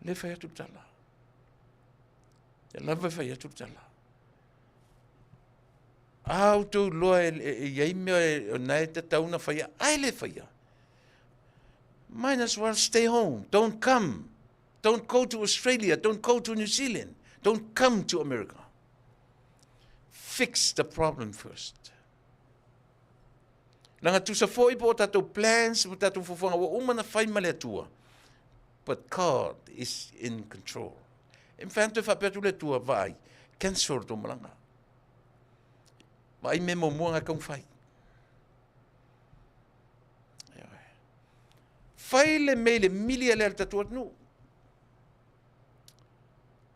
Speaker 2: Le fai atu tala. E lava e fai atu tala. A outou iloa e, e, e i ai mea e, o na e tatau na faia, ae le faia. Might as well stay home. Don't come. Don't go to Australia. Don't go to New Zealand. Don't come to America. Fix the problem first. Langa tusa foi po o tatou plans, po o tatou fuafuaga ua uma na fai ma le Atua. But God is in control. E mawhai atu e whapea atu le Atua, vaai, cancel tō malanga. Vaai me muamua ngā kau whai. Fai le mea i le mili a le tatou atunuu.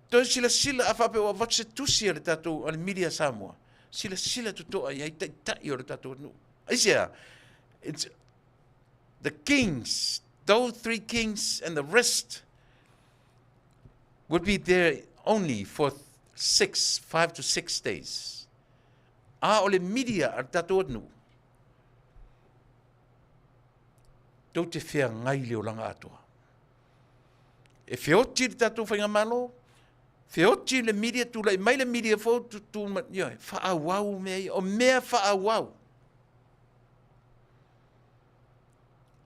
Speaker 2: Toe silasila a faapea ua avatu se tusi a le tatou a le mili a Samoa. Silasila totoa i ai taitai o le tatou atunuu. Aisea? It's the kings, those three kings and the rest would be there only for six, 5 to 6 days. A o le media a le tatou atunuu, tou te feagai le olaga atoa. E feoti le tatou faigamalo, feoti le media, tulai mai le media fou, tu, tu, ioe, faaauau mea ia, o mea faaauau.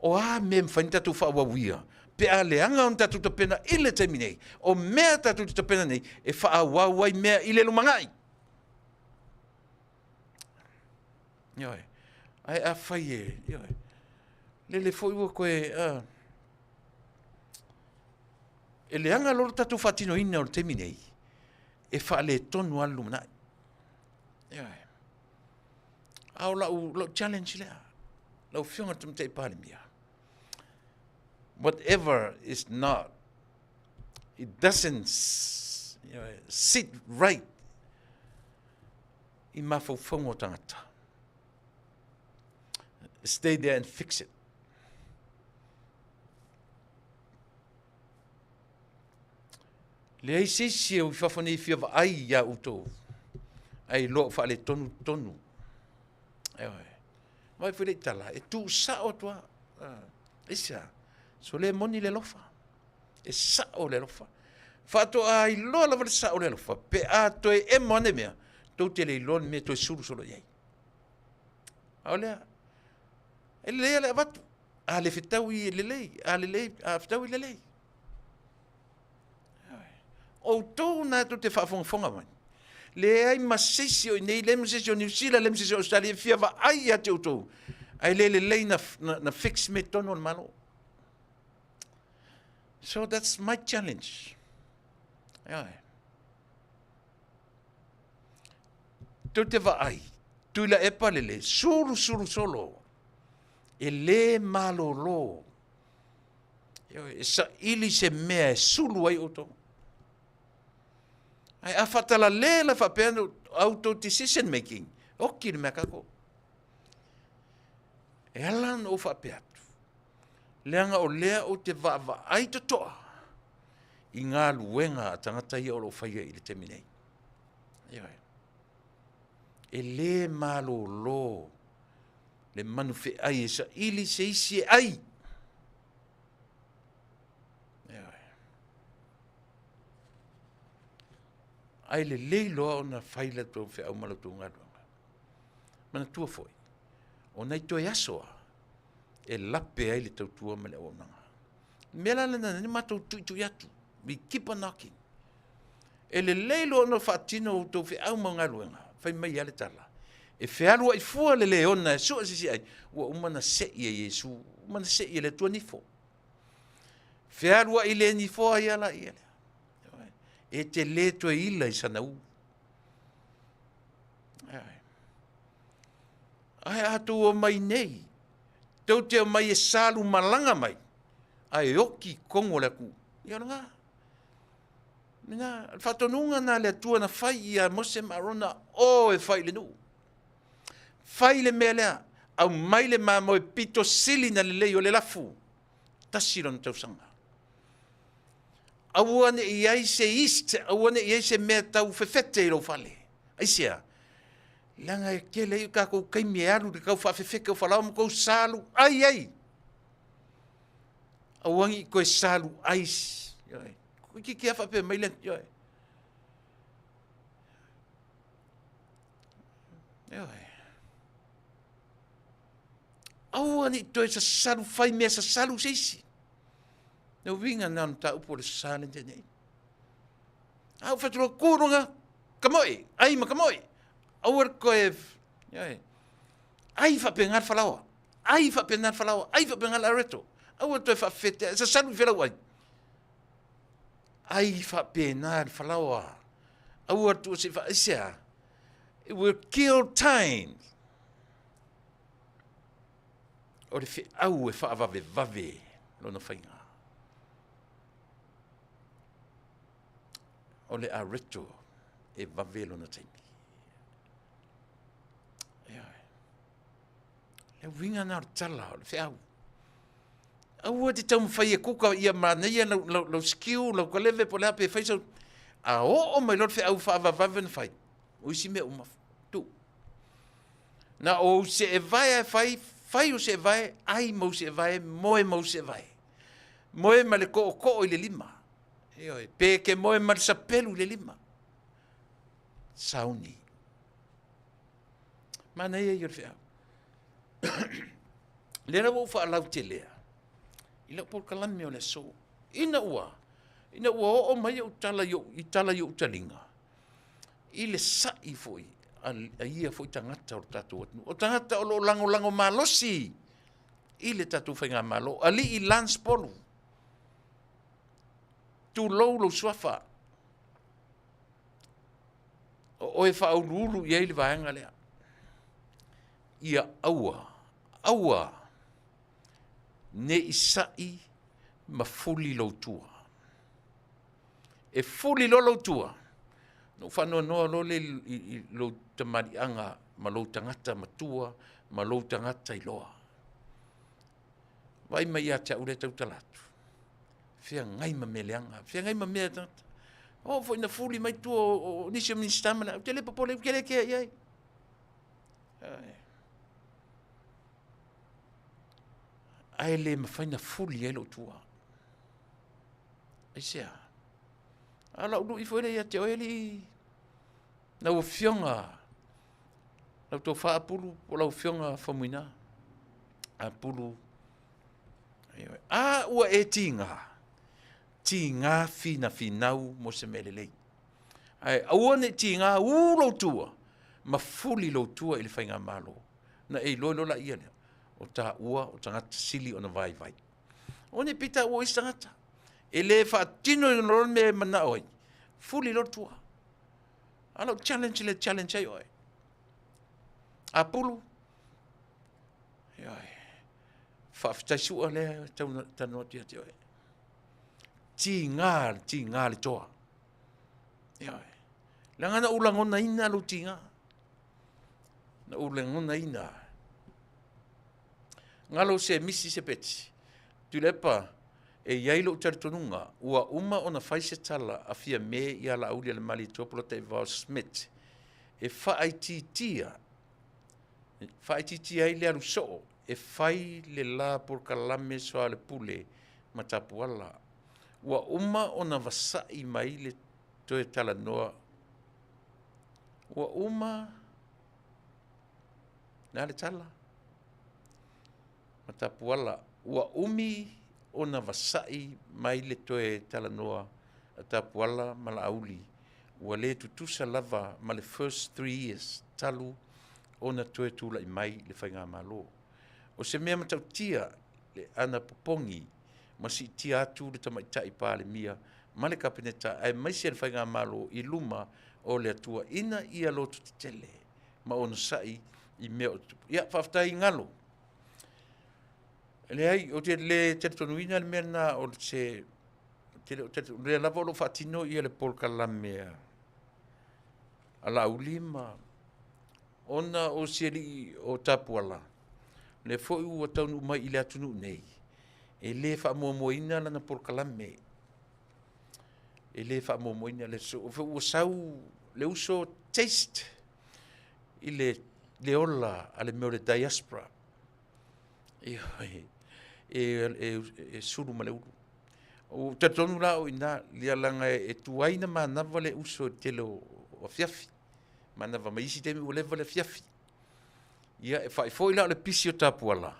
Speaker 2: O a mea e mafai ona tatou faaauauia, pe a leaga ona tatou tapena i le taimi nei, o mea tatou te tapena nei, e faaauau ai mea i le lumanai. Ioe. Ae afai e, ioe, lele foi ua koe, e leaga loa le tatou faatinoina o le taimi nei, e faaletonu lava le lumanai. Ioe. A o lau, lau challenge lea, lau Afioga i le Tamaitai Palemia, whatever is not, it doesn't sit right i mafaufauga o tagata. Stay there and fix it. Leai se isi o i fafo nei e fia vaai iā outou, ae iloa o faaletonu tonu. Ioe. Vaai foi le i tala, e tuusao atu lava. Aisea? So le moni le alofa. E sao le alofa. Faatoa iloa lava le sao o le alofa, pe a toe emo ane mea, tou te le iloa le mea toe sulu solo i ai. A o lea, e lelei le avatu. A le fetaui e lelei, a lelei, a fetaui lelei. Outou na tou te faafogafoga mai. Leai ma se isi o i inei, leai ma se isi o Niu Sila, leai ma se isi o Australia e fia vaai ia te outou. Ae le lelei na, na, na fix mea i totonu o le Malo. So that's my challenge. Ioe. Tou te vaai, Tuilaepa lele, sulu sulu solo, e lē malōlō, ioe, e saili se mea e sulu ai outou. Ae a faatalalē la faapea a outou decision making, oki le mea a kākou. E ala ona ou faapea atu, leaga o lea ou te vaavaai totoa i galuega a tagata ia o lo o faia i le taimi nei. Ioe. E lē malōlō le manufeai e saili se isi e ai. Ioe. Ae lelei loa ona fai la outou feau ma la outou galuega. Manatua foi, o nai toe aso a e lape ai le tautua ma le auaunaga. O le mea la lena na matou tuitui atu, we keep on knocking. E lelei loa ona faatino outou feau ma galuega, fai mai lava le tala, e fealuai fua le leona e sue se isi ai, ua uma ona sei e Iesu, ua uma ona sei e le Atua nifo. Fealuai le nifoa ia laia lea. E te le toe ila i sana u. Ae a tou omai nei, tou te omai e salu malaga mai, ae oki i totonu o le atunuu, ia o lena. Lena, o le faatonuga lena a le Atua na fai ia Mose ma Arona, o e fai i le nuu. Fai le mea lea, aumai le mamoe pito sili na lelei o le lafu, tasi lona tausaga. Aua ne i ai se yeast, aua ne i ai se mea tau fefete i lou fale. Aisea? Leaga e tele ai o tatou taimi e alu i le tau faafefete o falaoa ma tou salu ai ai. Aua ne i toe salu ai. Toeitiiti lava faapea mai le, ioe. Ioe. Aua ne i toe sasalu, fai mea sasalu se isi. Le uiga lena o le mataupu o le sa lea na tea nei. A ou fai atu loa, tu i luga, kamoe, ai ma kamoe. Aua le toe, ioe, ai faapena le falaoa, ai faapena le falaoa, ai faapena le areto. Aua le toe faafefetea, sasalu i felauai. Ai faapena le falaoa. Aua le tuu se i faaisea. It will kill time. O le feau e faavavevave lona faiga. O le areto e vave lona taimi. Ioe. Le uiga na o le tala o le feau. Aua te taumafai e kuka ia manaia lau, lau, lau skill, lau kaleve po o le a pe fai sau. A oo mai loa le feau faavavave na fai, o isi mea uma, tuu. Na o ou seevae ae fai, fai o seevae, ai ma ou seevae, moe ma ou seevae. Moe ma le tootoo i le lima. Ioe, pe ke moe ma le sapelu i le lima. Sauni. Manaia ia o le feau. Lea la ua ou faalautelea i lau polokalame o le aso. Ina ua, ina ua oo mai au tala i ou, i tala i ou taliga, i le sa'i foi a ia foi tagata o le tatou atunuu, o tagata o lo o lagolago malosi i le tatou faigamalo, Alii Lance Polu, tulou lou suafa, o oe faauluulu i ai le vaega lea. Ia aua, aua ne i sa'i ma fuli lou tua. E fuli loa lou tua, ona ou faanoanoa loa lea i lou tamaliiaga ma lou tagata matua ma lou tagata iloa. Vaai mai ia te au lea e tautala atu, feagai ma mea leaga, feagai ma mea tagata. Oo foi ina fuli mai tua o nisi o Minisita ma le, ou te le popole, ou te le kea i ai. Ae le mafai na fuli ai lou tua. Aisea? A o lau lui foi lea ia te oe alii, lau Afioga, lau tofa Apulu, po o lau Afioga Faumuina. Apulu, a ua e tiga, tiga finafinau mo se mea lelei. Ae aua ne i tiga ū lou tua ma fuli lou tua i le faigamalo. Na e iloa loa laia lea, o taua o tagata sili ona vaivai. Aua ne i pei taua o isi tagata. E le faatino i lona mea e manao ai, fuli loa le tua. A o lau challenge lea e challenge ai oe. Apulu, ioe, faafetai sua lea tau talanoa atu ia te oe. Tiga, le tiga le toa. Ioe. Leaga na ou lagonaina lou tiga. Na ou lagonaina. Galo se misi se peti. Tuilaepa, e i ai lou talitonuga, ua uma ona fai se tala a Fiame ia Laaulialemalietoa Polataivao Schmidt e faaitiitia, faaitiitia ai le alu soo e fai le la polokalame soaolepule ma Tapuala. Ua uma ona vasai mai le toe talanoa, ua uma, le a le tala? Ma Tapuala, ua umi ona vasai mai le toe talanoa a Tapuala ma Laauli, ua le tutusa lava ma le first 3 years talu ona toe tulai mai le faigamalo. O se mea matautia le anapopogi ma siitia atu le Tamaitai Palemia ma le Kapeneta aemaise le faigamalo i luma o le Atua ina ia lototetele ma onosai i mea o tutupu. Ia, faafetai Galo. Leai, ou te le talitonuina le mea lena o se te le o lea lava o lo o faatino ia le polokalame a Laauli ma ona o si alii o Tapuala, lea foi ua taunuu mai i le atunuu nei, e le faamuamuaina lana polokalame. E le faamuamuaina le ua sau le uso taste i le ola a le mea o le diaspora. Ioe, e sulu ma le ulu. Ua talitonu la au i ina, ia leaga e tuai na manava le uso i le tele o afiafi. Manava mai isi taimi ua leva le afiafi. Ia, e fa'i foi la o le pisi o Tapuala,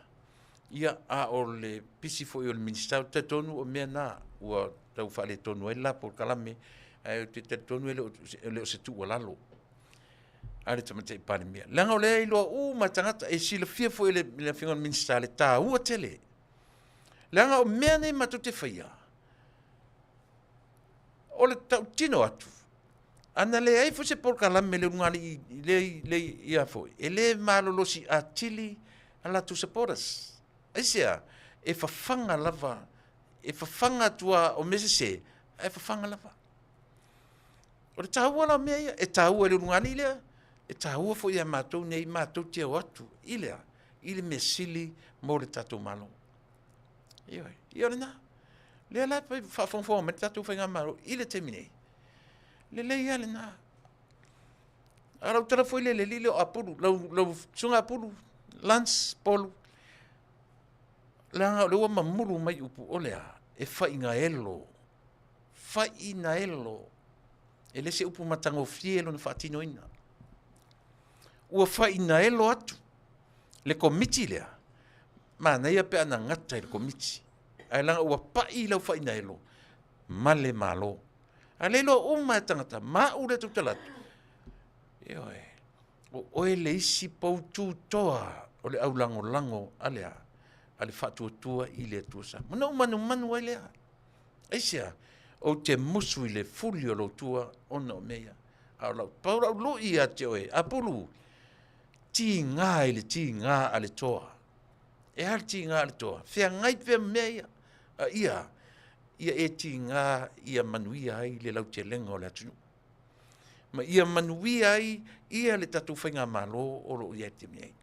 Speaker 2: ia, a o le pisi foi o le Minisita, ou te talitonu o mea na ua tau faaletonu ai le la polokalame, ae ou te talitonu e le o se tuualalo a le Tamaitai Palemia. Leaga o lea e iloa uma e tagata, e silafia foi e le Afioga i le Minisita le taua tele. Leaga o mea nei matou te faia, o le tautino atu, ana leai foi se polokalame le ulugalii le, le, ia foi, e le malolosi atili a latou supporters. Aisea? E fafaga lava, e fafaga atu lava o mea sese, ae fafaga lava. O le taua la o mea ia, e taua i le ulugalii lea, e taua foi ia matou nei matou te o atu i le a? I le mea sili mo le tatou Malo. Ioe, ia o lena. Lea la e faafogafoga mai le tatou faigamalo i le taimi nei. Lelei lava lena. A o lau tala foi lea i le alii lea o Apulu, lau susuga Apulu, Lance Polu, leaga o lea ua mamulu mai upu, o le a? E faigaelo, faigaelo. E le se upu matagofie lona faatinoina. Ua fainaelo atu le Komiti lea, manaia pe ana gata i le Komiti, ae leaga ua pai lau fainaelo ma le Malo. A le iloa uma e tagata, ma au lea e tautala atu, ioe, o oe le isi poutu toa o le aulagolago a le a? A le Faatuatua i le Atua Samoa. Ona ou manumanu ai lea. Aisea? Ou te musu i le fuli o lou tua ona o mea ia. A o lau, pau lau lui ia te oe, Apulu, tiga i le tiga a le toa. E a le tiga a le toa? Feagai pea ma mea ia. A ia, ia e tiga ia manuia ai le lautelega o le atunuu. Ma ia manuia ai ia le tatou faigamalo o lo o i ai i le taimi nei.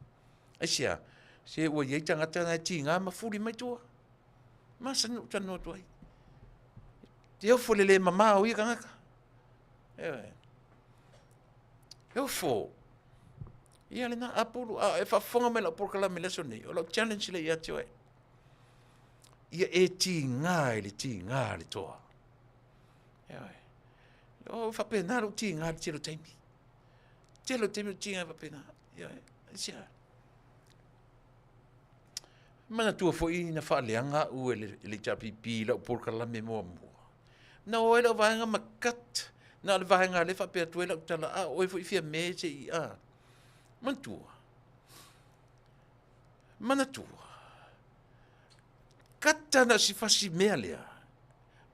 Speaker 2: Aisea? Se ua i ai tagata na e tiga ma fuli mai tua. Masani ona ou talanoa atu ai. Te ofo le le mama o ia tagata. Ioe. E ofo. Ia lena, Apulu, a e faafofoga mai lau polokalame i le aso nei, o lau challenge lea ia te oe. Ia e tiga i le tiga a le toa. Ioe. O faapena lou tiga i le tele o taimi. Tele o taimi o tiga faapena. Ioe. Aisea? Manatua foi na faaleaga au e le HRPP i lau polokalame muamua. Na o ai lau vaega ma cut, na o le vaega lea faapea atu ai lau tala, a o oe foi Fiame se i, a. Manatua. Manatua. Kata na o si fasi mea lea.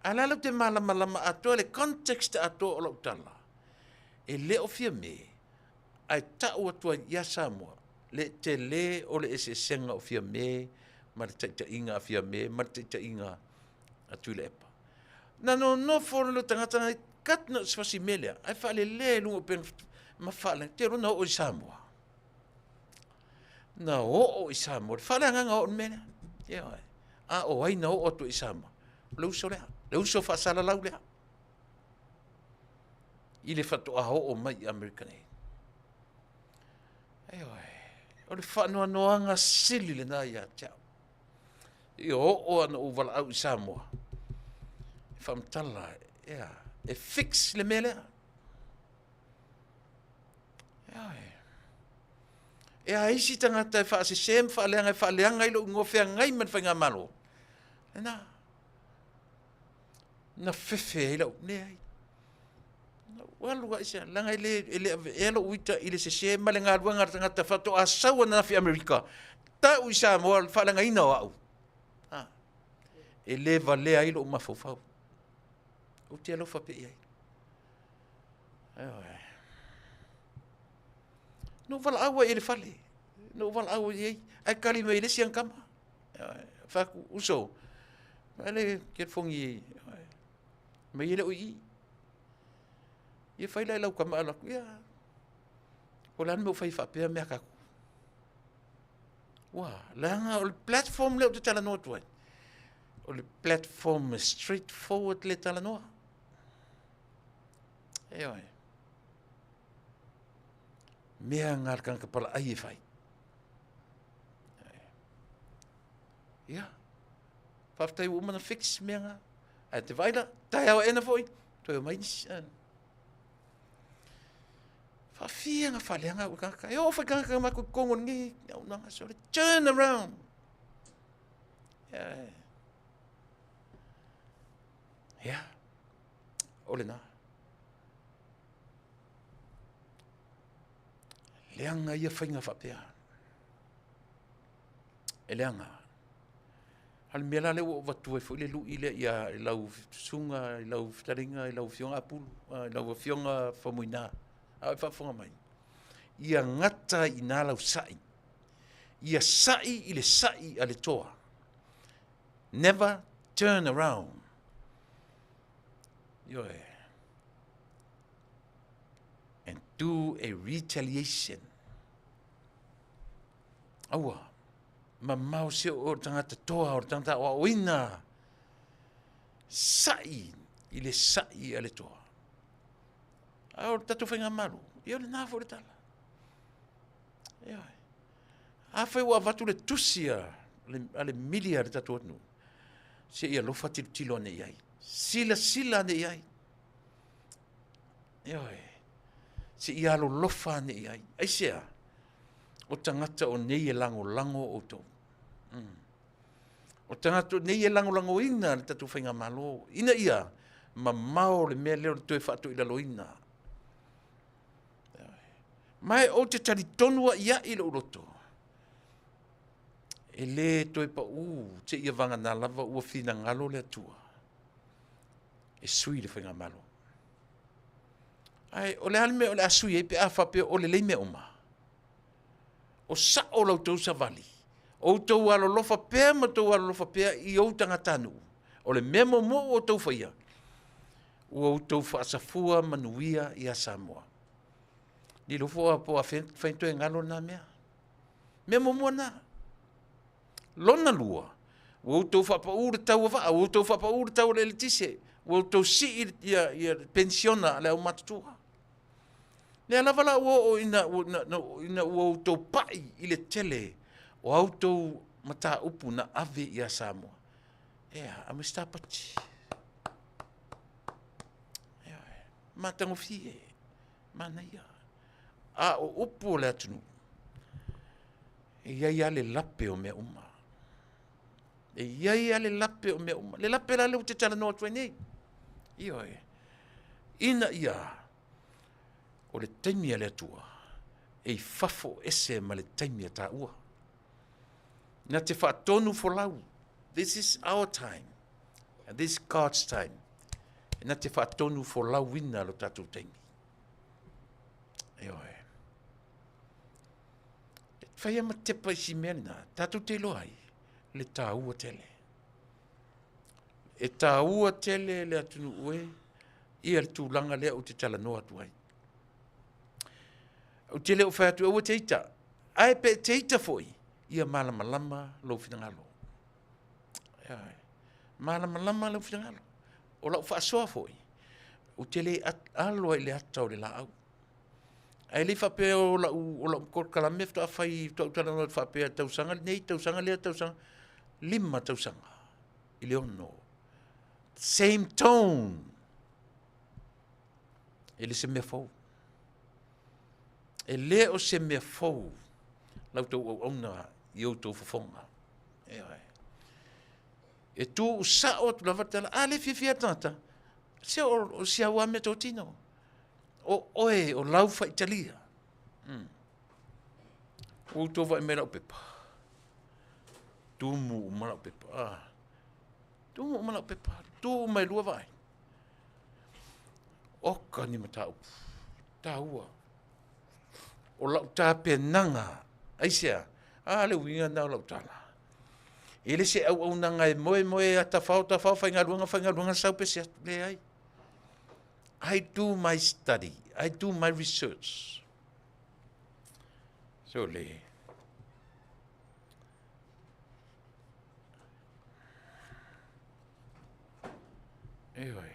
Speaker 2: A la lau te malamalama atoa le context atoa o lau tala. E le o Fiame, ae tau atu ai ia Samoa. Le tele o le eseesega o Fiame ma le taitaiga a Fiame ma le taitaiga a Tuilaepa. Na nonofo le tagata na kat na se mea lea, ae faalelea i luga o upega ma faale, te iloa na oo i Samoa. Na oo i Samoa, le faaleagaga o le mea lea. Ioe. A o ai na oo atu i Samoa? O le uso lea, le uso faasalalau lea. I le faatoa oo mai i Amerika nei. Ioe. O le faanoanoaga sili lena ia te au. Ia oo ana ou valaau i Samoa, e faamatala, ea, e fix le mea lea. Ioe. E a isi tagata e faasese ma faaleaga e faaleaga ai lou igoa feagai ma le faigamalo, lena. Na fefe ai lau, leai. Na ou alu ai se, leaga e le aveea lou ita i le sese ma le galuega a le tagata faatoa sau ananafi i Amerika, tau i Samoa le faaleagaina o au. A, e le valea ai lou mafaufau. Ou te alofa pea i ai. Ioe. Na ou valaau ai i le fale, na ou valaau ai i ai, ae tali mai e le isi ana tama. Ioe. Fai atu, uso, vaai le telefoni mai e le o i i. Ia fai la i lau tama alu atu, ia, po o le a le mea ua fai ai faapea mea a tatou. Ua, leaga o le platform lea ou te talanoa atu ai, o le platform e straight forward le talanoa. Ioe. Mea na le tagata palaai e fai. Ia, faafetai ua uma na fix mea na. Ae te vaai la, taeao aena foi, toe omai nisi. Faafia na faaleaga au e tagata. E oo foi tagata na matou i totonu o lenei auaunaga, sole, turn around. Ia, ia, o lena. Leaga ia faiga faapea. E leaga. A o le mea la lea ua ou avatua ai foi le lui lea ia i lau susuga, i lau fetalaiga, i lau Afioga Apulu, i lau Afioga Faumuina, a o e faafofoga mai, ia gata ai i ina lau sai. Ia sai i le sai a le toa. Never turn around. Ioe. And do a retaliation. Aua, mamao se o le tagata toa, o le tagata aoaoina, sa'i i le sa'i a le toa. A o le tatou faigamalo, ia o lena foi le tala. Ioe. Afai ua avatu le tusi a le mili a le tatou atunuu, se i alofa tilotilo ane i ai, silasila ane i ai. Ioe. Se i alolofa ane i ai. Aisea? O tagata o nei e lagolago outou. O tagata o nei e lagolagoina le tatou faigamalo, ina ia mamao le mea lea o le toe faatoilaloina. Ma e ou te talitonu a'ia'i lou loto, e lē toe paʻū seia vagana lava ua finagalo le Atua e sui le faigamalo. Ae o le a le mea o le a sui ai pe a faapea o lelei mea uma? O sa'o la outou savali, o outou alolofa pea ma outou alolofa pea i ou tagatanuu. O le mea muamua ua outou faia, ua outou faasafua manuia ia Samoa. Lilo fo a po a fe fai toe galo na mea. Mea muamua na. Lona lua, ua outou faapaū le tau o vaa, ua outou faapaū le tau o le eletise, ua outou sii ia, ia penisiona a le aumatutua. Lea lava la ua oo ina, ina, ina ua outou pai i le tele o a outou mataupu na ave ia Samoa. Ea, a ma sitapati. Ea, matagofie, manaia. A o upu o le atunuu, e i ai lava le lape o mea uma. E i ai lava le lape o mea uma. Le lape la lea ou te talanoa atu ai nei. Ioe. Ina ia, o le taimi a le Atua, e i fafo ese ma le taimi a taua. Na te faatonu folau. This is our time. And this is God's time. Na te faatonu folauina lo tatou taimi. Ioe. Fai ma tepa i si mea lena, tatou te iloa ai le taua tele. E taua tele le atunuu e ia le tulaga lea ou te talanoa atu ai. Ou te le o fai atu aua te ita, ae pe te ita foi, ia malamalama lou finagalo. Ioe. Malamalama lou finagalo. O lau faasoa foi, ou te le alo ai i le ata o le laau. Ae le faapea o lau kolekalame faatoa fai, faatoa ou talanoa atu faapea tausaga lenei, tausaga lea, tausaga, 5 tausaga i le 6. Same tone. E le se mea fou. E le o se mea fou la outou auauna i outou fofoga. Ioe. E tu sao atu lava tala, a le fiafia tagata, se o si au lava mea totino. O oe o lau faitalia. Ua outou vaai mai lau pepa. Tumu uma lau pepa. Ah. Tumu uma lau pepa. Tu uma e lua vaai. Oka ni mataupu. Taua. O lau tapenaga. Aisea? A le uiga na o lau tala. E le se auaunaga e moe moe a tafao tafao faigaluega faigaluega sau pese atu. Leai. I do my study. I do my research. So le. Ioe.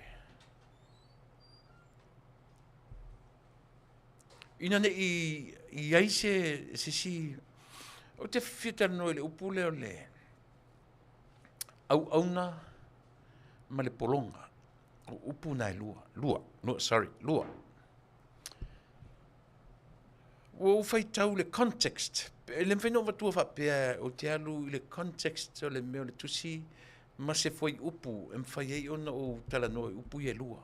Speaker 2: Ina ne i i ai se isi, ou te fia talanoa i le upu lea o le auauna ma le pologa. O upu na e lua, lua, lua, sorry, lua. Ua ou faitau le context, e le mafai ona ou avatua faapea ou te alu i le context o le mea o le tusi ma se fuaiupu e mafai ai ona ou talanoa i upu ia e lua.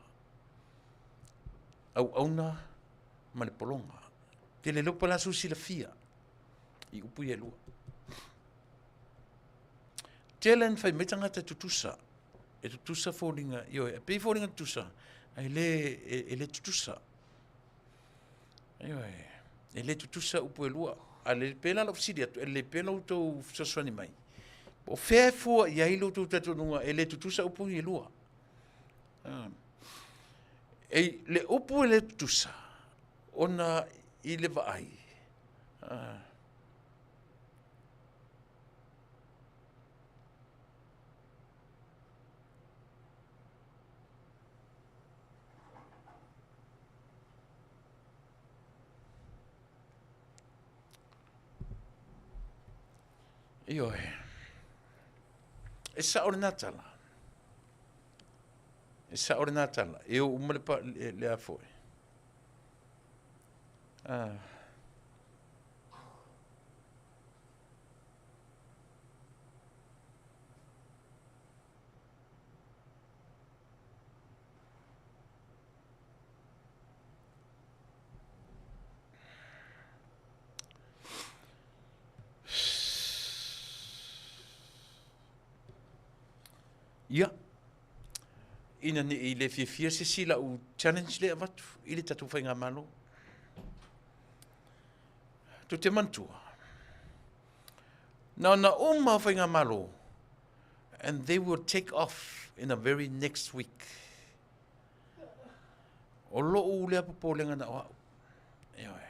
Speaker 2: Auauna ma le pologa. Ou te le iloa po o le a sou silafia i upu ia e lua. Tele ina fai mai tagata e tutusa, e tutusa foliga, ioe, e pei foliga tutusa, ae le, e le tutusa. Ioe, e le tutusa upu e lua. A le pei la lau fesili atu, e lelei pea lo outou fesoasoani mai. Po o fea e fua i ai lo outou talitonuga e le tutusa upu ia e lua. E, le upu e le tutusa, ona i le vaai, Ioe. E sao lena tala. E sao lena tala. E o uma le, pa, le, le a foi. Ah. Ia, ina ne i le fiafia se isi lau challenge lea e avatu i le tatou faigamalo. Tou te manatua, na ona uma o faigamalo, and they will take off in the very next week. O lou lea popolega na o au. Ioe.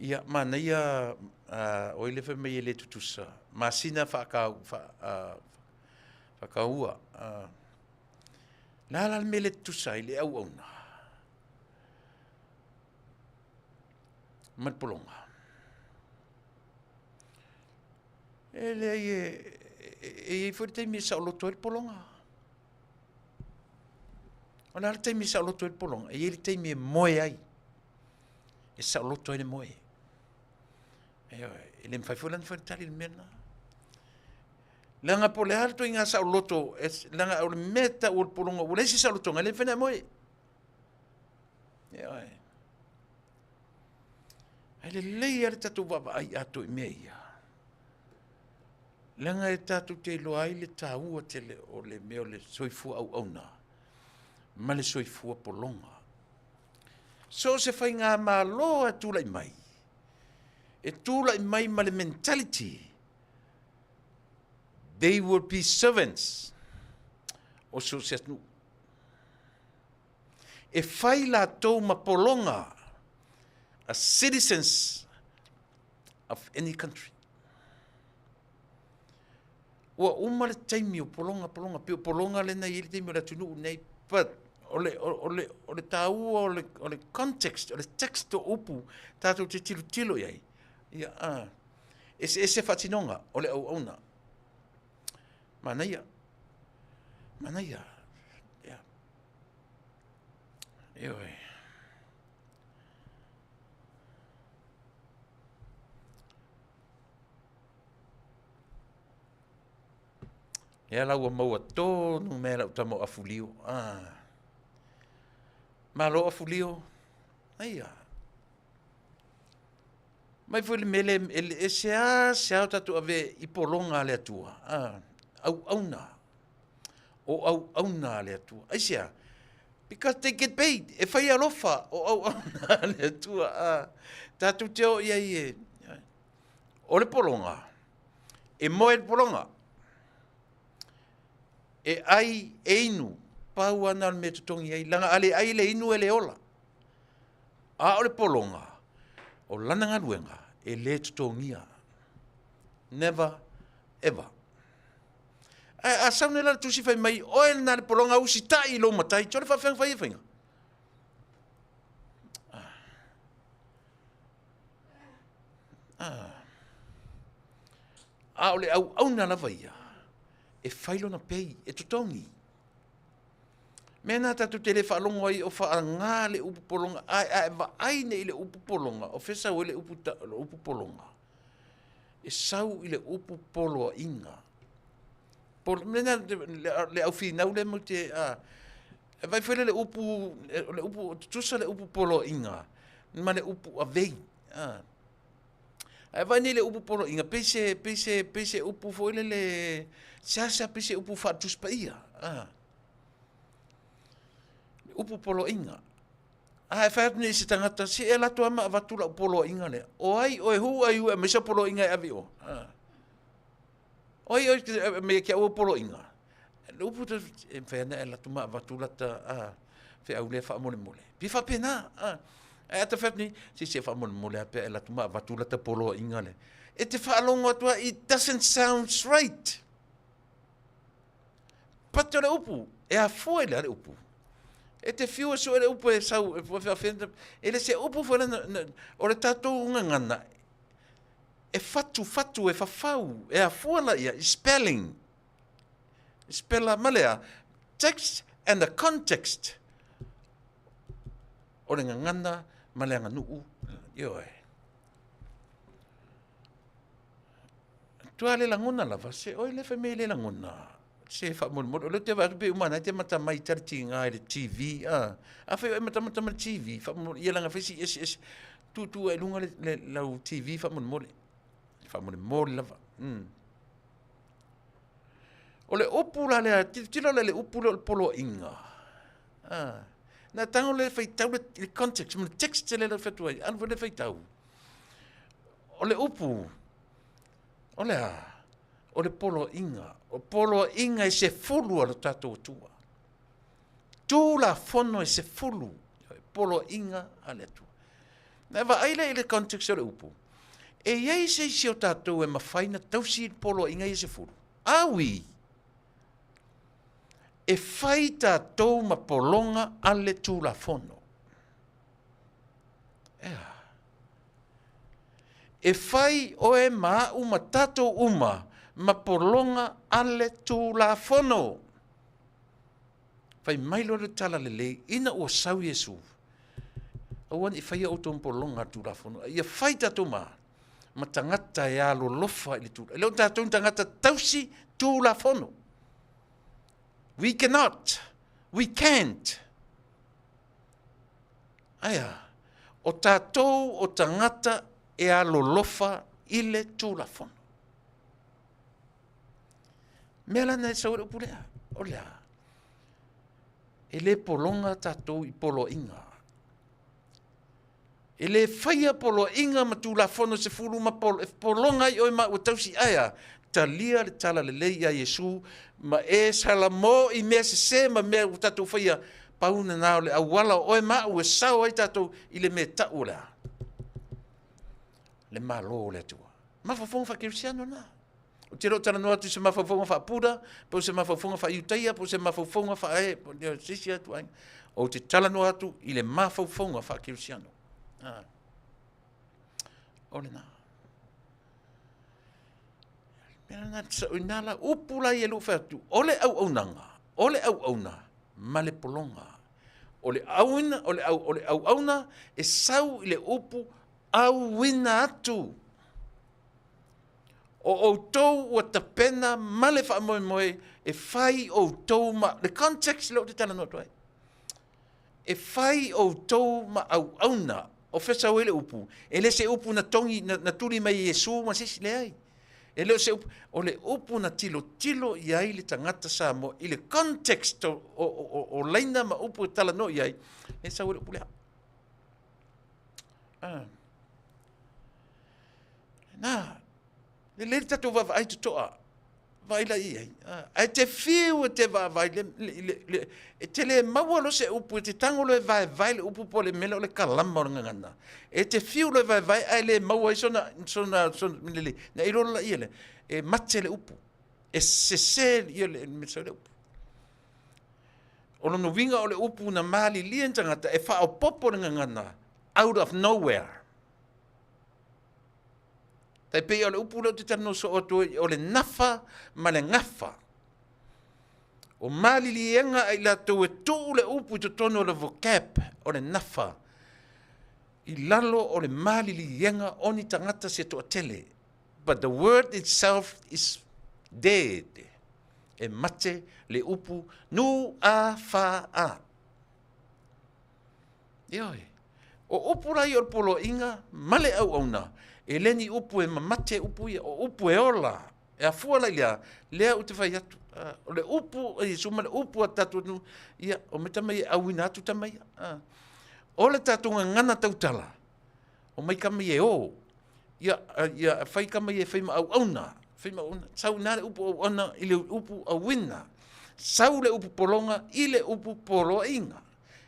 Speaker 2: Ia, manaia, o ai le fai mai e le tutusa, masina faakau, faakaua. Le a la le mea le tutusa ai le auauna ma le pologa? E leai, e i ai foi le taimi e saoloto ai le pologa. O le a le taimi e saoloto ai le pologa? E i ai le taimi e moe ai, e saoloto ai le moe. E le mafai foi la ona fai le tali i le mea lena. Leaga po o le a le ituaiga saoloto, leaga o le mea e tau o le pologa ua leai se saolotoga, e le mafai ona e moe. Ioe. Ae lelei lava le tatou vaavaai atoa i mea ia. Leaga e tatou te iloa ai le taua tele o le mea o le soifua auauna ma le soifua pologa. So o se faigamalo e tulai mai, e tulai mai ma le mentality, they will be servants o so o se atunuu. E fai latou ma pologa a citizens of any country. Ua uma le taimi o pologa, pologa, pei o pologa lea na i ai le taimi o le atunuu nei, but o le, o le, o le taua o le, o le context, o le text o upu tatou te tilotilo i ai, ia, a, eseese faatinoga o le auauna. Manaia, manaia, ia. Ioe. Ia la ua maua tonu mea lau tama o Afulio. Ah. Malo Afulio. Aia. Mai foi le mele e se a se a o tatou ave i pologa a le Atua. Ah. Auauna. O auauna a le Atua. Aisea? Because they get paid. E fai alofa o auauna a le Atua. Ah. Tatou te o i ai e O le pologa, e moe le pologa, e ai, e inu, pau ana o le mea e totogi ai, leaga a le ai le inu e le ola. A o le pologa, o lana galuega, e le totogia. Never, ever. Ae a sau nei la le tusi fai mai, oe lena le pologa usitai i lou matai, tole faafeaga fai ia faiga. A o le auauna lava ia, e fai lona pei, e totogi. Mea na tatou te le faalogo ai o faaaga le upu pologa, ae a e vaai nei i le upu pologa, o fea e sau ai le upu, ta, le upu pologa? E sau i le upu poloaiga. Polo, mea na, le, le au finau lea matou te, a, e vaai foi lea le upu, le upu, tutusa le upu poloaiga ma le upu avei. A. Ae vaai nei le upu poloaiga, pei se, pei se, pei se upu foi lele, seasea pei se upu faatusi paia. A. Le upu poloaiga. A e fai atu nei i se tagata, se e alu atu lava ma avatu lau poloaiga lea. O ai oe, who are you e aumai sau poloaiga e ave i o? A. O ai oe me ke au poloaiga. Le upu e mafai ana e alu atu ma avatu lata a feau lea faamolemole. Pei faapena. A. Ae a ta fai atu nei, se se faamolemole lava pe a e alu atu ma avatu lata poloaiga lea. E te faalogo atu lava, it doesn't sound right. But o le upu, e afua i le a le upu? E te fiu e sue le upu e sau, e faafea, e le se upu foi lea, o le tatou gagana, e fatufatu, e fafau, e afua la ia i spelling. Spella ma lea, text and the context o le gagana ma le aganuu, ioe. Tua le lagona lava, se oi le fai mai le lagona. Se faamolemole, o lea ou te vaai atu pei uma lava e te mata mai i le tiga i le TV, a. Afai o e matamata mai i le TV, faamolemole, ia leaga fai si eseese, tutu ai i luga le, le, lau TV faamolemole. Faamolemole lava. Mm. O le upu la lea, tilotilo lea i le upu lea o le poloaiga. Ah. Na tago le faitau le, le context, ma le text lea le fai atu ai, alu foi le faitau. O le upu, o le a? O le poloaiga. O poloaiga e sefulu a lo tatou Atua. Tulafono e sefulu, poloaiga a le Atua. Na vaai lea i le context o le upu, e i ai se isi o tatou e mafai na tausi i le poloaiga ia sefulu? Aui! E fai tatou ma pologa a le Tulafono. Ea. E fai oe ma a'u ma tatou uma ma pologa a le Tulafono. Fai mai loa le tala lelei, ina ua sau Iesu, aua ne i faia outou ma pologa a le Tulafono, a ia fai tatou ma, ma tagata e alolofa i le Tulafono. E le o tatou ni tagata tausi Tulafono. We cannot. We can't. Ae a? O tatou o tagata e alolofa i le Tulafono. Mea la na e sau ai le upu lea, o le a? E le pologa tatou i poloaiga. E le faia poloaiga ma Tulafono 10 ma e pologa ai oe ma ua tausi ae a? Talia le tala lelei ia Iesu ma e salamo i mea sese ma mea ua tatou faia, pau lena o le auala o oe ma au e sao ai tatou i le mea e tau o le a? Le Malo o le Atua. Mafaufauga faakerisiano na. Ou te le o talanoa atu i se mafaufauga faa-Buddha, po o se mafaufauga faa-Iutaia, po o se mafaufauga faa-e, se isi atu aiga. Ou te talanoa atu i le mafaufauga faakerisiano. Ah. O lena. Mea lena, ina la upu la ia lou fai atu, o le auaunaga, o le auauna ma le pologa. O le auina, o le au, o le auauna e sau i le upu auina atu. O outou ua tapena ma le faamoemoe e fai outou ma, le context lea ou te talanoa atu ai. E fai outou ma auauna. O fea sau ai le upu? E le se upu na togi, na, na tuli mai e Iesu ma se isi, leai. E le o se upu, o le upu na tilotilo i ai le tagata Samoa i le context o, o, o, o laina ma upu e talanoa i ai, e sau ai le upu lea. Ah. Na, lelei le tatou vaavaai totoa, vaai la i ai. Ae te fiu e te vaavaai, e te le maua loa se upu, e te tago loa e vaevae le upu po o le mea lea o le kalama o le gagana. E te fiu loa e vaevae ae le maua ai sona, sona, sona, lelei. Na iloa la ia lea, e mate le upu, e sese ia le mea le upu. O lona uiga o le upu na malilie ni tagata e faaopoopo le gagana out of nowhere. Tai pei o le upu lea ou te talanoa soo atu ai, o le nafa ma le gafa. O maliliega a i latou e tuu le upu i totonu o le vocab o le nafa i lalo o le maliliega o ni tagata se toatele. But the word itself is dead. E mate le upu nu a fa a. Ioe. O upu la ia o le poloaiga ma le auauna, e le ni upu e mamate upu ia, o upu e ola. E afua la i le a? Lea ou te fai atu, o le upu a Iesu ma le upu a tatou atunuu, ia, omai tama ia e auina atu tama ia. O le tatou gagana tautala, omai tama ia e o. Ia, ia fai tama ia e fai ma auauna, fai ma auauna. Sau i ina le upu auauna i le upu auina. Sau le upu pologa i le upu poloaiga.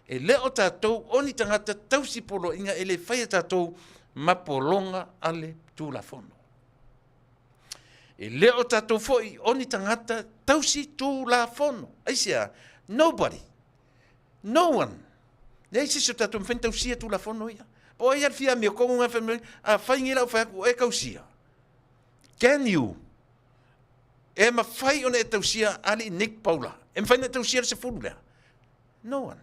Speaker 2: E le o tatou o ni tagata tausi poloaiga e le faia tatou ma pologa a le Tulafono. E le o tatou foi o ni tagata tausi Tulafono. Aisea? Nobody. No one. Leai se isi o tatou e mafai ona tausia Tulafono ia. Po o ai lava le fia amiotonu na fai mai, a fai nei la ou fai atu, ua e tausia. Can you? E mafai ona e tausia alii Nick Paula? E mafai ona e tausia le 10 lea? No one.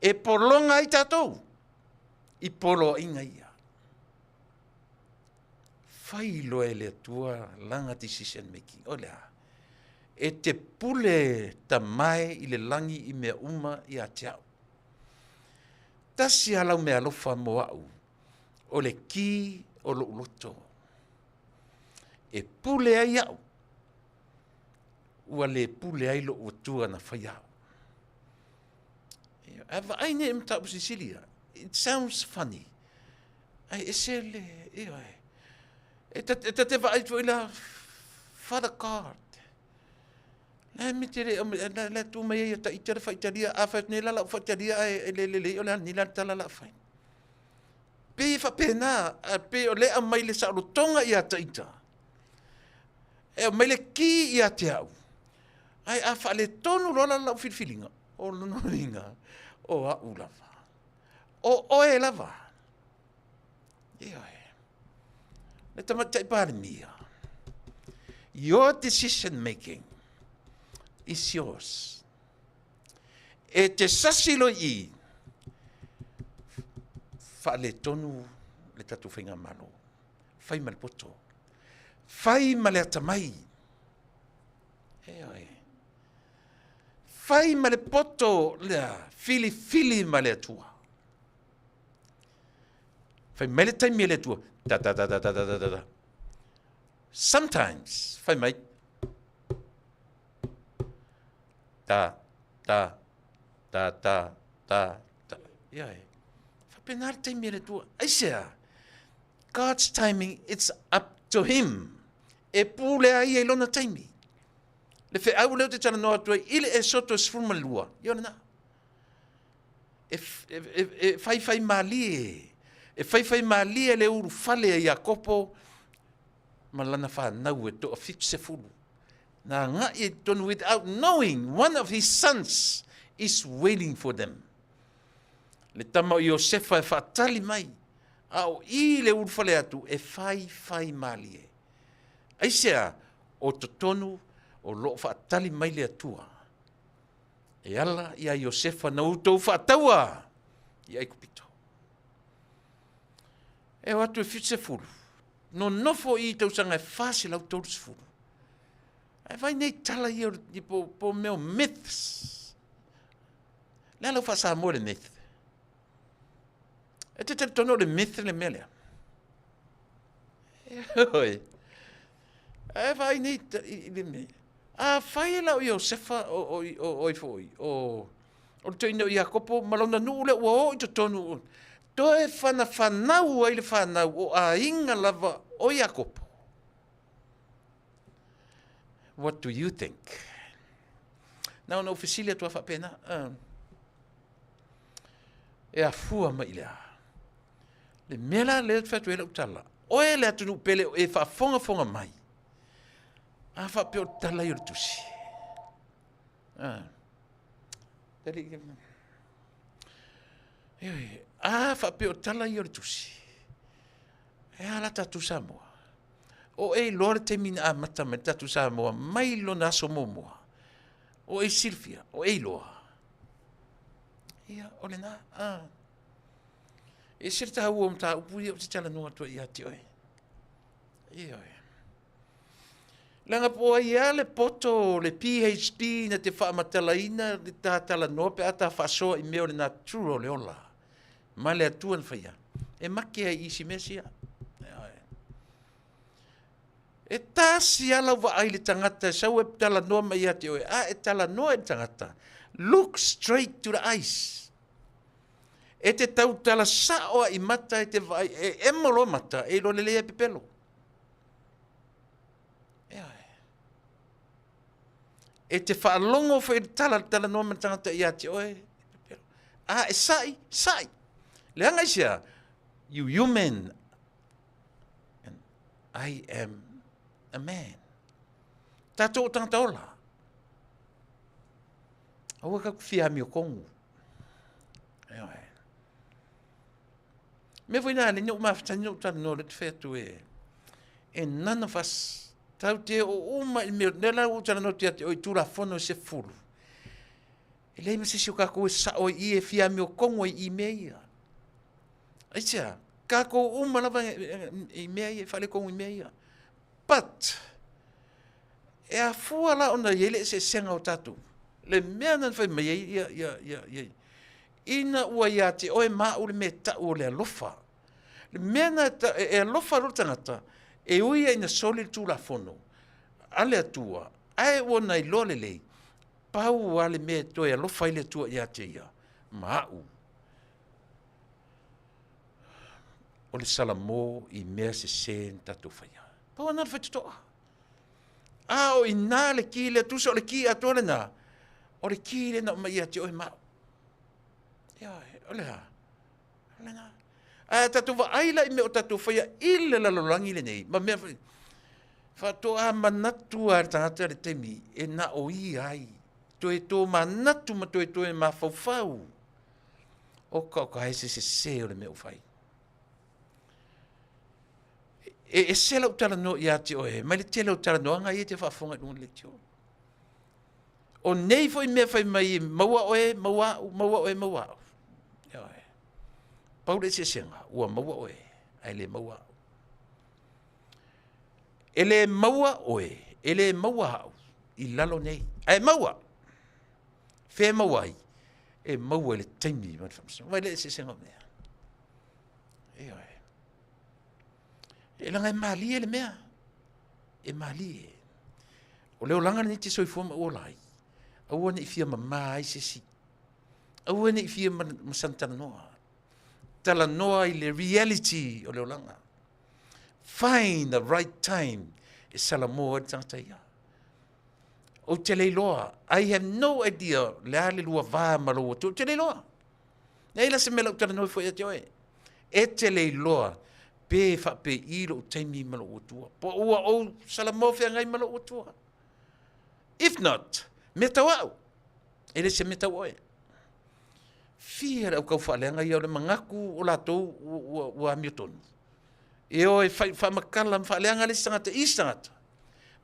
Speaker 2: E pologa ai tatou i poloaiga ia. Fai loa e le Atua lana decision making. O le a? E te pule tamae i le lagi i mea uma ia te au. Tasi a lau meaalofa mo au, o le ki o lou loto. E pule ai au ua le pule ai lou Atua na faia au. Ae vaai nei i mataupu silisili ia. It sounds funny. Ae ese le, ioe. E ta, e ta te vaai foi la, Father God. La me te le, la, la tu mai ai ta ita le faitalia, a fai nei la lau faitalia ae e le lelei o le a ni la tala la fai. Pei e faapena, pei o le aumai le saolotoga ia Taita, e aumai le ki ia te au, ae a faaletonu loa la lau filifiliga, o lona uiga, o au lava, o oe lava. Ioe. Le Tamaitai Palemia, your decision making is yours. E te sasi loa i i, faaletonu le tatou faigamalo. Fai ma le poto. Fai ma le atamai. Ioe. Fai ma le poto lea, filifili ma le Atua. Fai mai le taimi e le Atua. Ta ta ta ta ta ta ta ta. Sometimes, fai mai, Ta, ta, ta, ta, ta, ta. Ia e. Faapena le taimi a le Atua. Aisea? God's timing, it's up to him. E pule a ia i lona taimi. Le feau lea ou te talanoa atu ai i le Esoto 12, ia o lena. E, e, e, e faifai malie, e faifai malie le ulufale a Iakopo ma lana fanau e toa 70. Na agai i totonu without knowing one of his sons is waiting for them. Le tama o Iosefa e faatali mai, a o i le ulufale atu e faifai malie. Aisea? O totonu o lo o faatali mai le Atua e ala iā Iosefa na outou faataua i Aikupito. E o atu e 70, nonofo i tausaga e 430. Ae vai nei tala ia o po, po mea o myths. Le a lau faa-Samoa le myth? E te talitonu o le myth le mea lea. Oi. Ae vaai nei i le mea. Afai e la o Iosefa o, o, o, o foi, o, o le toeaina o Iakopo ma lona nuu lea ua oo i totonu, toe fanafanau ai le fanau o aiga lava o Iakopo. What do you think? Na ona ou fesili atu a faapena. E afua mai i le a? Le mea la lea fai atu ai lau tala, oe le atunuu pele o e faafogafoga mai, a faapea o le tala ia o le tusi. A, a faapea o tala ia o le tusi, e a la tatou Samoa? O e iloa le taimi na amata mai le tatou Samoa mai lona aso muamua. O e silafia, o e iloa. Ia, o lena. A. E ese le taua o mataupu ia ou te talanoa atu ai ia te oe. Ioe. Leaga po o ai lava le poto o le PhD na te faamatalaina le ta talanoa pe a ta faasoa i mea o le natura o le ola ma le Atua na faia, e make ai i isi mea sia. Ioe. E tasi lava lau vaai i le tagata e sau e talanoa mai ia te oe, a e talanoa i le tagata, look straight to the eyes. E te tautala sao a i mata e te vaai, e emo loa mata, e iloa lelei ai pepelo. Ioe. E te faalogo foi i le tala, le talanoa ma le tagata ia te oe, e pepelo. A e sa'i, sa'i. Leaga aisea? You human and I am a man. Tātou o tangata ola. Aua ka ku fia amiokongu. Ioe. Mea foi nā le no mafetani no talanoa le te whai atu e. E none of us, tau te o uma i mea, nea la ua talanoa te ate o i tulafono e 10. E leai ma se isi o kākou e sao ai i e fia amiokongu ai i mea ia. Aisea, kākou uma lava i mea ia, e faalekongu i mea ia. But, e afua la ona i ai le eseesega o tatou. Le mea na fai mai ai ia, ia, ia, ia, ina ua ia te oe ma au le mea tau o le alofa. Le mea na e, e alofa lo tagata, e ui ai ina soli le tulafono a le Atua, ae ua na iloa lelei, pau lava le mea e toe alofa ai le Atua ia te ia ma au, o le salamo i mea sese na tatou faia. Pau lena le faitotoa. A o i nā le ki lea, tusa o le ki atoa lena, o le ki lea na aumai ia te oe ma au. Ioe, o le a? O lena. Ae a tatou vaai la i mea o tatou faia i le lalolagi lenei, ma mea foi, faatoa manatu lava le tagata i le taimi e na o ia ai, toe tomanatu ma toe toe mafaufau. Oka oka ai se sese o le mea ua fai. E ese lau talanoa ia te oe, mai le tele o talanoaga ia e te faafofoga i luga o le leitio. O nei foi mea fai mai, maua oe, maua au, maua oe, maua au. Ioe. Pau le eseesega, ua maua oe, ae le maua au. E le maua oe, e le maua au i lalo nei, ae maua. Fea e maua ai? E maua i le taimi ma le faamasinoga. Vaai le eseesega o mea. Ioe. E leaga e malie le mea. E malie. O le olaga lenei e te soifua ma ou ola ai, aua ne i fia mama ai se isi. Aua ne i fia masani talanoa. Talanoa i le reality o le olaga. Find the right time e salamo ai le tagata ia. Ou te le iloa. I have no idea le a le lua va ma lou atu. Ou te le iloa. Nei la se mea lau talanoa foi ia te oe. E te le iloa pe faapei lou taimi ma lou atua. Po ua ou salamo feagai ma lou atua. If not, mea tau au. E le se mea tau oe. Fia le au kau faaleaga ia o le manatu o latou ua, ua amiotonu. E o e fai, faamakala ma faaleaga le isi tagata i isi tagata.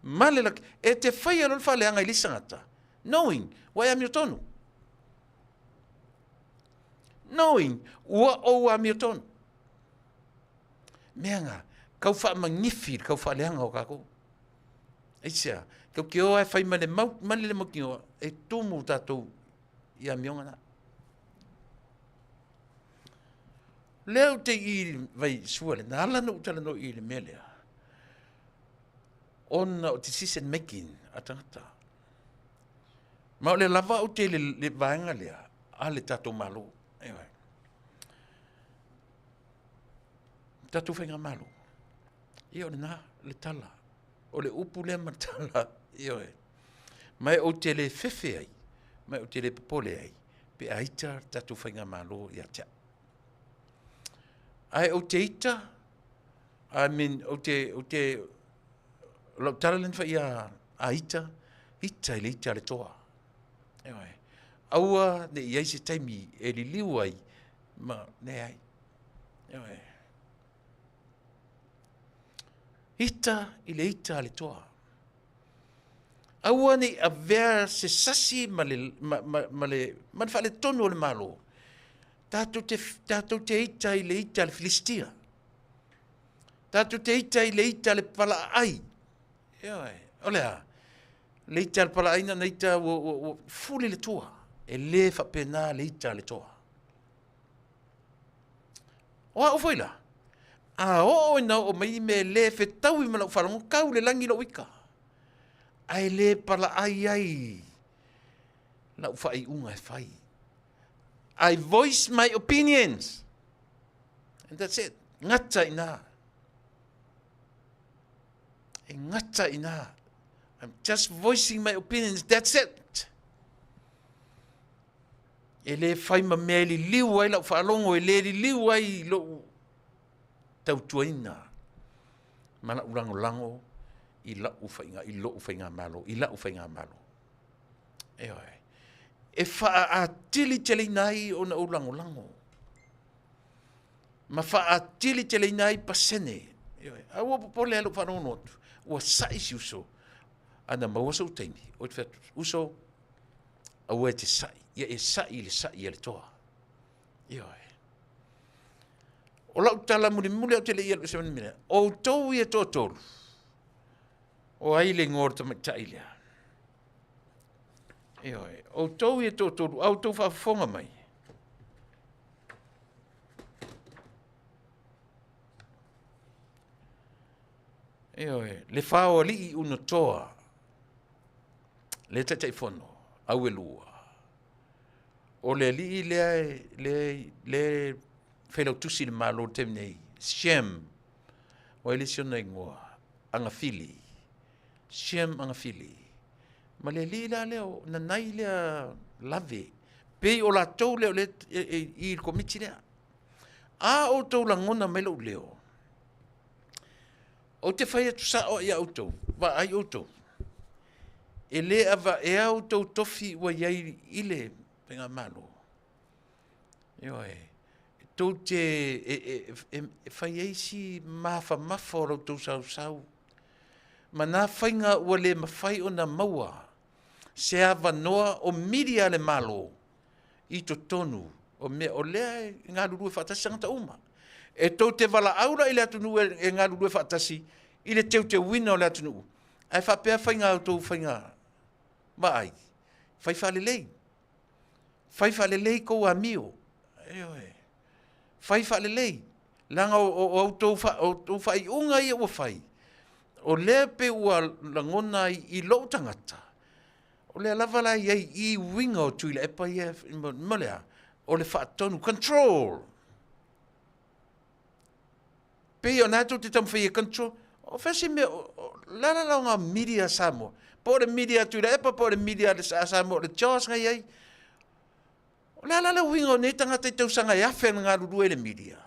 Speaker 2: Ma le laki, e te faia loa le faaleaga i le isi tagata, knowing ua e amiotonu. Knowing ua ou amiotonu. Mea nga, kau faamanifi le kau faaleaga o kākou. Aisea, kau ke o e fai ma le mau, ma le mautinoa, e tumu tātou i amioga na. Lea ou te i vai sua le, na ala na ou talanoa i le mea lea, ona o decision making a tagata. Ma o le lava ou te le, le vaega lea a le tatou Malo. Ioe. Tatou faigamalo. Ia o lena le tala. O le upu lea ma le tala. Ioe. Ma ou te le fefe ai, ma ou te le popole ai, pe a ita le tatou faigamalo ia te au. Ae ou te ita, I mean, ou te, ou te, o lau tala lea na fai ia a ita, ita i le ita a le toa. Ioe. Aua ne i i ai se taimi e liliu ai ma leai. Ioe. Ita i le ita a le toa. Aua ne i avea se sasi ma le, ma, ma, ma le, ma le faaletonu o le Malo. Tatou te, tatou te ita i le ita a le Filistia. Tatou te ita i le ita a le palaai. Ioe, o le a? Le ita a le palaai na na ita ua, ua, ua fuli le tua. E le faapena le ita a le toa. O au foi la, a oo ina oo mai ni mea e le fetaui ma lau faalogo, kau i le lagi lou ika. Ae le palaai ai lau faaiuga e fai. I voice my opinions. And that's it. Gata i ina. E gata i ina. I'm just voicing my opinions. That's it. E le fai ma mea e liliu ai lau faalogo, e le liliu ai lou tautuaina ma lau lagolago i lau faiga, i lou faigamalo, i lau faigamalo. Ioe. E faaatili teleina ai ona ou lagolago ma faaatili teleina ai pasene. Ioe. A ua popole lava lou faalogologo atu, ua sa'i si uso, ana maua sou taimi, ou te fai atu, uso, aua e te sa'i, ia e sa'i i le sa'i a le toa. Ioe. O lau tala mulimuli ou te le i alu ese mai mea, outou ia toatolu, o ai le igoa o le tamaitai lea? Ioe, outou ia toatolu, a outou faafofoga mai, Ioe, le faoalii unutoa, le Taitaifono, auelua, o le alii lea lea lea failautusi i le Malo i le taimi nei, Shem, o ai le isi ona igoa, Agafili, Shem Agafili, ma le alii la lea o Nanai lea Lave, pei o latou lea o lea e i le Komiti lea. A outou lagona mai lou leo, Ou te fai atu sao ia outou, vaai outou, e le avaea outou tofi ua i ai i le faigamalo. Ioe, tou te e, e, e, e fai ai si mafamafa o la outou sausau, ma nā faiga ua le mafai ona maua se avanoa o mili a le Malo i totonu o mea o lea e galulue faatasi tagata uma. E tou te valaau la i le atunuu e galulue faatasi i le teuteuina o le atunuu, ae faapea faiga a outou faiga vaai, fai faalelei, fai faalelei kou amio, ioe, fai faalelei, leaga o outou faaiuga ia ua fai, o lea pei ua lagona ai i lou tagata, O lea lava la e i ai i i uiga o Tuilaepa ia, ma le a? O le faatonu, control. Pei o na tou te taumafai e control. O fea se mea, la la la ngā media Samoa. Po o le media Tuilaepa, po o le media a Samoa, o le jaws nga iai. O le a la le uiga o nei tagata i tausaga e afe na galulue i le media?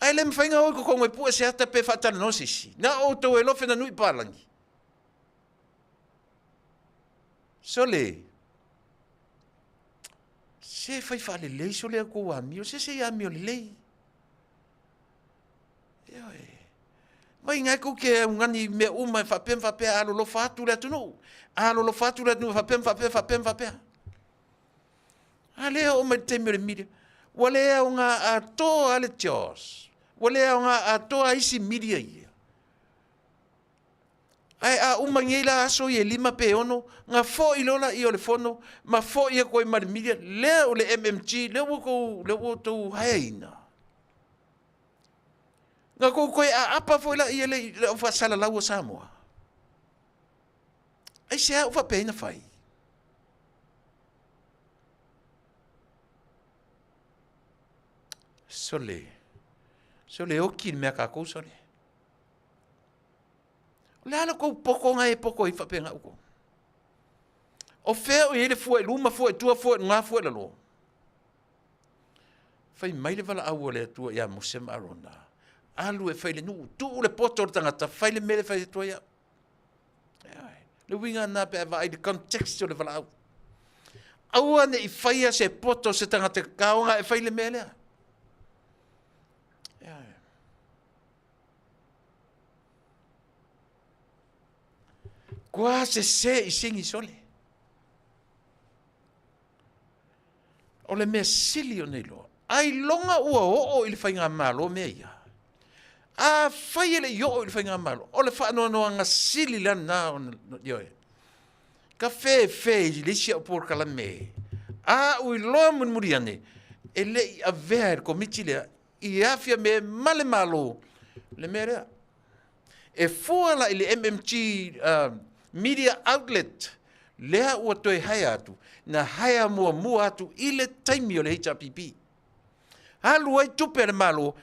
Speaker 2: Ae le mafai ona o i totonu e pue se ata pe faatalanoa se isi. Na o outou e lofe na nui palagi. Sole, se fai faalelei sole a tou amio, se se i amio lelei. Ioe. Mai ngai kou ke augani mea uma e faapea ma faapea, alolofa atu le atunuu. Alolofa atu le atunuu faapea ma faapea, faapea ma faapea. A lea oo mai le taimi o le media, ua le aoga atoa le JOS, ua le aoga atoa isi media ia. Ae a uma nei la aso ia e 5 pe 6, na foi loa laia o le fono ma foi atu ai ma le media, lea o le MMG, lea ua outou, lea ua outou haeina. Na tou toe aapa foi laia i le au faasalalau a Samoa. Aisea ua faapea ai ona fai? Sole, sole oti le mea a tatou sole. O le a le tou poto na e poto ai faapena outou? O fea o i ai le fua i luma, fua i tua, fua i luga, fua i lalo? Fai mai le valaau a le Atua ia Mose ma Arona, alu e fai le nuu, tuu le poto o le tagata, fai le mea lea e fai atu ai au. Le uiga lena pe a vaai i le context o le valaau. Aua ne i faia se poto o se tagata kaoga e fai le mea lea. Kua sese i sigi sole. O le mea sili ona iloa, ailoga ua oo i le faigamalo mea ia. Afai e le i oo i le faigamalo, o le faanoanoaga sili la lena ona, ioe. Ka fefe i le isi au polokalame, a ua iloa mulimuli ane, e le i avea e le komiti lea i afia me ma le Malo le mea lea. E fua la i le MMG Media Outlet lea ua toe haea atu, na haea muamua atu i le taimi o le HRPP. Alu ai tupe a le Malo,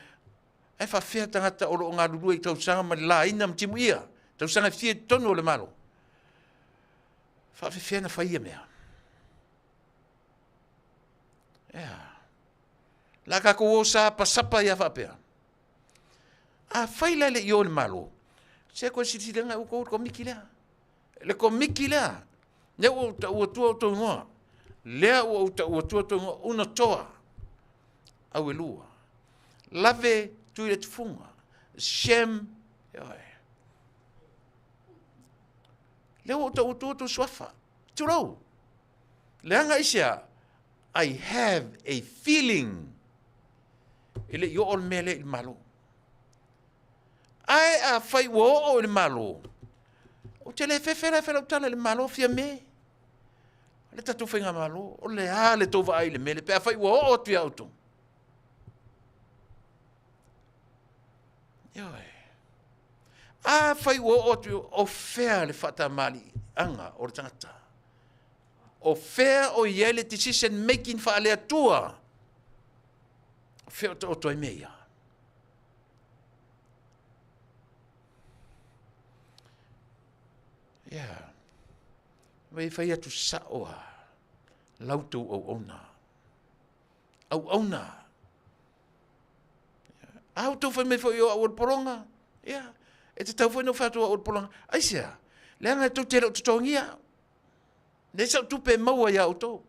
Speaker 2: ae faafefea tagata o lo o galulue i tausaga ma le laina ma timuia, tausaga e fia i totonu o le Malo. Faafefea na fai ia mea? Ea. La tatou o sapasapa ia faapea. Afai la e le i o i le Malo, se toe silasila ane outou i le komiti lea. Le komiti lea, lea ua ou tau atua outou igoa, lea ua ou tau atua outou igoa, Unatoa, Auelua, Lave Tuiletufuga, Shem, ioe. Lea ua ou tau atua outou suafa, tulou. Leaga aisea? I have a feeling e le i oo le mea lea i le Malo. Ae afai ua oo i le Malo, ou te le fefe la e fai lau tala i le Malo, Fiame, o le tatou faigamalo, o le a le tou vaai i le mea lea, pe afai ua oo atu ia outou. Ioe. Afai ua oo atu, o fea le faatamaliiaga o le tagata? O fea o i ai le decision making faale-Atua? O fea o taoto ai mea ia? Yeah. Vai fai atu sao a lau tou auauna. Auauna. A outou fai mai foi o au o le pologa. Yeah. E tatau foi ona ou fai atu o au o le pologa. Aisea? Leaga e tou te le o totogia. Leai sau tupe e maua ia outou.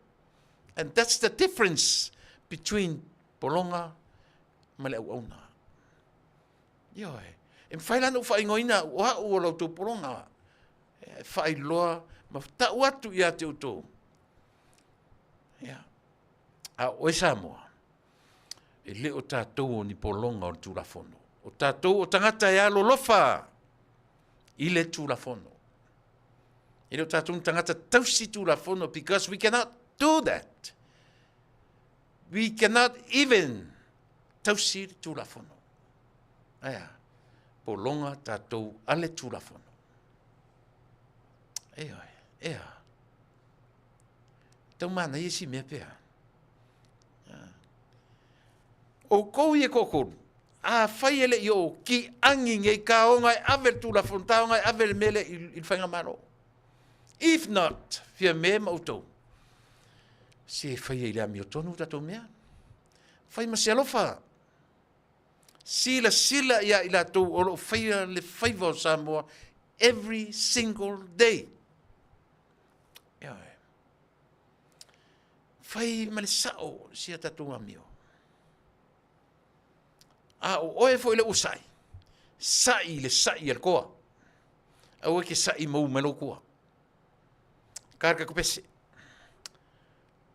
Speaker 2: And that's the difference between pologa ma le auauna. Ioe. E mafai la ona ou faaigoaina au o au o la outou pologa. E faailoa ma tau atu ia te outou. Ia. A o oe Samoa, e le o tatou o ni pologa o le Tulafono. O tatou o tagata e alolofa i le Tulafono. E le o tatou ni tagata tausi Tulafono because we cannot do that. We cannot even tausi le Tulafono. Aia, pologa tatou a le Tulafono. Ioe, ea. Tau manaia si mea pea. Outou ia e toatolu, afai e le i oo kiagi nei taoga e ave le Tulafono, taoga e ave le mea lea i le faigamalo. If not, Fiame ma outou, se faia i le amiotonu tatou mea. Fai ma se alofa. Silasila ia i latou o lo o faia le faiva o Samoa every single day. Ioe. Fai ma le sao sia tatou amio. A o oe foi le ua sa'i, sa'i i le sa'i a le toa. Aua e te sa'i mou mai lou tua. Ka le tatou pese.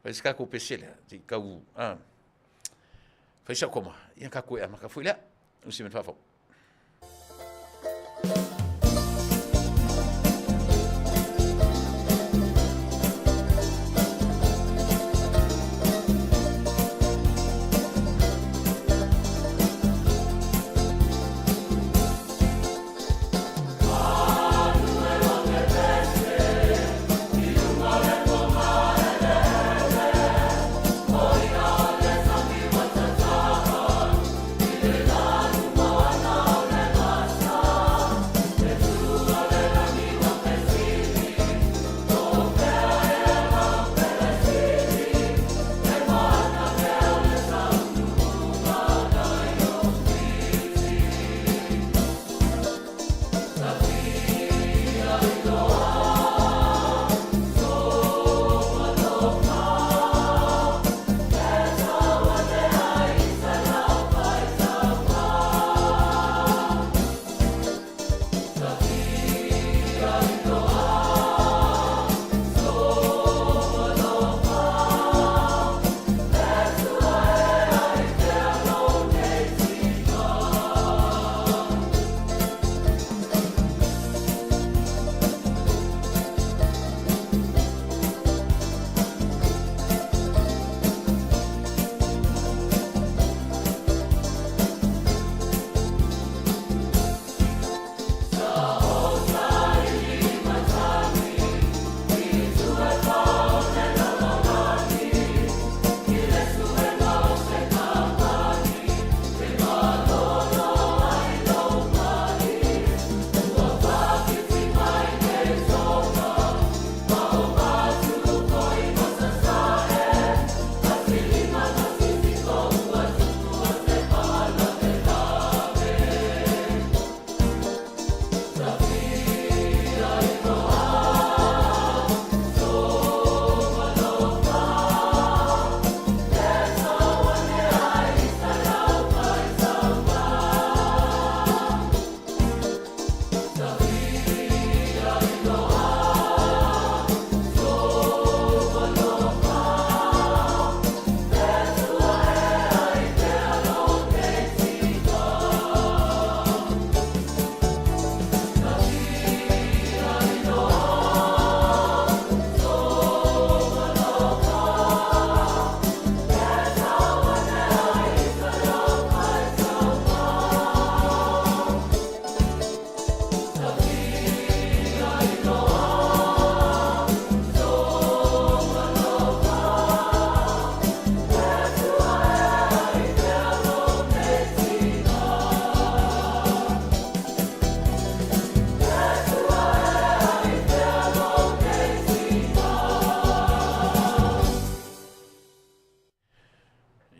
Speaker 2: Fai se tatou pese lea, se i tau, a, fai sau koma, ia tatou e amata foi lea. Usi me faafau.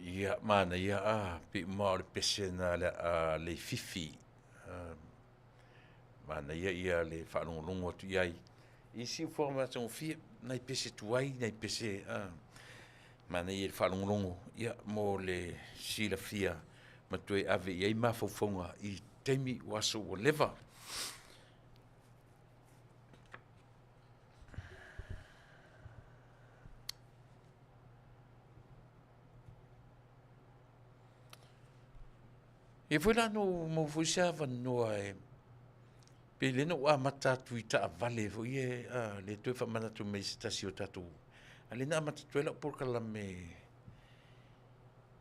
Speaker 2: Ia, manaia, a, pei uma o le pese na le a Leififi. Manaia ia le faalogologo atu i ai i siufofoga matagofie, nai pese tuai, nai pese, a, manaia i le faalogologo, ia, mo le silafia ma toe ave i ai mafaufauga i taimi o aso ua leva. Ia foi la na ou maua foi se avanoa e pei lea na ou amata atu i taavale foi ia a lea e toe faamanatu mai e se tasi o tatou, a o lea na amata atu ai lau polokalame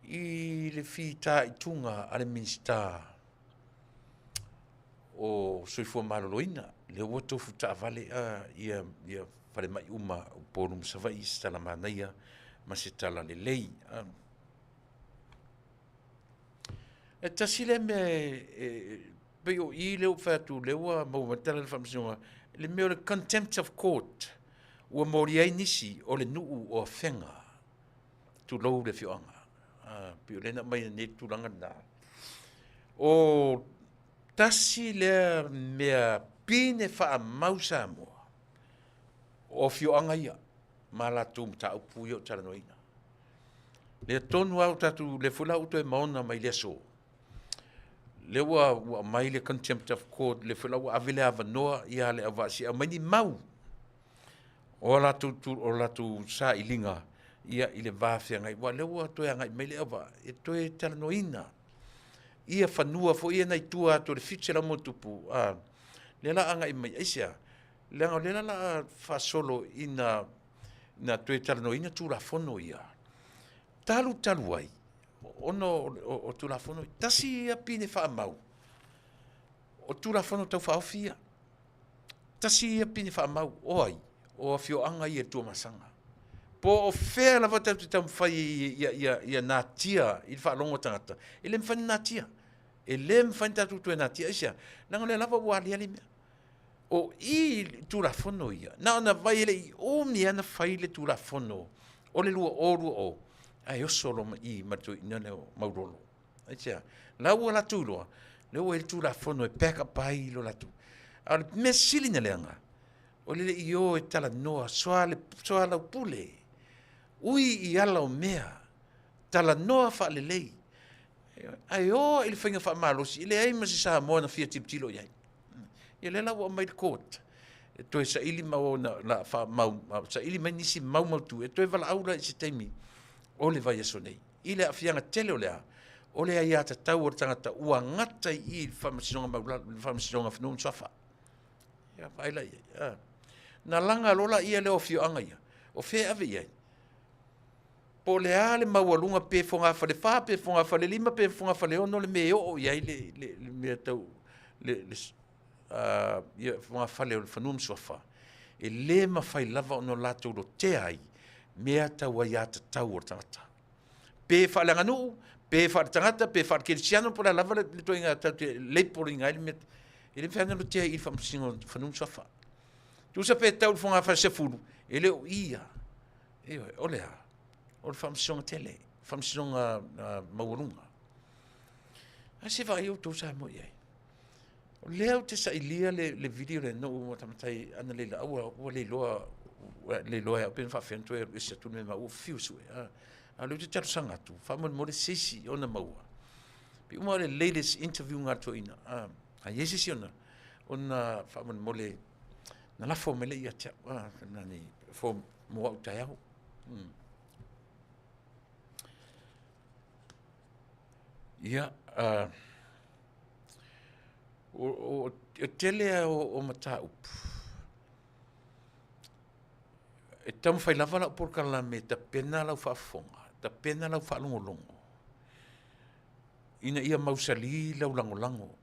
Speaker 2: i le fitaituga a le Minisita o Soifua Maloloina, lea ua tofu taavale ia falemai uma o Upolu ma Savaii i se tala manaia ma se tala lelei. E tasi lea mea e pei o i lea ua fai atu lea ua maua mai le tala a le Faamasinoga, le mea o le contempt of court ua molia ai nisi o le nuu o Afega, tulou le afioaga. Pei o lea na aumai nei le tulaga lena. O tasi lea mea pine faamau Samoa, o afioaga ia ma latou mataupu ia o talanoaina. Lea tonu lava ua tatou, lea foi la ua toe maona mai i le aso, lea ua aumai le contempt of court, lea foi la ua ave le avanoa ia le auvaa se i aumai ni mau o latou sailiga ia i le va feagai, aua o lea ua toe agai mai le auvaa e toe talanoaina ia fanua foi ia na i tua atu o le 700+, a, lea la agai mai, aisea? Leaga o lea la o le a faasolo ina toe talanoaina Tulafono ia, talu talu ai ona o Tulafono ia. Tasi ia pine faamau o Tulafono Tau Faaofi ia, tasi ia pine faamau, o ai? O afioaga ia i le Tuamasaga. Po o fea lava tatou te taumafai ia natia i le faalogo a tagata, e le mafai ona natia. E le mafai ona tatou toe natia. Aisea? Leaga o lea lava ua aliali mea. O i i Tulafono ia, na ona vaai e le i umi lava na fai le Tulafono o le 2020, ae oso loa ma i ma le toeaina lea o Maulolo. Aisea? La ua latou iloa, lea ua i ai le Tulafono e back up ai lo latou. A o le mea sili ona leaga, o le le i o e talanoa soalaupule, ui i ala o mea, talanoa faalelei, ae o i le faiga faamalosi, e leai ma se Samoa na fia tilotilo i ai. Ia lea la ua aumai le court e toe saili ma ona la faamau saili mai nisi mau mautu e toe valaau la i se taimi o le vaiaso nei i le aafiaga tele o le a o le aiatatau a le tagata ua gata i i i le Faamasinoga Maualalo le Faamasinoga o Fanua ma Suafa. Ia vaai la i ai. Na laga loa laia lea o afioaga ia, o fea e ave i ai? Po o le a le maualuga pe fogafale 4 pe fogafale 5 pe fogafale 6 le mea e oo i ai le mea tau le fogafale o le fanua ma suafa, e le mafai lava ona latou lotea ai mea tau aiatatau o le tagata. Pe faaleaganuu, pe faaletagata, pe faalekerisiano, po o le a lava le ituaiga tatou te label ina ai le mea, e le mafai ona lotea i i le Faamasinoga o Fanua ma Suafa. Tusa pe tau i le fogafale 10, e le o i ia. Ioe, o le a? O le faamasinoga tele, faamasinoga maualuga. Ae se vaai outou Samoa i ai. O lea ou te sailia le video lea na ou matamata ai analeila, ua le iloa, ua le iloa e au pe na faapefea ona toe alu ese atu le mea ma ua fiu e sue. A o lea ou te talosaga atu, faamolemole se isi ona maua. Pei uma o le latest interview nga a le toeaina. A i ai se isi ona faamolemole na lafo mai lea ia te au, nani, for mo au taeao. Ia, o tele lava o mataupu, e taumafai lava lau polokalame e tapena lau faafofoga, tapena lau faalogologo ina ia mausali lau lagolago.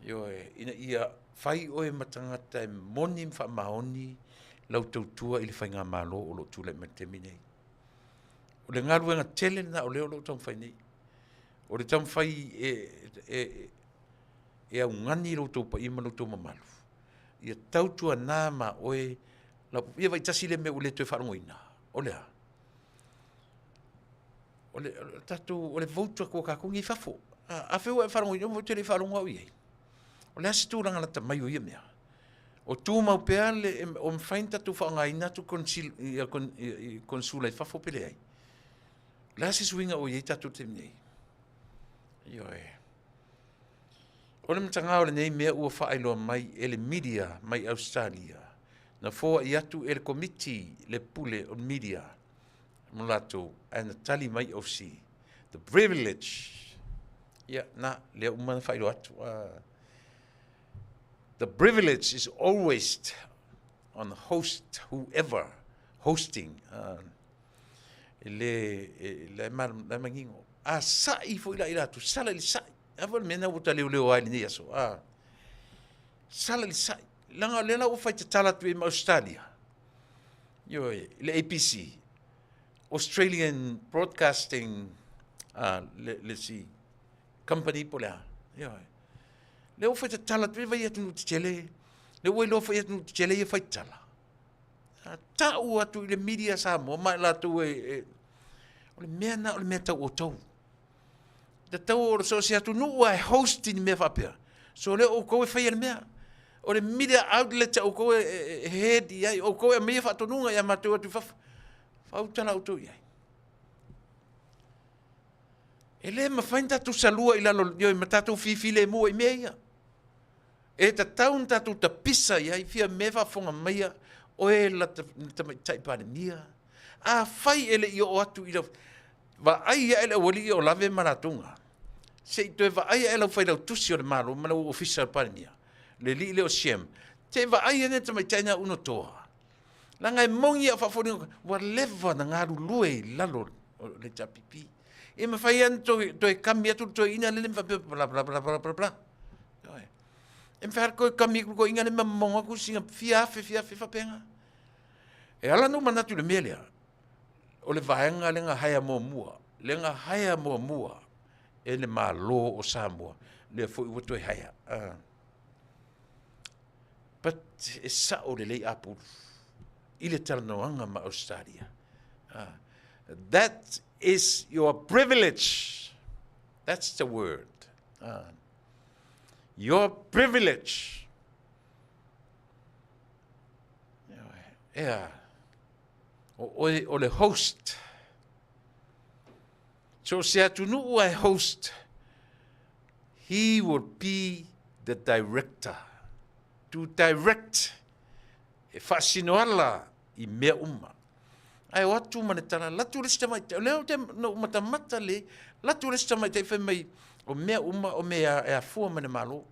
Speaker 2: Ioe, ina ia fai oe ma tagata e moni ma faamaoni lau tautua i le faigamalo o lo o tulai mai i le taimi nei. O le galuega tele lena o lea o lo o taumafai nei. O le taumafai e augani lo outou paia ma lo outou mamalu, ia tautuana ma oe, ia vaai tasi lea mea ua le toe faalogoina, o le a? O le tatou, o le vote atu a tatou nei i fafo. Afai ua e faalogo, ou te le i faalogo au i ai. O le a se tulaga lata mai o ia mea? O tumau pea le, o mafai ona tatou faaaogaina atu konsula i fafo pe leai? O le a se suiga ua i ai tatou i le taimi nei? Ioe. O le mataga o lenei mea ua faailoa mai e le media mai Ausetalia, na foai atu e le Komiti le pule o le media mo latou, ae na tali mai OC, the privilege, ia, na, lea uma na faailoa atu. The privilege is always on the host, whoever hosting. E le, e, la e manino. A sa'i foi la i latou, sala i le sa'i. A foi le mea lena ua ta leoleo ai i lenei aso. A, sala i le sa'i. Leaga o lea la ua fai tatala atu i ai ma Ausetalia. Ioe, le ABC, Australian Broadcasting, le si, Company po o le a. Ioe. Lea ua fai tatala atu e vai atunuu tetele. Lea ua iloa foi atunuu tetele ia fai tatala. A tau atu i le media Samoa ma i latou e, e o le mea na o le mea tau outou. Tatau o so o se atunuu a e host i ni mea faapea. So lea outou e faia le mea. O le media outlet a outou e, e, e head i ai, outou e aumaia faatonuga ia matou atu i fafo. Fautala outou i ai. E le mafai ona tatou salua i lalo ioe ma tatou fifilemu ai i mea ia. E tatau ona tatou tapisa i ai Fiame faafofoga maia oe la tamaitai Palemia. Afai e le i oo atu i lau vaai ae le aualii o lave ma latou ga. Se i toe vaai ae lau failautusi o le Malo ma lau ofisa o le Palemia, le alii lea o Shem, se i vaai ane le tamaitai na Unotoa. Leaga e moni a faafoliga ua leva ona galulue i lalo o le HRPP. E mafai lava ona toe kami atu le toeaina lea ma faapea bla bla bla bla bla. E mafai lava toe kami atu le toeaina lea ma momono atu sina fia afe fia afe faapena. E ala ona ou manatu i le mea lea, o le vaega lea na haea muamua, lea na haea muamua e le Malo o Samoa, lea foi ua toe haea. But e sao lelei Apulu i le talanoaga ma Ausetalia. That is your privilege. That's the word. Your privilege. Ea, o oe o le host. So se atunuu a e host, he will be the director. To direct, e faasinoala i mea uma. Ae o atu ma le tala, latu le isi tamaitai, o lea ou te na ou matamata le, latu le isi tamaitai fai mai, o mea uma o mea e afua mai le Malo.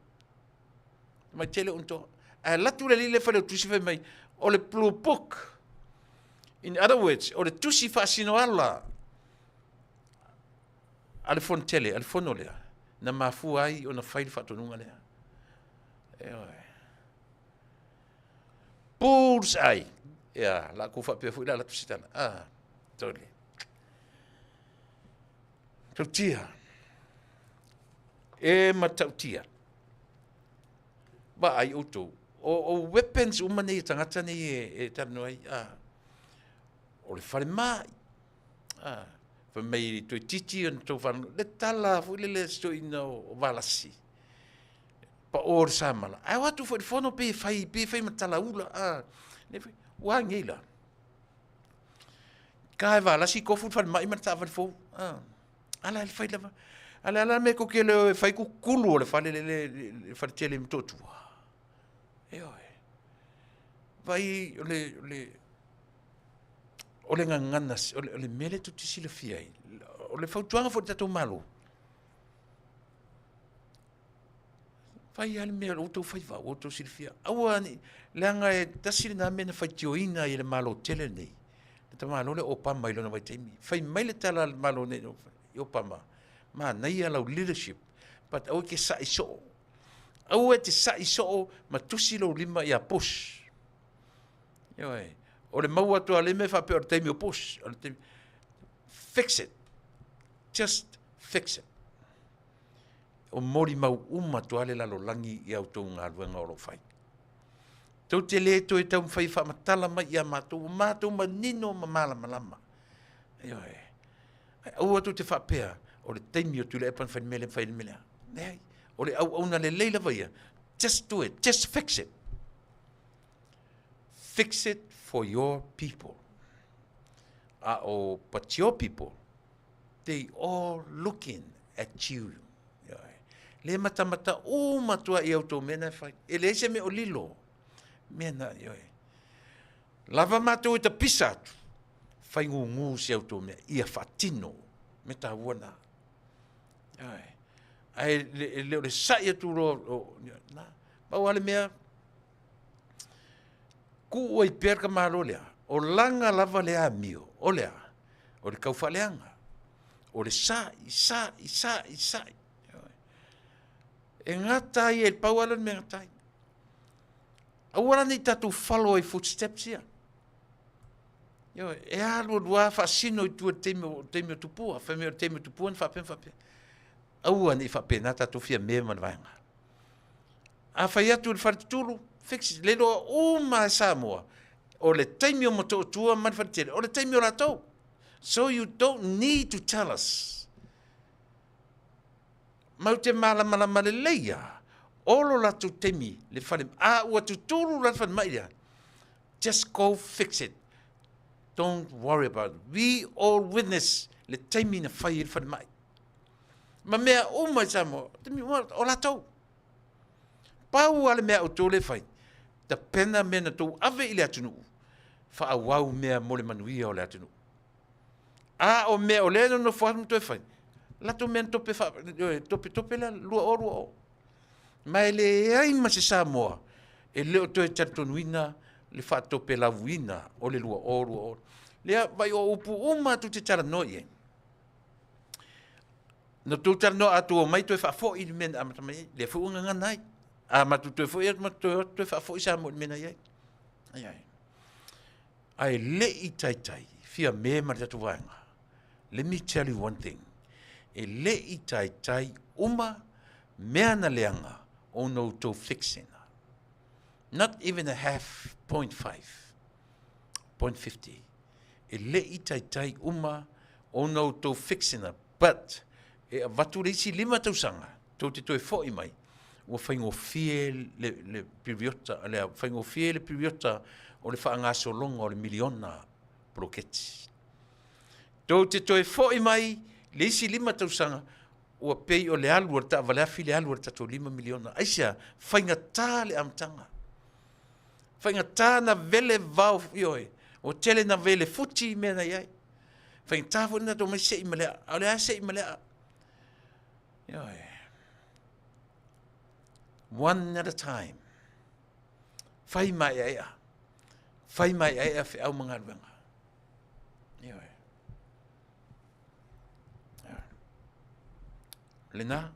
Speaker 2: Tamaitai le untoa. Ae latu le alii lea failautusi fai mai, o le blue book. In other words, o le tusi faasinoala a le fonotele, a le fono lea, na mafua ai ona fai le faatonuga lea. Ioe. Bull's eye. Ia, la ku faapea foi la latu se tala. Ah, tole. Tautia. E matautia. Vaai outou. O, o weapons uma nei e tagata nei e, e talanoa ai. Ah, o le falemai. Ah, fai mai toeitiiti ona tou faalogologo, le tala foi lele a si toeaina o Valasi, pao le samala, ae o atu foi i le fono pei e fai, pei e fai ma talaula, ah, ua a nei la? Ka e Valasi tofu le falemai ma le taavale fou, ah, ala e fai lava, a le a la le mea tou te le o e fai kukulu o le fale le, le, le faletele i Motootua. Ioe. Vai o le, o le, o le gagana, o le, o le mea lea tou te silafia ai, o le fautuaga foi i le tatou Malo, fai lava le mea o outou faiva, ua outou silafia. Aua ne i, leaga e tasi lena mea na faitioina ai e le Malo tele lenei, le tamaloa lea o Obama i lona vaitaimi. Fai mai le tala a le Malo nei i Obama, manaia lau leadership, but aua e te sa'i soo. Aua e te sa'i soo ma tusi lou lima ia Bush. Ioe. O le maua atu a le mea faapea o le taimi o Bush. O le taimi... Fix it. Just fix it. O molimau uma atu lava le lalolagi i a outou galuega o lo o fai. Tou te le toe taumafai e faamatala mai ia matou, ua matou manino ma malamalama. Ioe. Ae aua tou te faapea, o le taimi o Tuilaepa na fai le mea lea ma fai le mea lea. Leai. O le auauna lelei lava ia, just do it, just fix it. Fix it for your people. A o but your people, they all looking at you. Le matamata uma atu i outou mea na e fai. E leai se mea o lilo. Mea na, ioe. Lava matou e tapisa atu, fai gugu si outou mea, ia faatino. Mea taua na. Ioe. Ae le, le o le sa'i atu loa, na, pau lava le mea, Tuu ai pea le tamaloa lea, o lana lava le amio, o le a? O le taufaaleaga, o le sa'i, sa'i, sa'i, sa'i. E gata ai e pau lava lea o le mea e gata ai. Aua la ne i tatou follow ai footsteps ia. Ioe, e alu alu lava faasino i tua i le taimi o, taimi o Tupua, fai mai o le taimi o Tupua na faapea ma faapea. Aua ne i faapena tatou Fiame ma le vaega. A fai atu i le faletutulu, fix it. Le iloa uma e Samoa, o le taimi o Motootua ma le faletele, o le taimi o latou. So you don't need to tell us. Matou te malamalama lelei lava, o lo latou taimi le fale, a ua tutulu la le falemai lea, just go fix it. Don't worry about it. We all witness le taimi na fai ai le falemai. Ma mea uma i Samoa, taimi uma o latou. Pau lava le mea a outou lea e fai, tapena mea na outou ave i le atunuu, faaauau mea mo le manuia o le atunuu. A o mea o lea e nonofo atu ma toe fai, latou mea na tope, faa, tope tope lea, 2020. Ma e leai ma se Samoa e le o toe talitonuina le faatopelauina o le 2020. Lea, vai o upu uma tou te talanoa i ai. Na tou talanoa a tou omai toe faafoi i le mea na amata mai ai. Lea foi ua gagana ai. A matou toe foi atu, matou toe o atu toe faafoi Samoa i le mea na i ai. Ai ai. Ae le i taitai Fiame ma le tatou vaega. Let me tell you one thing. E le i taitai uma mea na leaga ona outou fix ina. Not even a half point five, point 50. E le i taitai uma ona outou fix ina, but e avatu le isi 5 tausaga tou te toe foi mai, ua faigofie le, le piriota, le faigofie le piriota o le faagasologa o le miliona poloketi. Tou te toe foi mai le isi 5 tausaga, ua pei o le alu a le taavale afi le alu a le tatou 5 miliona. Aisea? Faigata le amataga. Faigata na vele vao, ioe, ua tele na vele futi mea na i ai. Faigata foi na tatou mai sei ma le aa. A o le a sei ma le aa? Ioe. One at a time. Fai maeaea. Fai maeaea feau ma galuega. Ioe. Lena,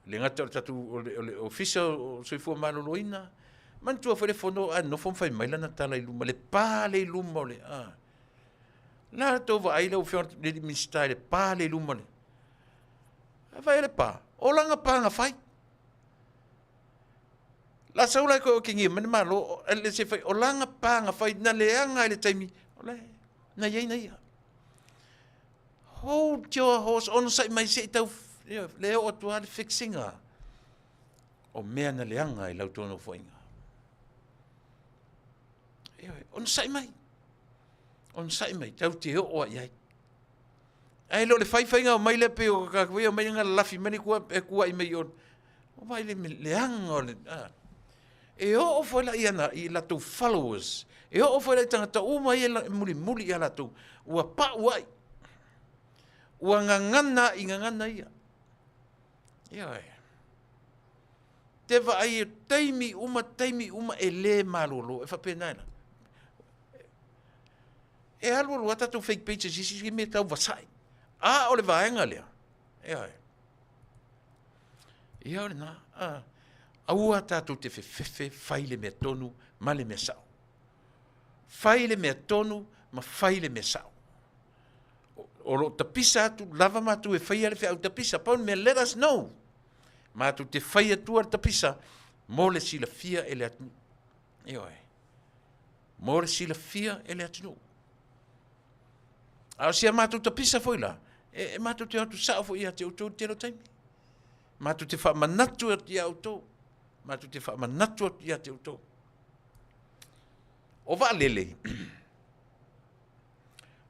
Speaker 2: le gata o le tatou, o le, o le Ofisa o Soifua Maloloina, manatua foi le fono a nofo ma fai mai lana tala i luma, le pa le i luma o le, a. La tou vaai lau Afioga i le Minisita i le pa le i luma o le, a fai le pa, o lana pa na fai. La sau la e toe otegia mai le Malo, le se fai, o lana pa na fai, na leaga i le taimi, o la e, na i ai na ia. Hold your horse, onosai mai se i tau, le oo atu lava le fixing-a o mea na leaga i lau tou nofoaiga. Ioe, onosai mai, onosai mai, tau te oo ai ai. Ae le o le faifaiga o mai lea pei o ka foi o mai nga lafi mai kua e kuaʻi mai o o vai le leaga o le a. E oo foi la ia na i latou followers, e oo foi la i tagata uma ia e mulimuli ia latou, ua pau ai. Ua gagana i gagana ia. Ioe. Te vaai e taimi uma, taimi uma e le malolo, e faapena e la. E alualu lava tatou fake pages i isi mea tau vasai. A o le vaega lea, ioe. Ia o lena, a, aua tatou te fefefe fai le mea tonu ma le mea sao. Fai le mea tonu ma fai le mea sao. O lo o tapisa atu lava matou e faia le feau tapisa. Pau le mea, let us know. Matou te fai atua le tapisa mo le silafia e le atunuu. Ioe. Mo le silafia e le atunuu. A o si a matou tapisa foi la, e, e matou te o atu sao foi ia te outou i le tele o taimi. Matou te faamanatu atu ia outou. Matou te faamanatu atu ia te outou. O vaalele,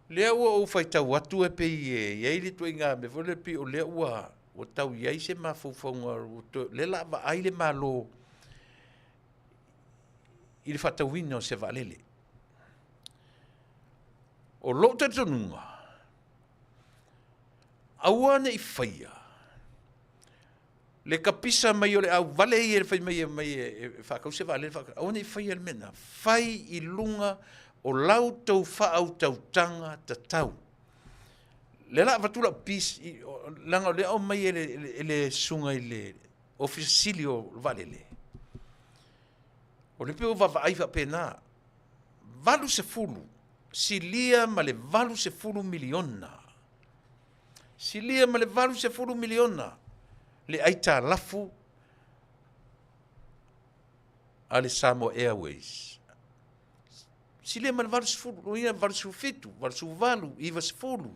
Speaker 2: lea ua ou faitau atu e pei e i ai le ituaiga mea foi lea pei o lea ua, ua tau i ai se mafaufauga, lea la vaai le Malo i le faatauina o se vaalele. O lou talitonuga, aua ne i faia le kapisa mai o le auvale ia e fai mai e mai e faatau se vaalele, aua ne i faia le mea lena. Fai i luga o la outou faautautaga tatau. Lea la avatu lau piece, leaga o lea aumai e le, e le susuga i le Ofisa Sili o Vaalele, o lea pei ua vaavaai faapena, 80, silia ma le 80 miliona, silia ma le 80 miliona. Le aitalafu a le Samoa Airways. Silia ma le 80, lona uiga 87, 88, 90,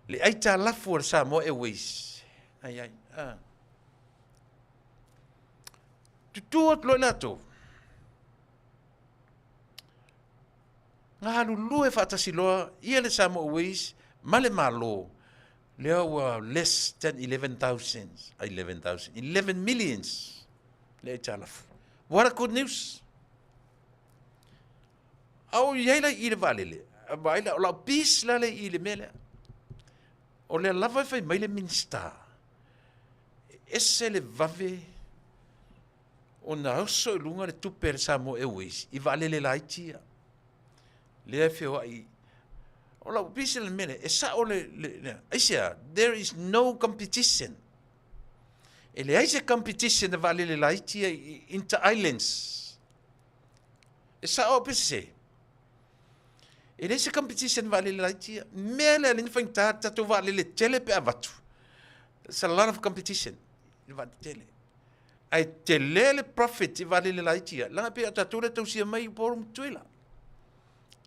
Speaker 2: le aitalafu a le Samoa Airways. Ai ai, ah. Tutū atu loa i latou. Galulue faatasi loa ia le Samoa Airways ma le Malo, lea ua less than 11,000, 11,000, 11 millions le aitalafu. What a good news! A o i ai la i le vaalele, vaai la, o lau peace la le i le mea lea. O lea lava e fai mai le Minisita, e ese le vave ona oso i luga le tupe a le Samoa Airways i vaalele laiti ia. Lea e feoai. O lau peace la le mea lea, e sao le, le, le aisea, there is no competition. E leai se competition a vaalele laiti ia i inter islands. E sao pe sese? E leai se competition vaalele laiti ia. Mea lea lea na faigata tatou vaalele tele pe avatu. It's a lot of competition i le vaatetele. Ae tele le profit i vaalele laiti ia. Leaga pei o tatou lea tausia mai i Upolu ma Tutuila.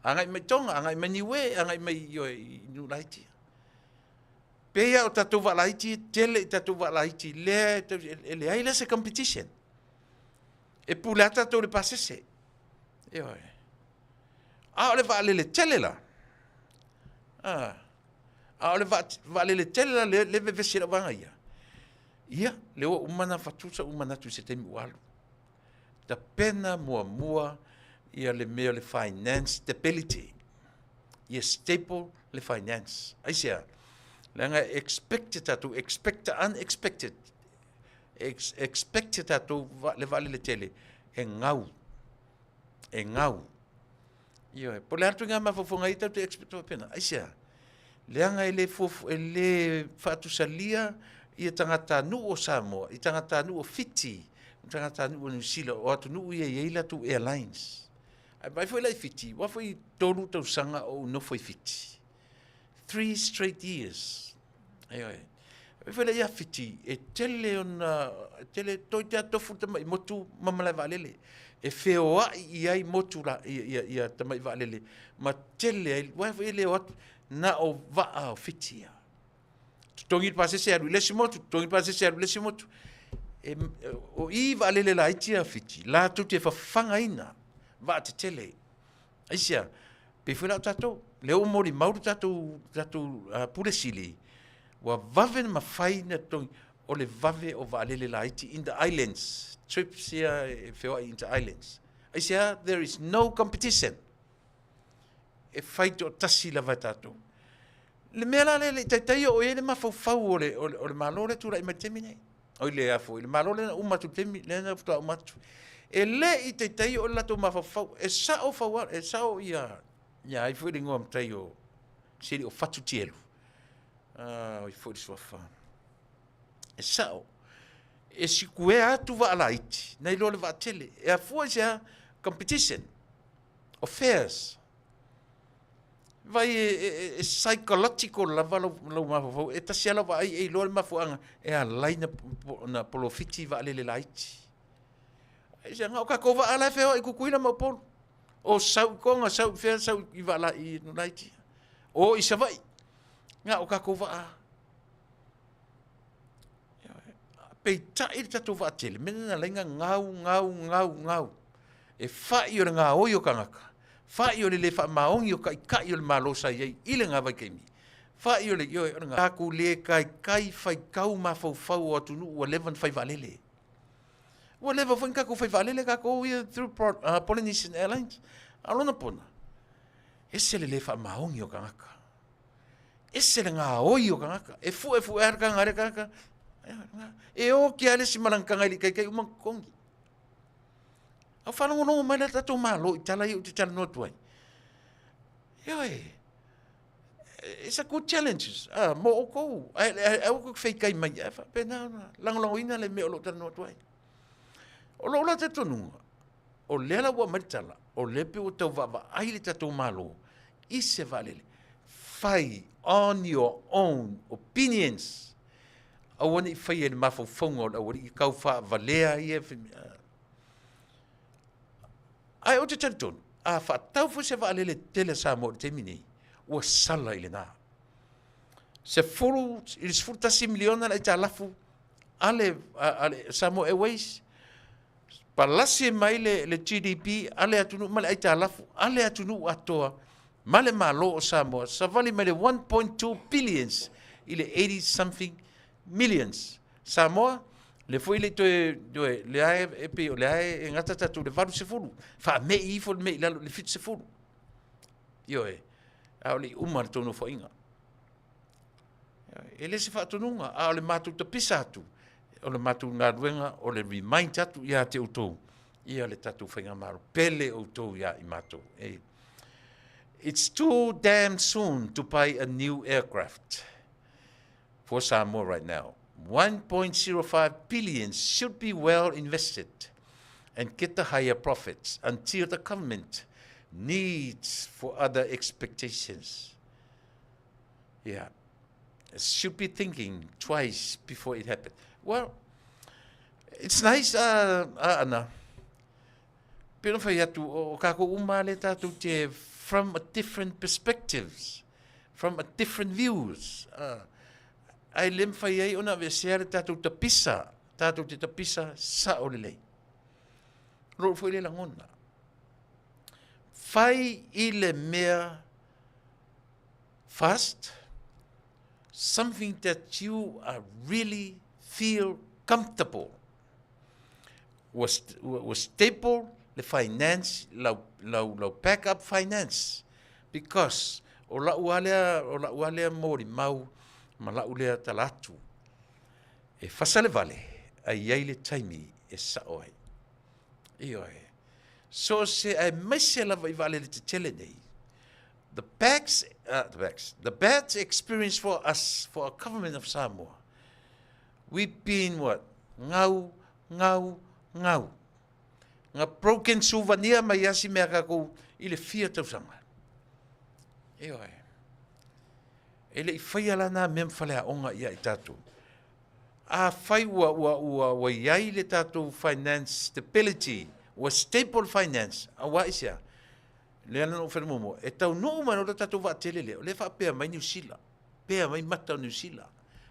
Speaker 2: Agai mai Tonga, agai mai Niue, agai mai i nuu laiti ia. Pei lava o tatou vaa laiti, e tele i tatou vaa laiti, lea e leai la se competition. E pule lava tatou i le pasese. Ioe. A o le vaalele tele la, a, a o le vaalele tele la lea e vevesi ai lau vaega ia, ia, lea ua uma ona avatu sou manatu i se taimi ua alu. Tapena muamua ia le mea o le finance stability. Ia stable le finance. Aisea? Leaga e expect tatou, expect the unexpected. Expect tatou le vaalele tele e gau. E gau. Ioe, po o le a le ituaiga mafaufauga ia tatou te expect faapena. Aisea? Leaga e le fuafu, e le faatusalia ia tagatanuu o Samoa i tagatanuu o Fiti, tagatanuu o Niu Sila, o atunuu ia e i ai latou airlines. Ae vaai foi la i Fiti, aua foi 3 tausaga o ou nofo i Fiti. 3 straight years. Ioe. Vaai foi la ia Fiti, e tele ona, e tele, toeitiiti lava tofu le tamai motu ma malae vaalele. E feoai i ai motu la, ia, ia, ia tamai vaalele ma tele ai, aua foi e le o atu, na o vaa o Fiti ia. Totogi le pasese alu i le isi motu, totogi le pasese alu i le isi motu. E, o i vaalele laiti a Fiti, latou te fafagaina vaa tetele. Aisea? Pei foi la o tatou, lea ua molimau le tatou, tatou uh, Pule Sili, ua vave na mafai na totogi, o le vave o vaalele laiti in the islands, trips ia e feoai in the islands. Aisea? There is no competition. E fai toatasi lava e tatou. Le mea la lea e le i taitai oo i ai le mafaufau o le, o le, o le Malo lea e tulai mai i le taimi nei. Oi le a foi, le Malo lea na uma atu i le taimi lea na faatoa uma atu. E le i taitai oo le latou mafaufau, e sao fau, e sao ia, ia ai foi le igoa matai o Sili o Fatu Tielu. Ah, oi foi le suafa. E sao. E sikuea atu vaa laiti, nai lo le vaatele. E afua i se a? Competition. O fares. Vai e, e, e, e psychological lava lau, lau mafaufau. E tasi lava lau vaai e iloa le mafuaaga e alai na, na polofiti vaalele laiti. Ai se o kākou vaa la e feoai i Kukuila ma Upolu. O sau i Konga, sau i fea, sau i vaa la, i laiti. O i Savaii. Nga o kākou vaa. Peitai le tatou vaatele, mea na laina gau, gau, gau, gau. E fai o le gaoi o tagata, fai o le le faamaoni o taitai o le Malo sa i ai i lena vaitaimi, fai o le, ioe, o le tatou le taitai faitau mafaufau o atunuu ua leva ona fai vaalele. Ua leva foi ona tatou fai vaalele tatou ia through Polynesian Airlines. A o lona pona, ese le le faamaoni o tagata. Ese le gaoi o tagata. E fu'efu'e lava le taga a lea tagata. E oti lava le isi ma lana taga e le i taitai uma ona totogi. A o faalogologo mai la tatou Malo i tala ia ou te talanoa atu ai. Ioe, it's a good challenges ah, mo outou. Ae aua tou te feitai mai, ae faapena ona lagolagoina le mea o lo o talanoa atu ai. O lou la talitonuga, o lea la ua aumai le tala, o lea pei ua tau vaavaai le tatou Malo i se vaalele. Fai on your own opinions. Aua ne i faia i le mafaufauga o le aualii tau faavalea ia. Ae ou te talitonu, a faatau foi se vaalele tele a Samoa i le taimi nei, ua sala i lena. 10 i le 11 miliona le aitalafu a le Samoa Airways, palasi mai le GDP a le atunuu ma le aitalafu a le atunuu atoa ma le Malo o Samoa, savali mai le 1.2 billions i le 80 something millions. Samoa, le foi le toe, toe le ae, e pei o le ae e gata tatou le 80, faamei ifo le mea i lalo i le 70. Ioe, a o le i uma le tou nofoaiga. E le se faatonuga, a o le matou tapisa atu, o le matou galuega o le remind atu ia te outou, ia le tatou faigamalo, pele outou ia i matou. E. It's too damn soon to buy a new aircraft for Samoa right now. 1.05 billion should be well invested and get the higher profits until the government needs for other expectations. Yeah. Should be thinking twice before it happens. Well, it's nice, ana, pei ona fai atu, o kākou uma le tātou te from a different perspectives, from a different views. Ai le mawhai ai ona aveesea le tātou tapisa, tātou te tapisa sao lelei. Lou foi le lagona. Fai i le mea fast, something that you are really feel comfortable. Ua stable le finance, lau backup finance. Because o lau lava lea, o lau lava lea molimau ma lau lea tala atu. E fasa le vale, ae i ai le taimi e sao ai. Ioe. So se aemaise lava i vaalele tetele nei, the bad experience for us, for our government of Samoa, we've been what? Gau, gau, gau. Nga broken souvenir mai asi mea kākou i le fia tausaga. Ioe. E le i faia la nā mea ma faleaoga ia i tātou. A fai ua i ai le tātou finance stability, ua stable finance, auā i sea? Lea na ou whai muamua, e taunuu mai loa le tātou vaatele lea, o lea faapea mai Niu Sila, pea mai mata o Niu Sila,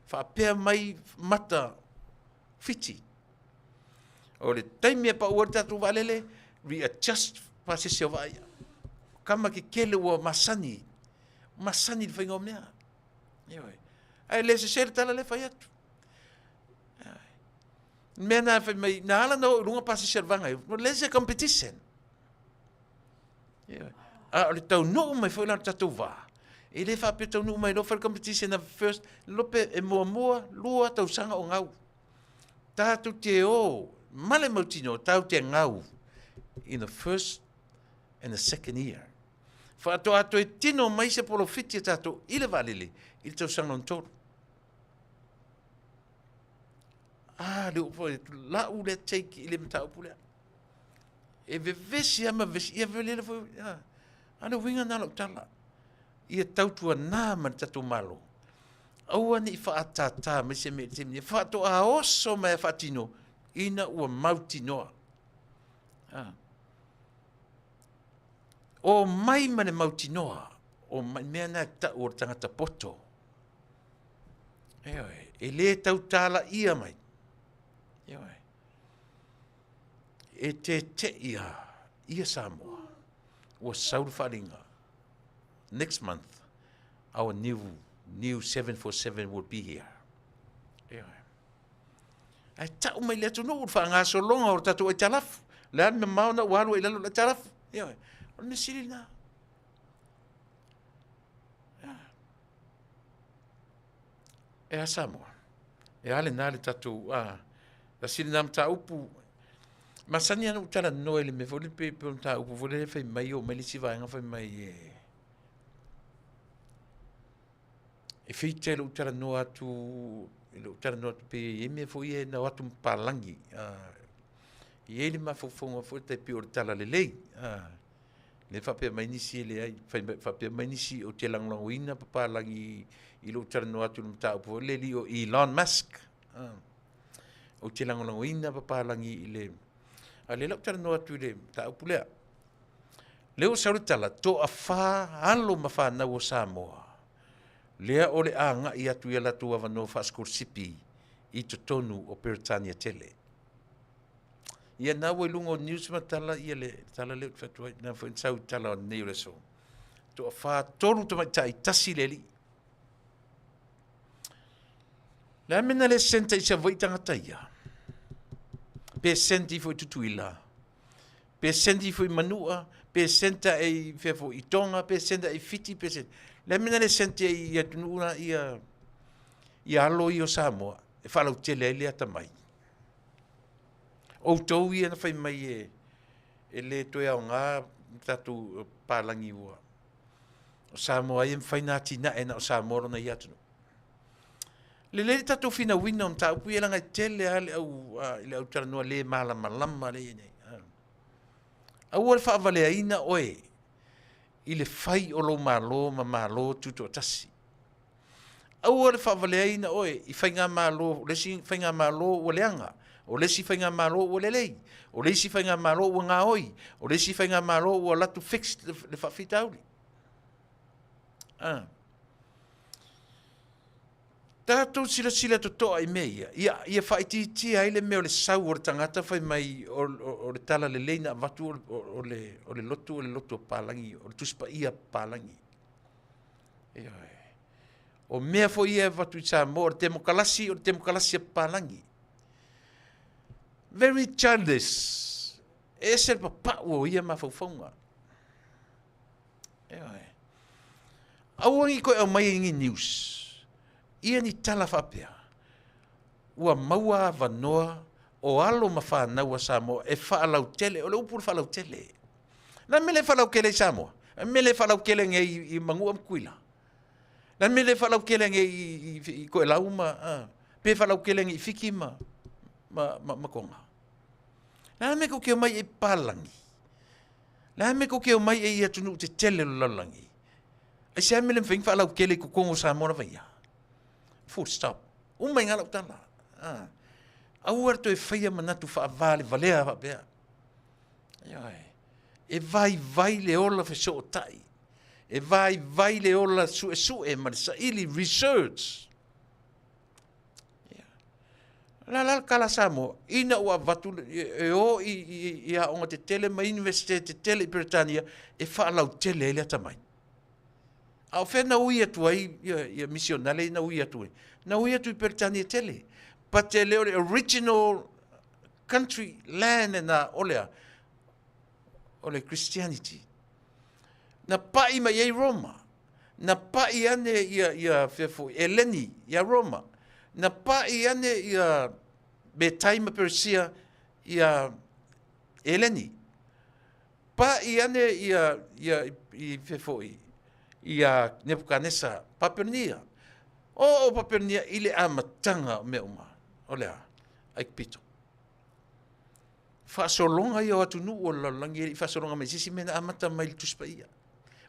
Speaker 2: faapea mai mata Fiti. O le taimi e pau ai le tatou vaalele, readjust pasese o vaa ia. Kama kekele ua masani, masani le faiga o mea. Ioe. Ae le sese le tala lea fai atu. Mea na fai mai, na ala na oo i luga pasese o le vaega, le se competition. Ioe. A o le taunuu mai foi la o le tatou vaa, e le faapea taunuu mai loa fai le competition a first, lope e muamua, lua tausaga o gau. Tatou te o ma le mautinoa, tatou te gau in the first and the second year. Faatoa toe tino mai se polofiti a tatou i le vaalele i le tausaga lona tolu. A, le upu, lau lea take i le mataupu lea. E vevesi lava ma vevesi, ia lele foi, a o le uiga lena o lau tala, ia tautuana ma le tatou Malo, aua ne i faatatā mai se mea i le taimi nei, faatoa oso mai a faatino ina ua mautinoa. A. O mai ma le mautinoa, o mai mea na e tau o le tagata poto. Ioe, e le tautalaia mai. Ioe. E teteʻi a ia Samoa ua sau le faaaliga next month our new 747 will be here. Ioe. Ae tau mai le atunuu le faagasologa o le tatou aitalafu. Le a le mamao na ua alu ai i lalo le aitalafu. Ioe. O le mea sili lena. E a Samoa? E a lena le tatou, a, tasi lena mataupu, masani lava ona ou talanoa i le mea foi lele pei o le mataupu foi lele fai mai oo mai le isi vaega fai mai e, e feita i lou talanoa atu, i lou talanoa atu pei e i ai mea foi ia na o atu ma palagi, a, e i ai le mafaufauga foi tai pei o le talalelei, a. Lea faapea mai nisi e leai, faapea mai nisi ou te lagolagoina papalagi i lou talanoa atu i le mataupu foi lele o Elon Musk. Ou te lagolagoina papalagi i le a lea lau talanoa atu i le mataupu lea. Lea ua sau le tala, toafa alo ma fanau o Samoa lea o le agai atu i a latou avanoa faasikolasipi i totonu o Peretania tele. Ia na ua i luga o news ma tala ia le tala lea ou te fai atu ai, na foi na sau i tala o nei o le aso. Toafa, 3 tamaitai, 1 le alii. Le a mea na le send i Savaii tagata ia? Pe send ifo i Tutuila, pe send ifo i Manua, pe send e i fea foi i Tonga, pe send i Fiti, pe send. Le a mea na le send i atunuu la ia ia alo ia o Samoa e faalautele ai le atamai. Outou ia na fai mai e e le toe aoga tatou palagi ua o Samoa ai e mafai na atinae na o Samoa lona ia atunuu. Lelei le tatou finauina o mataupu ia leaga e tele lava le au i le au talanoa le malamalama lea e i ai nei. Aua le faavaleaina oe i le fai o lou Malo ma Malo Tutoatasi. Aua le faavaleaina oe i faigamalo, o le isi faigamalo ua leaga, o le isi faigamalo ua lelei, o le isi faigamalo ua gaoi, o le isi faigamalo ua alu atu fix le faafitauli. Tatou silasila totoa i mea ia, ia, ia faaitiitia ai le mea o le sau o le tagata fai mai o, o, o le tala lelei na avatu o, o, o, le, o le lotu o le lotu a papalagi, o le Tusi Paia a papalagi. Ioe. O mea foi ia e avatu i Samoa, o le temokalasi, o le temokalasi a papalagi. Very childish. E ese le papau o ia mafaufauga. Ioe. Aua ni toe aumai i ni news, ia ni tala faapea, ua maua avanoa o alo ma fanau a Samoa e faalautele, o le upu o le faalautele. Na mea le faalautele i Samoa? Na mea le faalautele nei i Manua ma Tutuila? Na mea le faalautele nei i Toelau ma, pe faalautele nei i Fiti ma, ma, ma, ma Toga? Na mea tou te omai ai i papalagi? Le a le mea tou te omai ai i atunuu tetele o le lalolagi? Aisea mea le mafai ona faalautele i totonu o Samoa lava ia? Full stop. Uma i ina lau tala. Ah. Aua le toe faia manatu faavalevalea faapea. Ioe. E vaivai le ola fesootai. E vaivai le ola suesue ma le saili research. La la le tala Samoa, ina ua avatu e o i, i, i aoga tetele ma Universite tetele i Peretania e faalautele ai le atamai. A o fea na ui atu ai ia, ia misionale na ui atu ai? Na ui atu i Peretania tele. But e le o le original country land na o lea, o le Christianity. Na pai mai ai Roma. Na pai ane ia, ia fea foi, Eleni ia Roma. Na pai ane ia Metai ma Peresia ia Eleni. Pai ane ia, ia i fea foi, ia Nebukanesa, Papelonia. O o Papelonia i le amataga o mea uma. O le a? Aikupito. Faasologa ia o atunuu o le lalolagi e le i faasologa mai se isi mea na amata mai i le Tusi Paia.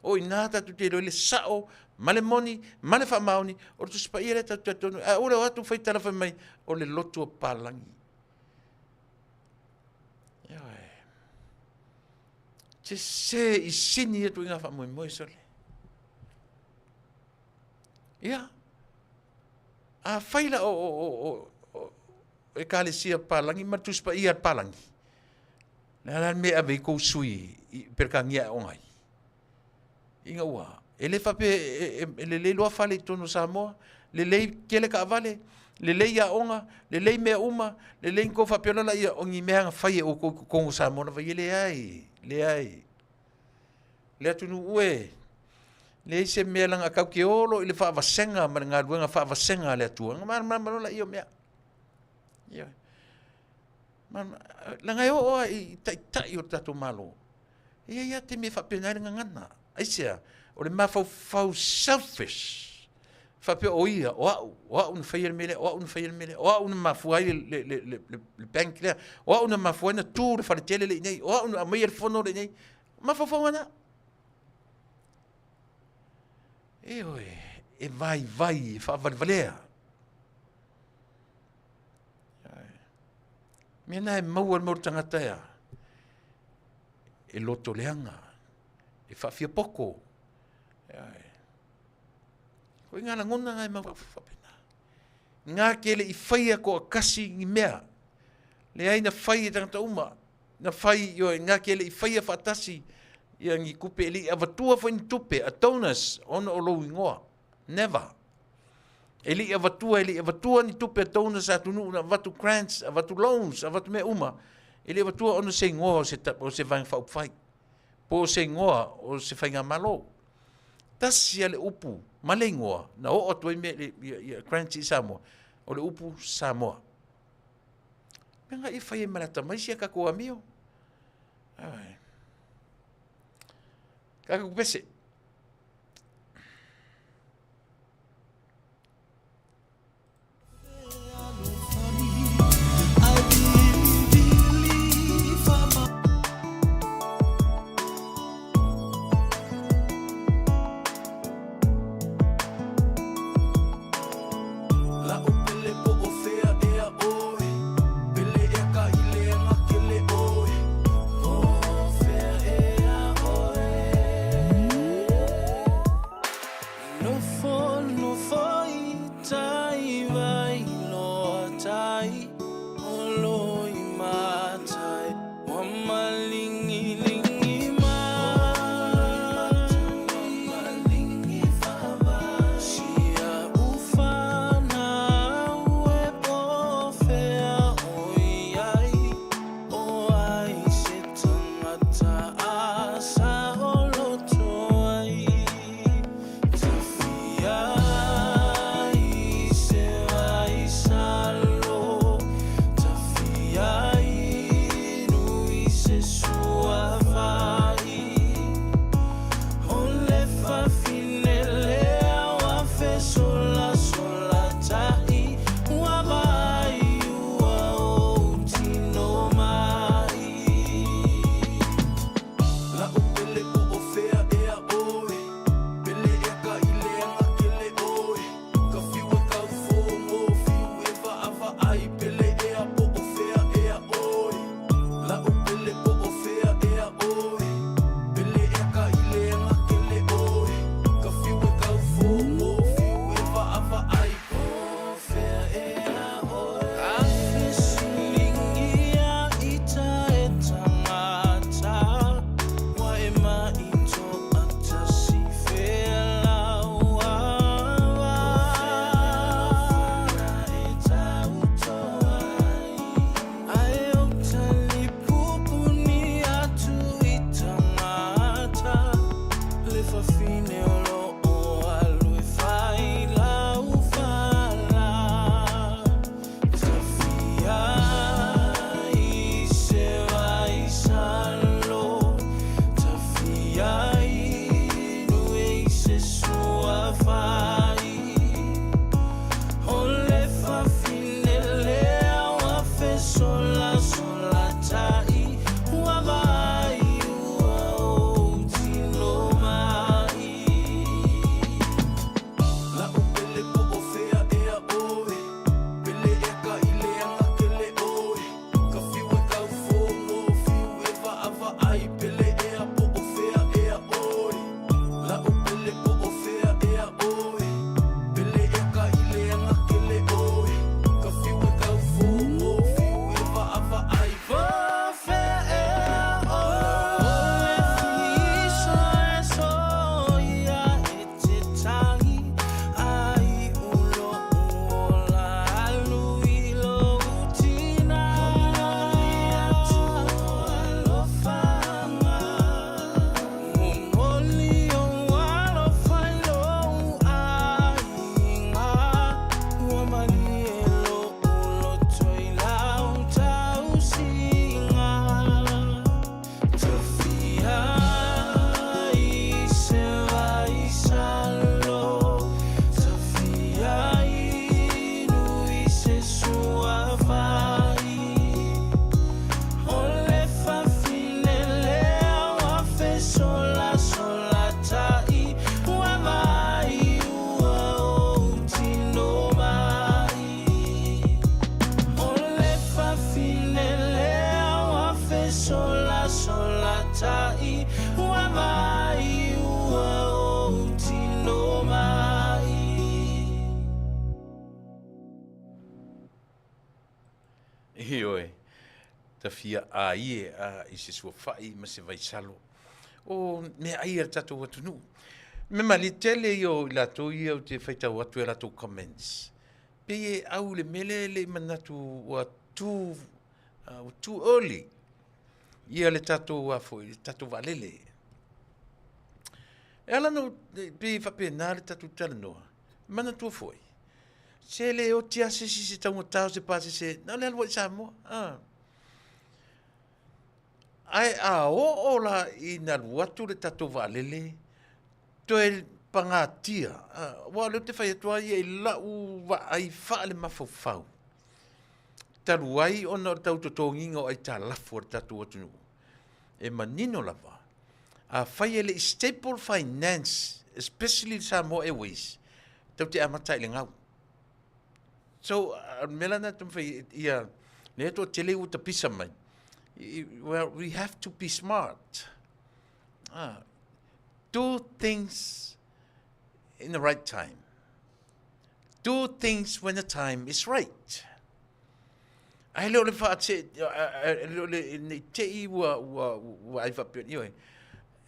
Speaker 2: O i ina tatou te iloa ai le sao ma le moni ma le faamaoni o le Tusi Paia lea tatou te talitonu ai. Ae aua le o atu fai tala fai mai o le lotu o papalagi. Ioe. Sese i sini ia ituaiga faamoemoe sole. Ia. Afai la o, o, o, o, o Ekalesia papalagi ma le Tusi Paia a le papalagi. Le a la le mea e ave ai kou sui i Peretania e aoga ai? Ina ua, e le faapea e, e, e lelei loa fale i totonu o Samoa, lelei tele taavale, lelei aoga, lelei mea uma, lelei ni tou faapea loa laia o ni mea na fai e outou i totonu o Samoa lava ia, leai, leai. Le atunuu e, leai se mea leaga tatou te o loa i le faavasega ma le galuega faavasega a le Atua, ona malamalama loa laia o mea. Ioe. Leaga e oo lava i taitai o le tatou Malo, e i ai lava taimi e faapena ai le gagana. Aisea? O le mafaufau selfish, faapea o ia, o au, o au na faia le mea lea, o au na faia le mea lea, o au na mafua ai le, le, le, le, le bank lea, o au na mafua ai na tu le faletele lea i inei, o au na aumaia le fono lea i inei. Mafaufauga na. Ioe, e vaivai, e faavalevalea. Mea na e maua le mau tagata ea, e loto leaga, e faafiapoko. Ko i ngā lagona ngā e mau faapena. Ngā ke le i whaia toakasi ni mea. Leai na fai e tagata uma. Na fai, ioe, ngā ke le i whaia whaatasi ia ni tupe, e le i avatua foi ni tupe, a donors, ona o lou ingoa. Never. E le i avatua, e le i avatua ni tupe a donors a atunuu, na avatu grants, avatu loans, avatu mea uma. E le i avatua ona se ingoa o se, o se vaega faaupufai. Po o se ingoa o se faigamalo. Tasi a le upu ma le igoa na oo atu ai mea ia, ia grants i Samoa, o le upu Samoa. Mea nga i fai ai ma le atamai sia tatou amio. Ai. Tatou pese.
Speaker 1: taʻi ua vaai ua ou tino mai. Ioe, tafia aie a i se suafaʻi ma se vaisalo. O meaai a le tatou atunuu. Me malie tele ia o i latou ia ou te faitau atu i a latou comments. Pei e au i le mea lea e le i manatu ua too, ua too early ia le tatou a foi, le tatou vaalele. E ala ona pei e faapena le tatou talanoa, manatua foi, se le oti lava se isi i se taugata o se pasese, na o le alu lava i Samoa. Ae a oo la ina alu atu le tatou vaalele, toe pagatia, aua o lea ou te fai atu lava ia i lau vaai faalemafaufau, talu ai ona o le tau totogiina o aitalafu a le tatou atunuu, e manino lava, afai e le i stable finance, especially le Samoa Airways, tatou te amata lava i le gau. So, o le mea la lena e taumafai ia, lea e toatele ua tapisa mai, well, we have to be smart. Do things in the right time. Do things when the time is right. Ae le o le faate, le o le nei te i ua, ua, ua ai faapea, ioe.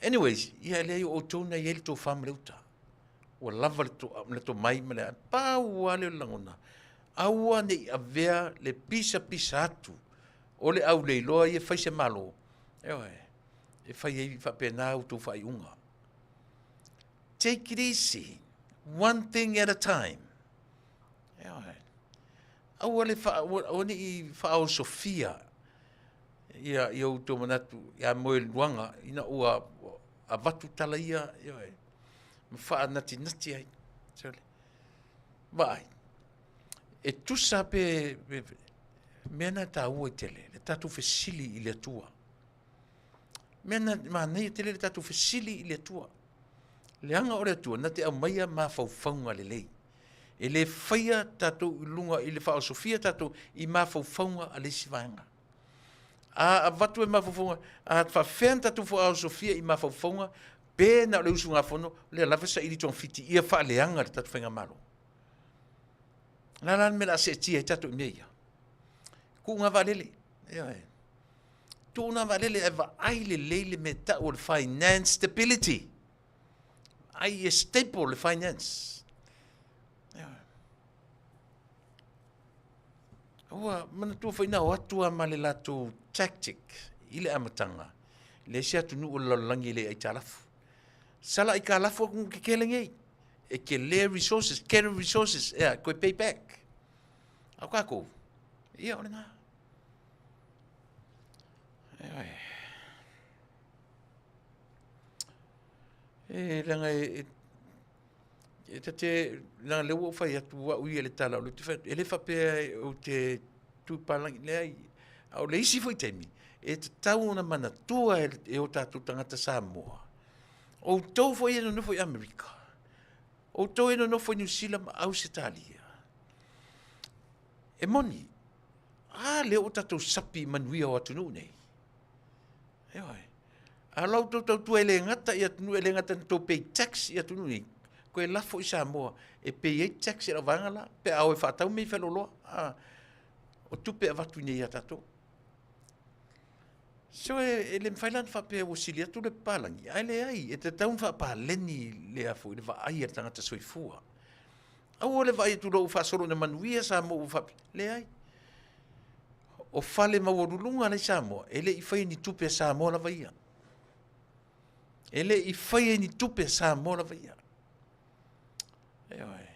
Speaker 1: Anyways, ia leai o outou na i ai le tofa ma le uta. Ua lava le, to, le tomai ma le, pau lava lea o le lagona. Aua ne i avea le pisapisa atu o le auleiloa ia fai se Malo, ioe, e fai ai faapena outou faaiuga. Take it easy, one thing at a time. Ioe. Aua le fa, aua ne i faaosofia ia, ia outou manatu ia Moeluaga ina ua avatu tala ia, ioe, ma faanatinati ai. Sole. Vaai, e tusa pe, pe mea na taua i tele, le tatou fesili i le Atua. Mea na manaia tele le tatou fesili i le Atua. Leaga o le Atua na te aumaia mafaufauga lelei. E le faia tatou i luga i le faaosofia tatou i mafaufauga a le isi vaega. A avatu e mafaufauga, a faafefea ona tatou faaosofia i mafaufauga pe na o le usugafono, o lea lava e saili togafiti ia faaleaga le tatou faigamalo. O le a la le mea o le a seetia ai tatou i mea ia? Tuuga vaalele. Ioe. Tuuga vaalele ae vaai lelei le mea e tau o le finance stability. Ai e stable le finance. Ioe. Ua manatua foi na o atu lava ma le latou tactic i le amataga, leai se atunuu o le lalolagi e le aitalafu. Sala aikalafu atunuu tetele nei, e tele resources, tele resources, ea, toe pay back. A o tatou, ia o lena. Ioe. E leaga e, e ta te, leaga lea ua ou fai atu au ia i le tala, o lea ou te fai atu, e le faapea ou te tu palagi, leai. A o le isi foi taimi, e tatau ona manatua e o tatou tagata Samoa, outou foi e nonofo i Amerika, outou e nonofo i Niu Sila ma Ausetalia, e moni, a lea ua tatou sapi i manuia o atunuu nei. Ioe. A la outou tautua e le gata i atunuu, e le gata ina tou pay tax i atunuu nei, koe lafo i Samoa e pay ai tax i lau vaega la, pe a o e faatau mea i faleoloa, a, o tupe e avatu i nei ia tatou. So e, e le mafai la ona faapea ua sili atu le papalagi, ae leai, e tatau ona faapaleni le a foi, le vaai a le tagata soifua. Aua le vaai atu loa ua faasolo ina manuia Samoa ua faapea, leai. O fale maualuluga la i Samoa, e le i faia ni tupe a Samoa lava ia. E le i faia ni tupe a Samoa lava ia. Ioe.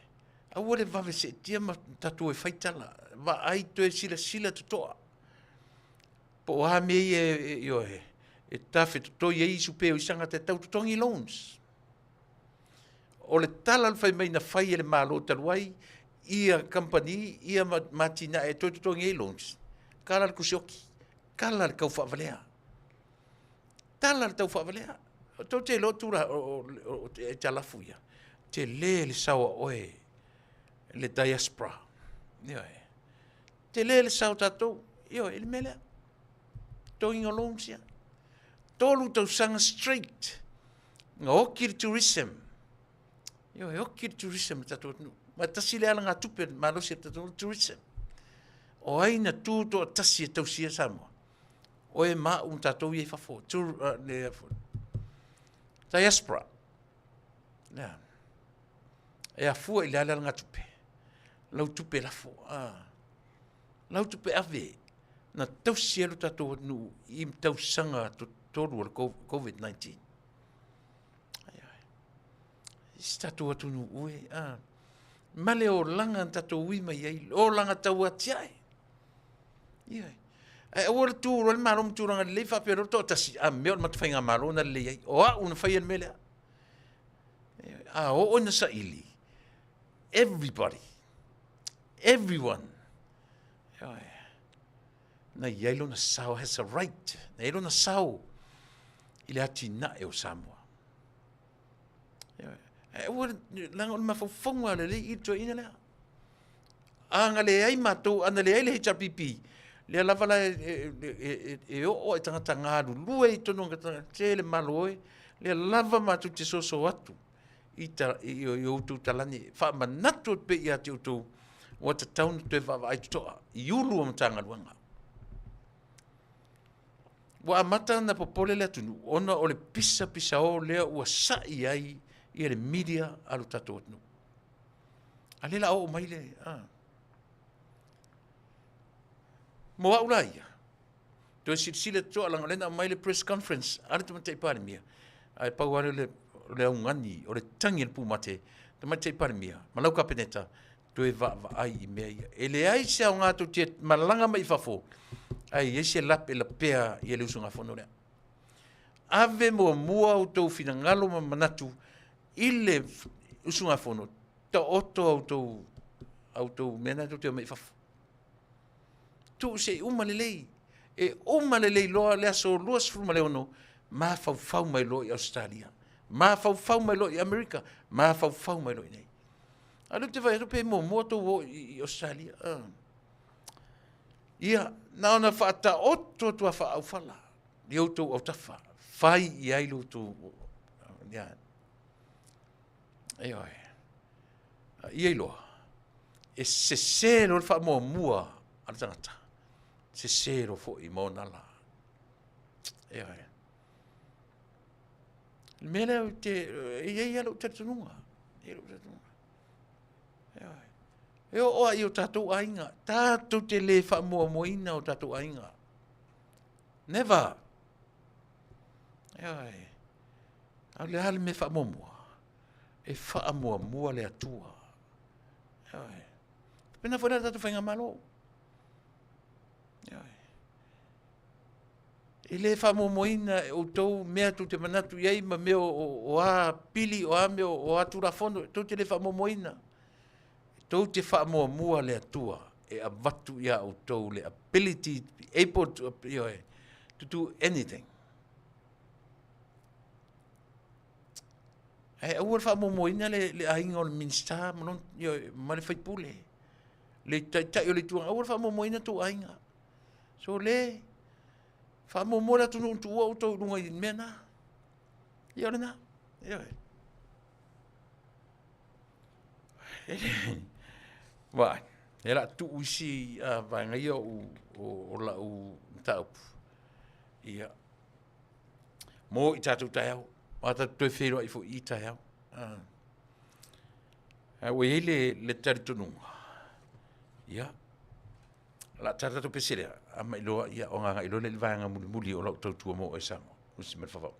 Speaker 1: Aua le vave seetia ma tatou e fai tala. Vaai toe silasila totoa. Po o a mea ia ioe, e tafetotoi ai isupe o isi tagata e tau totogi loans. O le tala le fai mai na fai e le Malo talu ai ia kamupani ia ma atinae e toe totogi ai loans, tala le tusi oti, tala le tau faavalea, tala le tau faavalea. Tou te iloa tula o aitalafu ia, tele le sao a oe le diaspora. Ioe. Tele le sao o tatou, ioe, i le mea lea. Totogiina o loans ia. 3 tausaga straight na oki le tourism. Ioe, e oki le tourism i tatou atunuu. Ma tasi le alagatupe malosi a tatou tourism. O ai na tu toatasi e tausia Samoa? O e ma au ma tatou ia i fafo. Tour, le, diaspora. Yeah. E afua i le ale alagatupe. Lau tupe lafo. Ah. Lau tupe ave. Na tausi ai lo tatou atunuu i tausaga tolu o le COVID-19. Si tatou atunuu e, a. Ma le olaga na tatou ui mai ai, olaga tau atiae. Ia. Ae aua le tu loa le Malo ma tulaga lelei faapea loa le toatasi, a mea o le matou faigamalo na lelei ai. O au na faia le mea lea. A oo ina saili, everybody, everyone, na i ai lona sao, has a right, na i ai lona sao i le atinae o Samoa. Ae aua, leaga o le mafaufauga a lelei i le toeaina lea. A na leai matou, a na leai le HRPP, lea lava la e oo i tagata galulue i totonu o tele malo e, lea lava matou te soso atu i outou talane, faamanatu atu pea ia te outou, ua tatau ona toe vaavaai totoa i ulu o Matagaluega. Ua amata ona popole le atunuu ona o le pisapisao lea ua sa'i ai ia le media a lo tatou atunuu. A lea la oo mai le... A. Mo au la ia, toe silasila totoa leaga o lea na aumai le press conference a le Tamaitai Palemia, ae pau lava lea o le augani, o le tagi a le pumate, Tamaitai Palemia ma lau Kapeneta, toe vaavaai i mea ia. E leai se aoga tou te malaga mai i fafo, ae i ai se lape lapea i le usugafono lea. Ave muamua outou finagalo ma manatu i le usugafono, taoto a outou mea na tou te omai i fafo. Tuu se i uma lelei. E uma lelei loa le aso 26, mafaufau mai loa i Ausetalia, mafaufau mai loa i Amerika, mafaufau mai loa i inei. A o lea ou te vaai atu pe muamua tou o i Ausetalia. Ia, na ona faataoto atu lava faaaufala i outou autafa, fai i ai lo outou, ia, ioe. A ia iloa, e sese loa le faamuamua a le tagata, sese loa foi ma ona ala. Ioe. Le mea lea ou te, e i ai lava lou talitonuga, e i ai lou talitonuga. Ioe. E oo lava i o tatou aiga, tatou te le faamuamuaina o tatou aiga. Never. Ioe. A o le a le mea faamuamua? E faamuamua le Atua. Ioe. Faapena foi la le tatou faigamalo. Ioe. E le faamuamuaina e outou mea tou te manatu i ai ma mea o a pili, o a mea o a tulafono, tou te le faamuamuaina. Tou te faamuamua le Atua e avatu iā outou le ability to be able to, ioe, to do anything. Ae aua le faamuamuaina le aiga o le Minisita ma lona, ioe, ma le sui usufono, le Taitai o le Itu Agai, aua le faamuamuaina tou aiga. So le faamuamua le atunuu na tuua outou i luga i mea na. Ia o lena. Ioe. Vaai, e la tuu isi vaega ia o lau mataupu. Ia, mo i tatou taeao, a tatou toe feiloai foi i taeao. Ae ua i ai le talitonuga, ia, O le a tala tatou pese lea, a mai loa, ia, ona agai loa lea i le vaega mulimuli o lau tautua mo oe Samoa. Usi mai le vavau.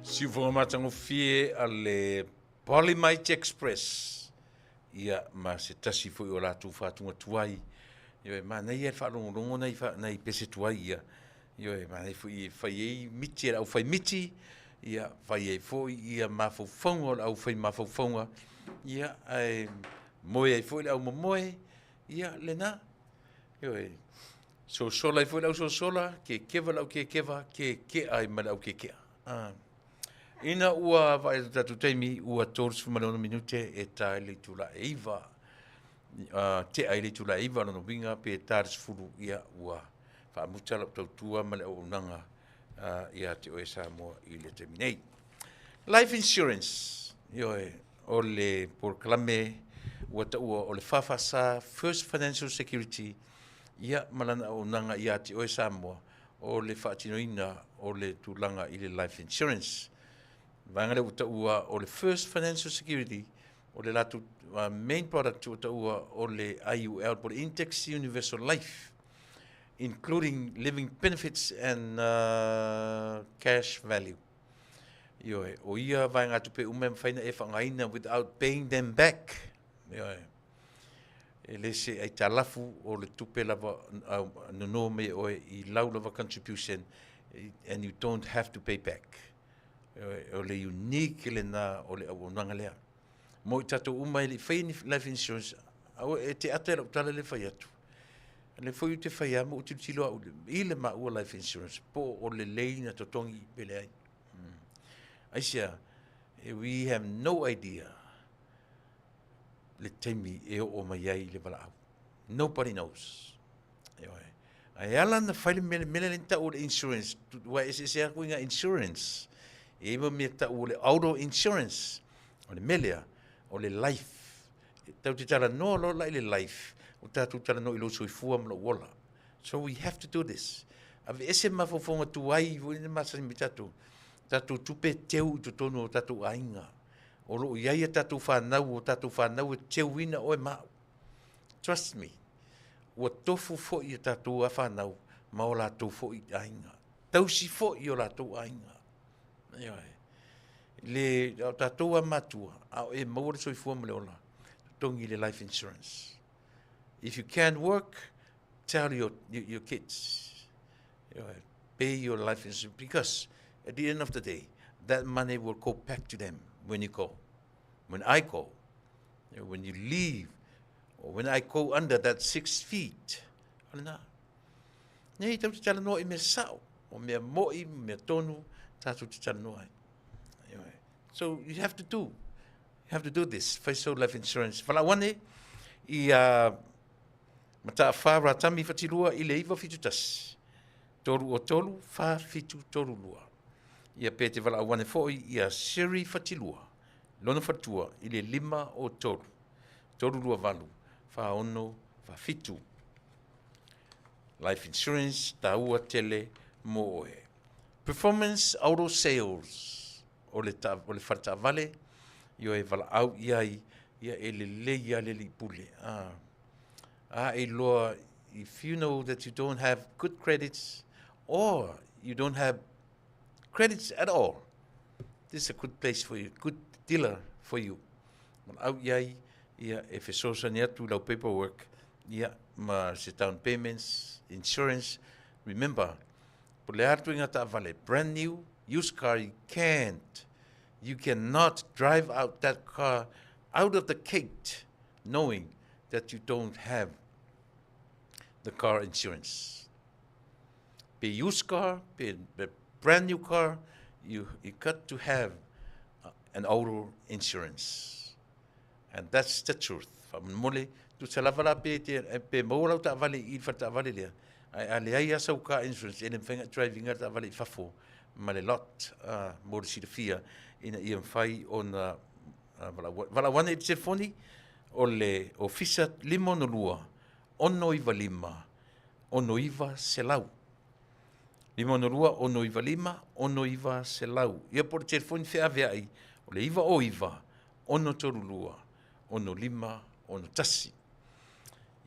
Speaker 1: Siufoga matagofie a le Polymite Express ia ma se tasi foi o latou faatuga tuai. Ioe, manaia le faalogologo nai, fa, nai pese tuai ia. Ioe, manaia foi e fai ai miti e le aufai miti, ia fai ai foi ia mafaufauga o le aufai mafaufauga, ia ae moe ai foi le au momoe, ia lena. Ioe, sosola ai foi le au sosola, kekeva le au kekeva, kekea ai ma le au kekea. Ah. Ina ua vaai atu tatou taimi, ua 36 minute e ta i le itula e 9. Tea i le itula e 9 lona uiga pe ta le 10, ia ua faamuta lau tautua ma le auaunaga ia te oe Samoa i le taimi nei. Life Insurance, ioe, o le polokalame ua taua o le FFS, First Financial Security, ia ma lana auaunaga ia te oe Samoa, o le faatinoina o le tulaga i le life insurance. Vaega lea ua taua o le First Financial Security, o le latou main product ua taua o le IUL po o le Index Universal Life, including living benefits and cash value. Ioe, o ia vaegatupe uma e mafai ona e faaaogaina without paying them back. Ioe. E le se aitalafu o le tupe lava nono mai e oe i lau lava contribution and you don't have to pay back. O le unique lena o le auaunaga lea. Mo i tatou uma e le i faia ni life insurance, aua e te ata i lau tala le fai atu. O le foi ou te fai lava ma ou tilotilo au i le maua life insurance po o lelei na totogi pe leai. Aisea, we have no idea le taimi e oo mai ai le valaau. Nobody knows. Ioe. Ae ala na fai le mea, mea lea na tau o le insurance, ua eseese lava uiga insurance. E i ai mo mea tau o le auto insurance. O le mea lea, o le life. E tatou te talanoa loa la i le life, ua tatou talanoa i lou soifua ma lou ola. So we have to do this. Aveese mafaufauga tuai foi na masani mai tatou, tatou tupe teu i totonu o tatou aiga. O lo o i ai a tatou fanau, o tatou fanau e teuina oe ma au. Trust me, ua tofu foi a tatou a fanau ma o latou foi aiga. Tausi foi o latou aiga. Ioe. Le, o tatou a matua, a o e maua le soifua ma le ola, totogi le life insurance. If you can't work, tell your kids. Ioe. Pay your life insurance because at the end of the day, that money will go back to them when you go. When I go, when you leave, or when I go under that 6 feet, o lena. Nei, tatou te talanoa i mea sao, o mea mo'i, mea tonu, tatou te talanoa ai. Ioe. So you have to do, you have to do this. Fai sau life insurance. Valaau ane i a Mataafa Ratami Fatilua i le 971 303 4732. Ia pe te valaau ane foi i a Siri Fatilua, lona faletua i le 503 328 4647. Life insurance taua tele mo oe. Performance Auto Sales o le, ta, o le fale taavale, ioe valaau i ai, ia e lelei lava le alii pule. Ah. A e iloa, if you know that you don't have good credits or you don't have credits at all, this is a good place for you, good dealer for you. Valaau i ai, ia e fesoasoani atu i lau paperwork, ia ma se down payments, insurance. Remember, po o le a le ituaiga taavale, brand new, used car, you can't, you cannot drive out that car out of the gate knowing that you don't have the car insurance. Pe used car, pe brand new car, you got to have an auto insurance. And that's the truth. Faamolemole, tusa lava la pe, te, pe maua lau taavale i le fale taavale lea, ae a leai lava sau car insurance, e le mafai ona drive ina le taavale i fafo ma le lot mo le silafia ina ia mafai ona Valaau ane i le telefoni o le ofisa 562 695 6900. 562 695 6900. Ia po o le telefoni feaveai o le 909 632 6561.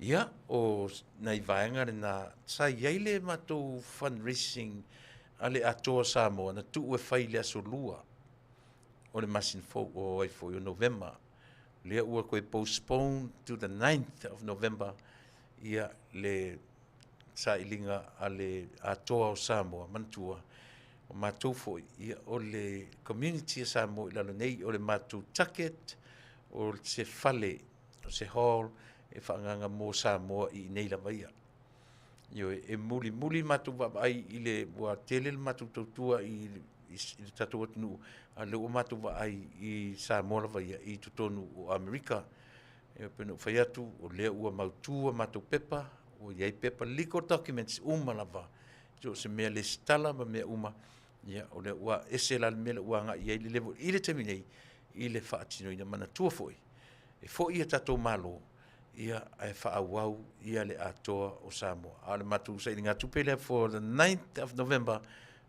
Speaker 1: Ia, o nai vaega lena sa i ai le matou fundraising a le Atoa Samoa na tuu e fai i le aso Lua o le masina fou o ai foi o Novema. Lea ua toe postpone to the 9th of November ia le sailiga a le Atoa o Samoa. Manatua, o matou foi, ia, o le community a Samoa i lalo nei, o le matou target o se fale, o se hall e faaagaaga mo Samoa i inei lava ia. Ioe, e mulimuli matou vaavaai i le ua tele le matou tautua i le tatou atunuu, a o lea ua matou vaai i Samoa lava ia i totonu o Amerika. E pei ona ou fai atu, o lea ua mautu a matou pepa, ua i ai pepa legal documents uma lava, so o se mea lesitala ma mea uma, ia, o lea ua ese la le mea lea ua agai i ai le level i le taimi nei i le faatinoina. Manatua foi, e foi a tatou Malo, ia, ae faaauau ia le Atoa o Samoa. A o le matou sailiga tupe lea for the 9th of November,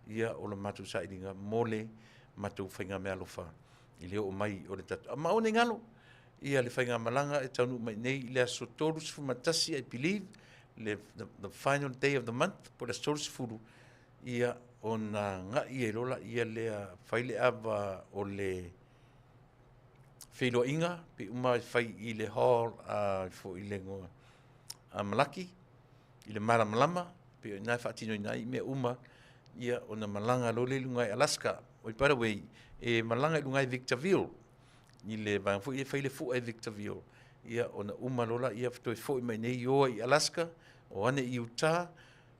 Speaker 1: ia, o le matou sailiga mo le matou faigameaalofa i le oo mai o le tatou. Ma aua ne i galo, ia le faigamalaga e taunuu mai nei i le aso 31, I believe, le, the final day of the month, po o le aso 30, ia, ona agai ai loa lea lea fai le ava o le feiloaiga pe uma e fai i le hall a foi i le igoa a Malaki i le malamalama pe o ina e faatinoina ai mea uma, ia, ona malaga loa lea i luga i Alaska. Oi, by the way, e malaga i luga i Victorville i le vaega foi e fai le fua i Victorville, ia, ona uma loa lea toe foi mai nei o i Alaska, o ane i Utah,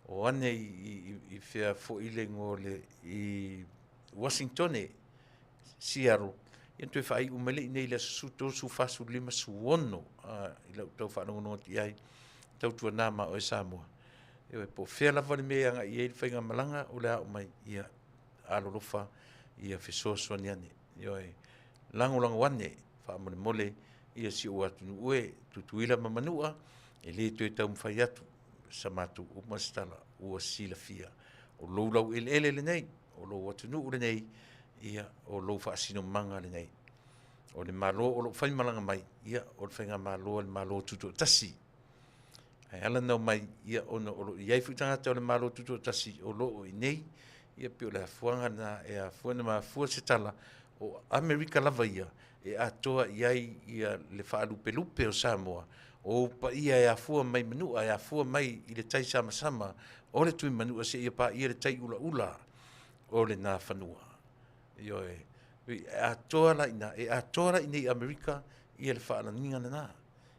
Speaker 1: o ane i fea foi le igoa o le i Washingtone, Seattle, ia toe faaiu mai lea i nei i le aso 13, 14, 15, 16, i lau tau faalogologo atu i ai, tautuana ma oe Samoa. Ioe, po o fea lava le mea e agai i ai le faigamalaga, o le a oo mai, ia alolofa, ia fesoasoani ane. Ioe, lagolago ane, faamolemole, ia si ou atunuu e, Tutuila ma Manua, e le toe taumafai atu sa matou uma se tala ua silafia. O lou laueleele lenei, o lou atunuu lenei, ia, o lou faasinomaga lenei. O le Malo o loo faimalaga mai, ia, o le faigamalo a le Malo Tutoatasi. Ae ala ona omai, ia, ona o lo o i ai foi tagata o le Malo Tutoatasi o lo o i inei, ia, pei o le afuaga lena e afua ona mafua se tala, o Amerika lava ia e atoa i ai ia le faalupelupe o Samoa, o ou paia e afua mai Manua, e afua mai i le tai samasama o le Tuimanua seia paia le tai ulaula o le Nafanua. Ioe, e atoa la ina, e atoa la i nei Amerika ia le faalaniga lena.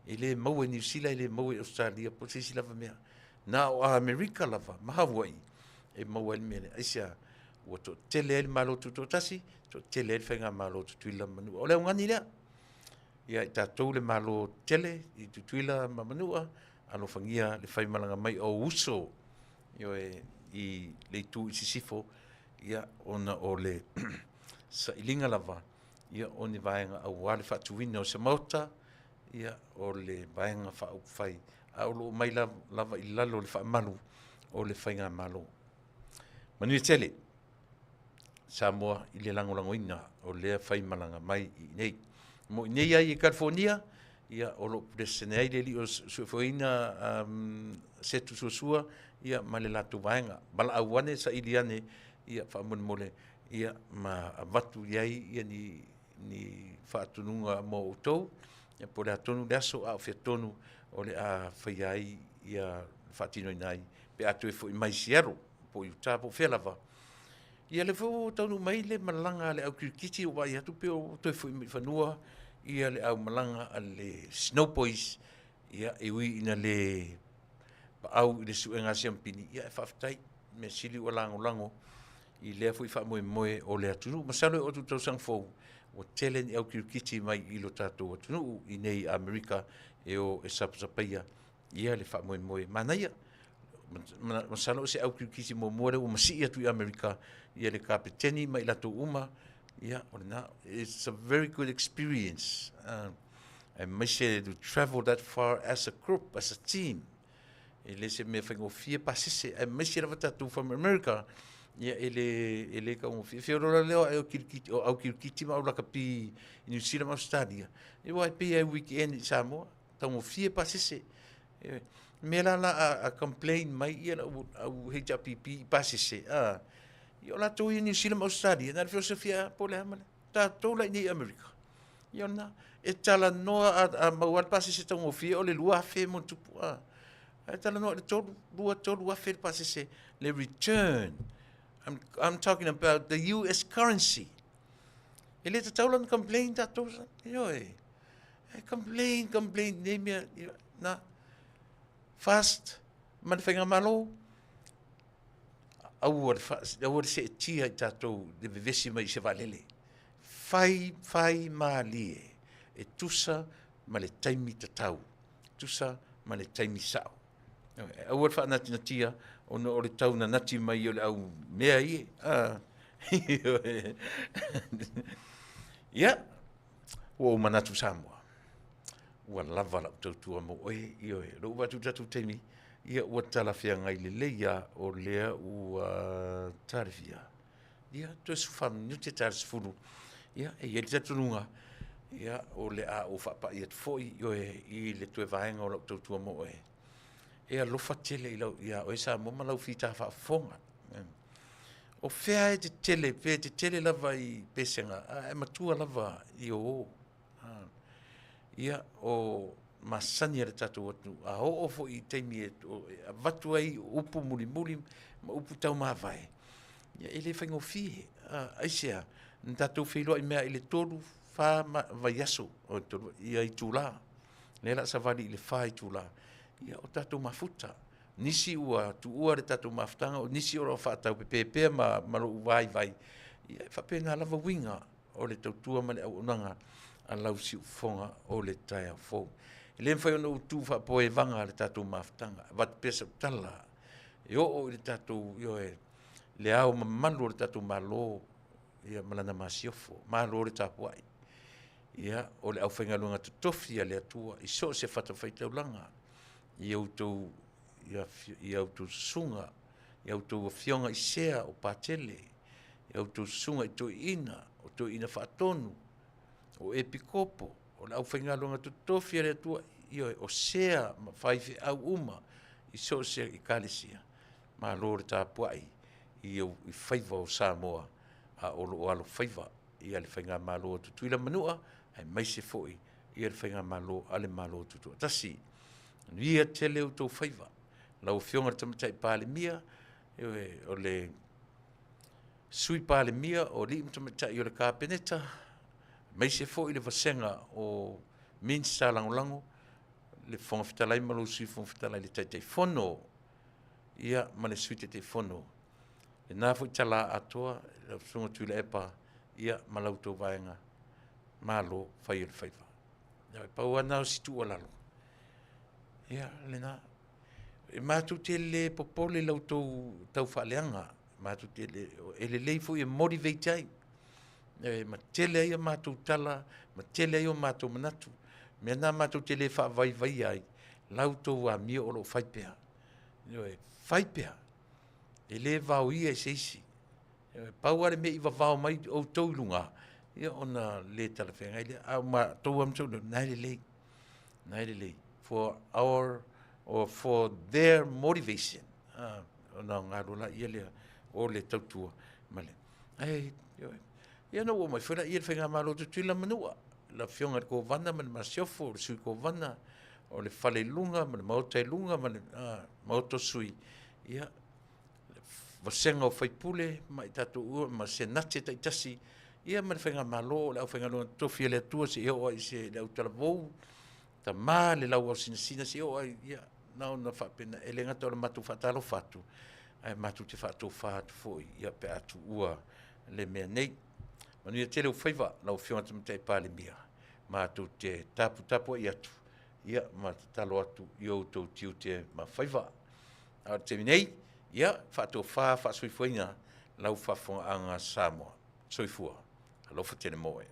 Speaker 1: E le maua i Niu Sila, e le maua i Ausetalia po o se isi lava mea. Na o Amerika lava ma Hawaii e maua ai le mea lea. Aisea? Ua toatele ai le Malo Tutoatasi, toatele ai le Faigamalo a Tutuila ma Manua. O le augani lea. Ia i tatou le Malo tele i Tutuila ma Manua, alofagia le faimalaga mai o uso, ioe, i le itu i sisifo, ia, ona o le sailiga lava, ia, o ni vaega aua le faatuina o se maota, ia, o le vaega faaupufai, a o lo o mai lava i lalo o le faamalu o le Faigamalo. Manuia tele Samoa i le lagolagoina o lea faimalaga mai i inei. Mo inei ai i Kalifonia, ia, o lo o puleseseneai ai le alii o suefueina Setu Suasua, ia, ma le latou vaega. Valaau ane, saili ane, ia, faamolemole, ia, ma avatu i ai ia ni faatonuga mo outou, ia, po o le a tonu le aso, a o fea tonu o le a faia ai, ia, faatinoina ai, pe a toe foi mai Seattle, po o Utah, po o fea lava. Ia, lea foi ua taunuu mai le malaga a le au kirikiti, ua vaai atu pei ua toe foi mai i fanua ia le au malaga a le Snow Boys, ia, e ui ina le paau i le suega a siamupini, ia, e faafetai, mea sili ua lagolago i lea foi faamoemoe o le atunuu. Masalo e oo atu i le tausaga fou, ua tele ni au kirikiti mai i lo tatou atunuu i nei Amerika e o e sapasapaia ia le faamoemoe manaia. Masalo o se au kirikiti muamua lea ua masii atu i Amerika ia le kapeteni ma i latou uma. Ia, o lena, it's a very good experience. Aemaise to travel that far as a group, as a team. E le se mea faigofie pasese, aemaise lava tatou from America, ia e le, e le taugofie. Feolola lea o au kirikiti, o au kirikiti ma au lakapi i New Zealand ma Australia. Ia aua e pei lava e weekend i Samoa, taugofie pasese. E, mea la la a, a complain mai ia lau au HRPP i pasese, a, ia o latou ia New Zealand ma Australia, na le filosofia po le a ma le, tatou la i nei America. Ia ona, e talanoa a, a maua le pasese taugofie o le 2000 mo tupu, a. Ae talanoa i le 3, 2, 3 afe le pasese, le return. I'm talking about the US currency. E le tatau la ona complain tatou, ioe. E complain, complain, nei mea, na, fast, ma le faigamalo, aua le, aua le seetia i tatou le vevesi mai i se vaalele. Fai, fai malie, e tusa ma le taimi tatau, tusa ma le taimi sao. Aua le faanatinatia ona o le taunanati mai o le au mea ia. Ia, ua ou manatu Samoa, ua lava lau tautua mo oe, ioe, lou avatu i le tatou taimi, ia ua talafeagai lelei lava o lea ua talafia. Ia, toe 14 minute ta le 10. Ia, e i ai le talitonuga, ia, o le a ou faapai atu foi, ioe, i le toe vaega o lau tautua mo oe. E alofa tele i lau, ia oe Samoa ma lau fita faafofoga. O fea e tetele, pe tetele lava i pesega, ae matua lava i o. Ia, o masani a le tatou atunuu, a oo foi i taimi e avatu ai upu mulimuli ma upu taumavae, ia e le faigofie. Aisea? Na tatou feiloai mea i le 3, 4 vaiaso, ia itula. Lea o le a savali i le 4 itula. Ia o tatou mafuta. Nisi ua tuua le tatou mafutaga, o nisi o lo o faataupepe pea ma, ma lou vaivai. Ia e faapena lava uiga o le tautua ma le auaunaga a lau siufofoga o le taeao fou. E le mafai ona ou tu faapoevaga le tatou mafutaga, avatu pea sau tala e oo i le tatou, ioe, le ao mamalu o le tatou Malo, ia ma lana masiofo. Malo le tapuai. Ia, o le aufaigaluega totofi a le Atua i so o se fatafaitaulaga i outou, i a outou susuga, i a outou afioga i sea o Patele, i a outou susuga i toeaiina, o toeaiina faatonu, o epikopo, o le aufaigaluega totofi a le Atua, ioe, o sea ma faifeau uma i so o se ekalesia. Malo le tapuai i, i faiva o Samoa a o lo o alofaiva ia le Faigamalo a Tutuila Manua, aemaise foi ia le Faigamalo a le Malo Tutoatasi. Manuia tele outou faiva. Lau Afioga i le Tamaitai Palemia, o le Sui Palemia, o alii ma tamaitai o le Kapeneta, aemaise foi le vasega o Minisita Lagolago, le Fofoga Fetalai ma lou Sui Fofoga Fetalai, le Taitaifono ia ma le Sui Taitaifono. Lena foi tala atoa lau Susuga Tuilaepa ia ma la outou vaega, malo fai o le faiva. Ia, pau lava lena o si tuualalo. Ia, lena. E matou te le popole i la outou taufaaleaga, matou te le, e lelei foi e motivate ai. E ma tele ai a matou tala, ma tele ai o matou manatu. Mea na matou te le faavaivaia ai, la outou amio o lo o fai pea. Ioe, fai pea. E le vaoia e se isi. Pau lava le mea i vavao mai outou i luga, ia ona le talafeagai lea. A o matou lava ma na e lelei. Na e lelei. For our, or for their motivation. Ona galua laia lea o le tautua ma le. Ae, ia na ua mai foi laia le Faigamalo o Tutuila ma Manua, le Afioga i le Kovana ma le Masiofo, le Sui Kovana, o le fale i luga ma le maota i luga ma le maota o sui, ia, vasega o faipule ma i tatou ma senate taitasi, ia ma le Faigamalo o le aufaigaluega totofi a le Atua seia oo ai i se le autalavou, tama le lauaosinasina seia oo ai, ia, na ona faapena, e le gata o le matou faatalofa atu, ae matou te faatofa atu foi, ia, pe a tuua le mea nei. Manuia tele ou faiva, lau Afioga i le Tamaitai Palemia, matou te taputapuai atu, ia, ma tatalo atu i outou tiute ma faiva. A o le taimi nei, ia, faatofa faasoifuaina lau faafofogaaga Samoa. Soifua. Alofa tele mo oe.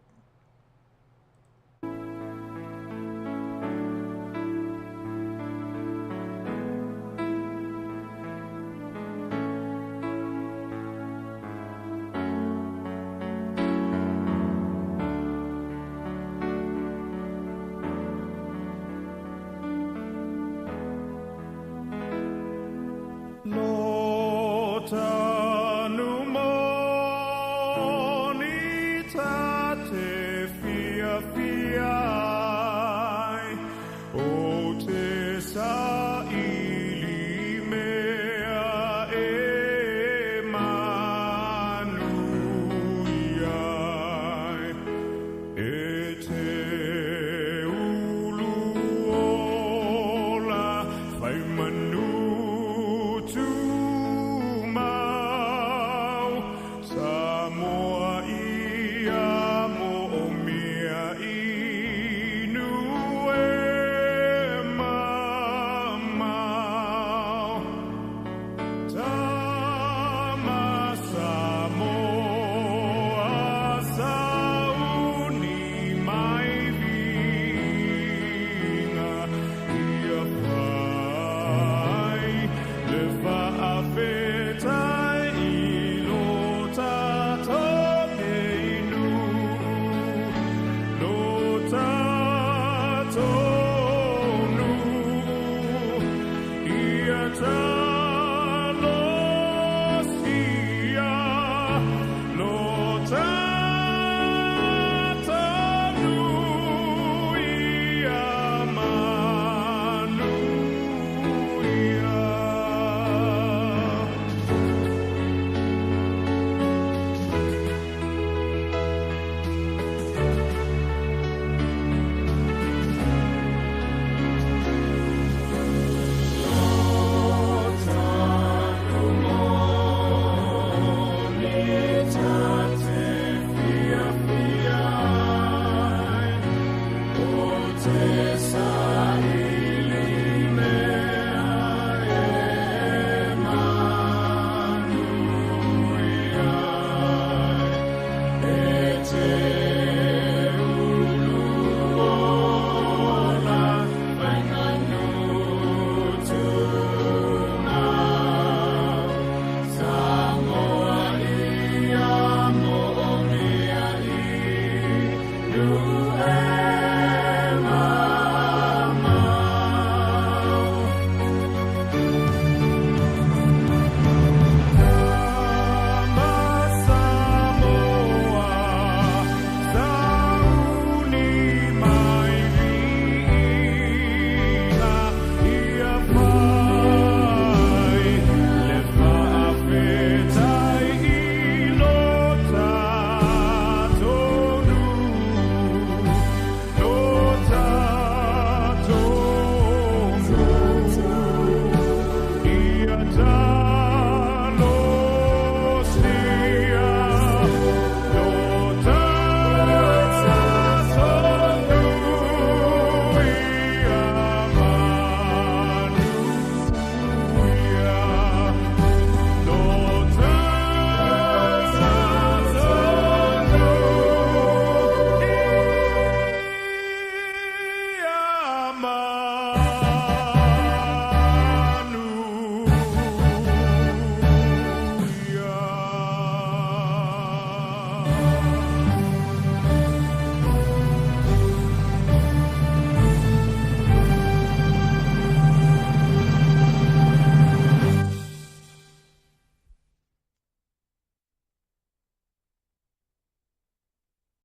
Speaker 3: Te.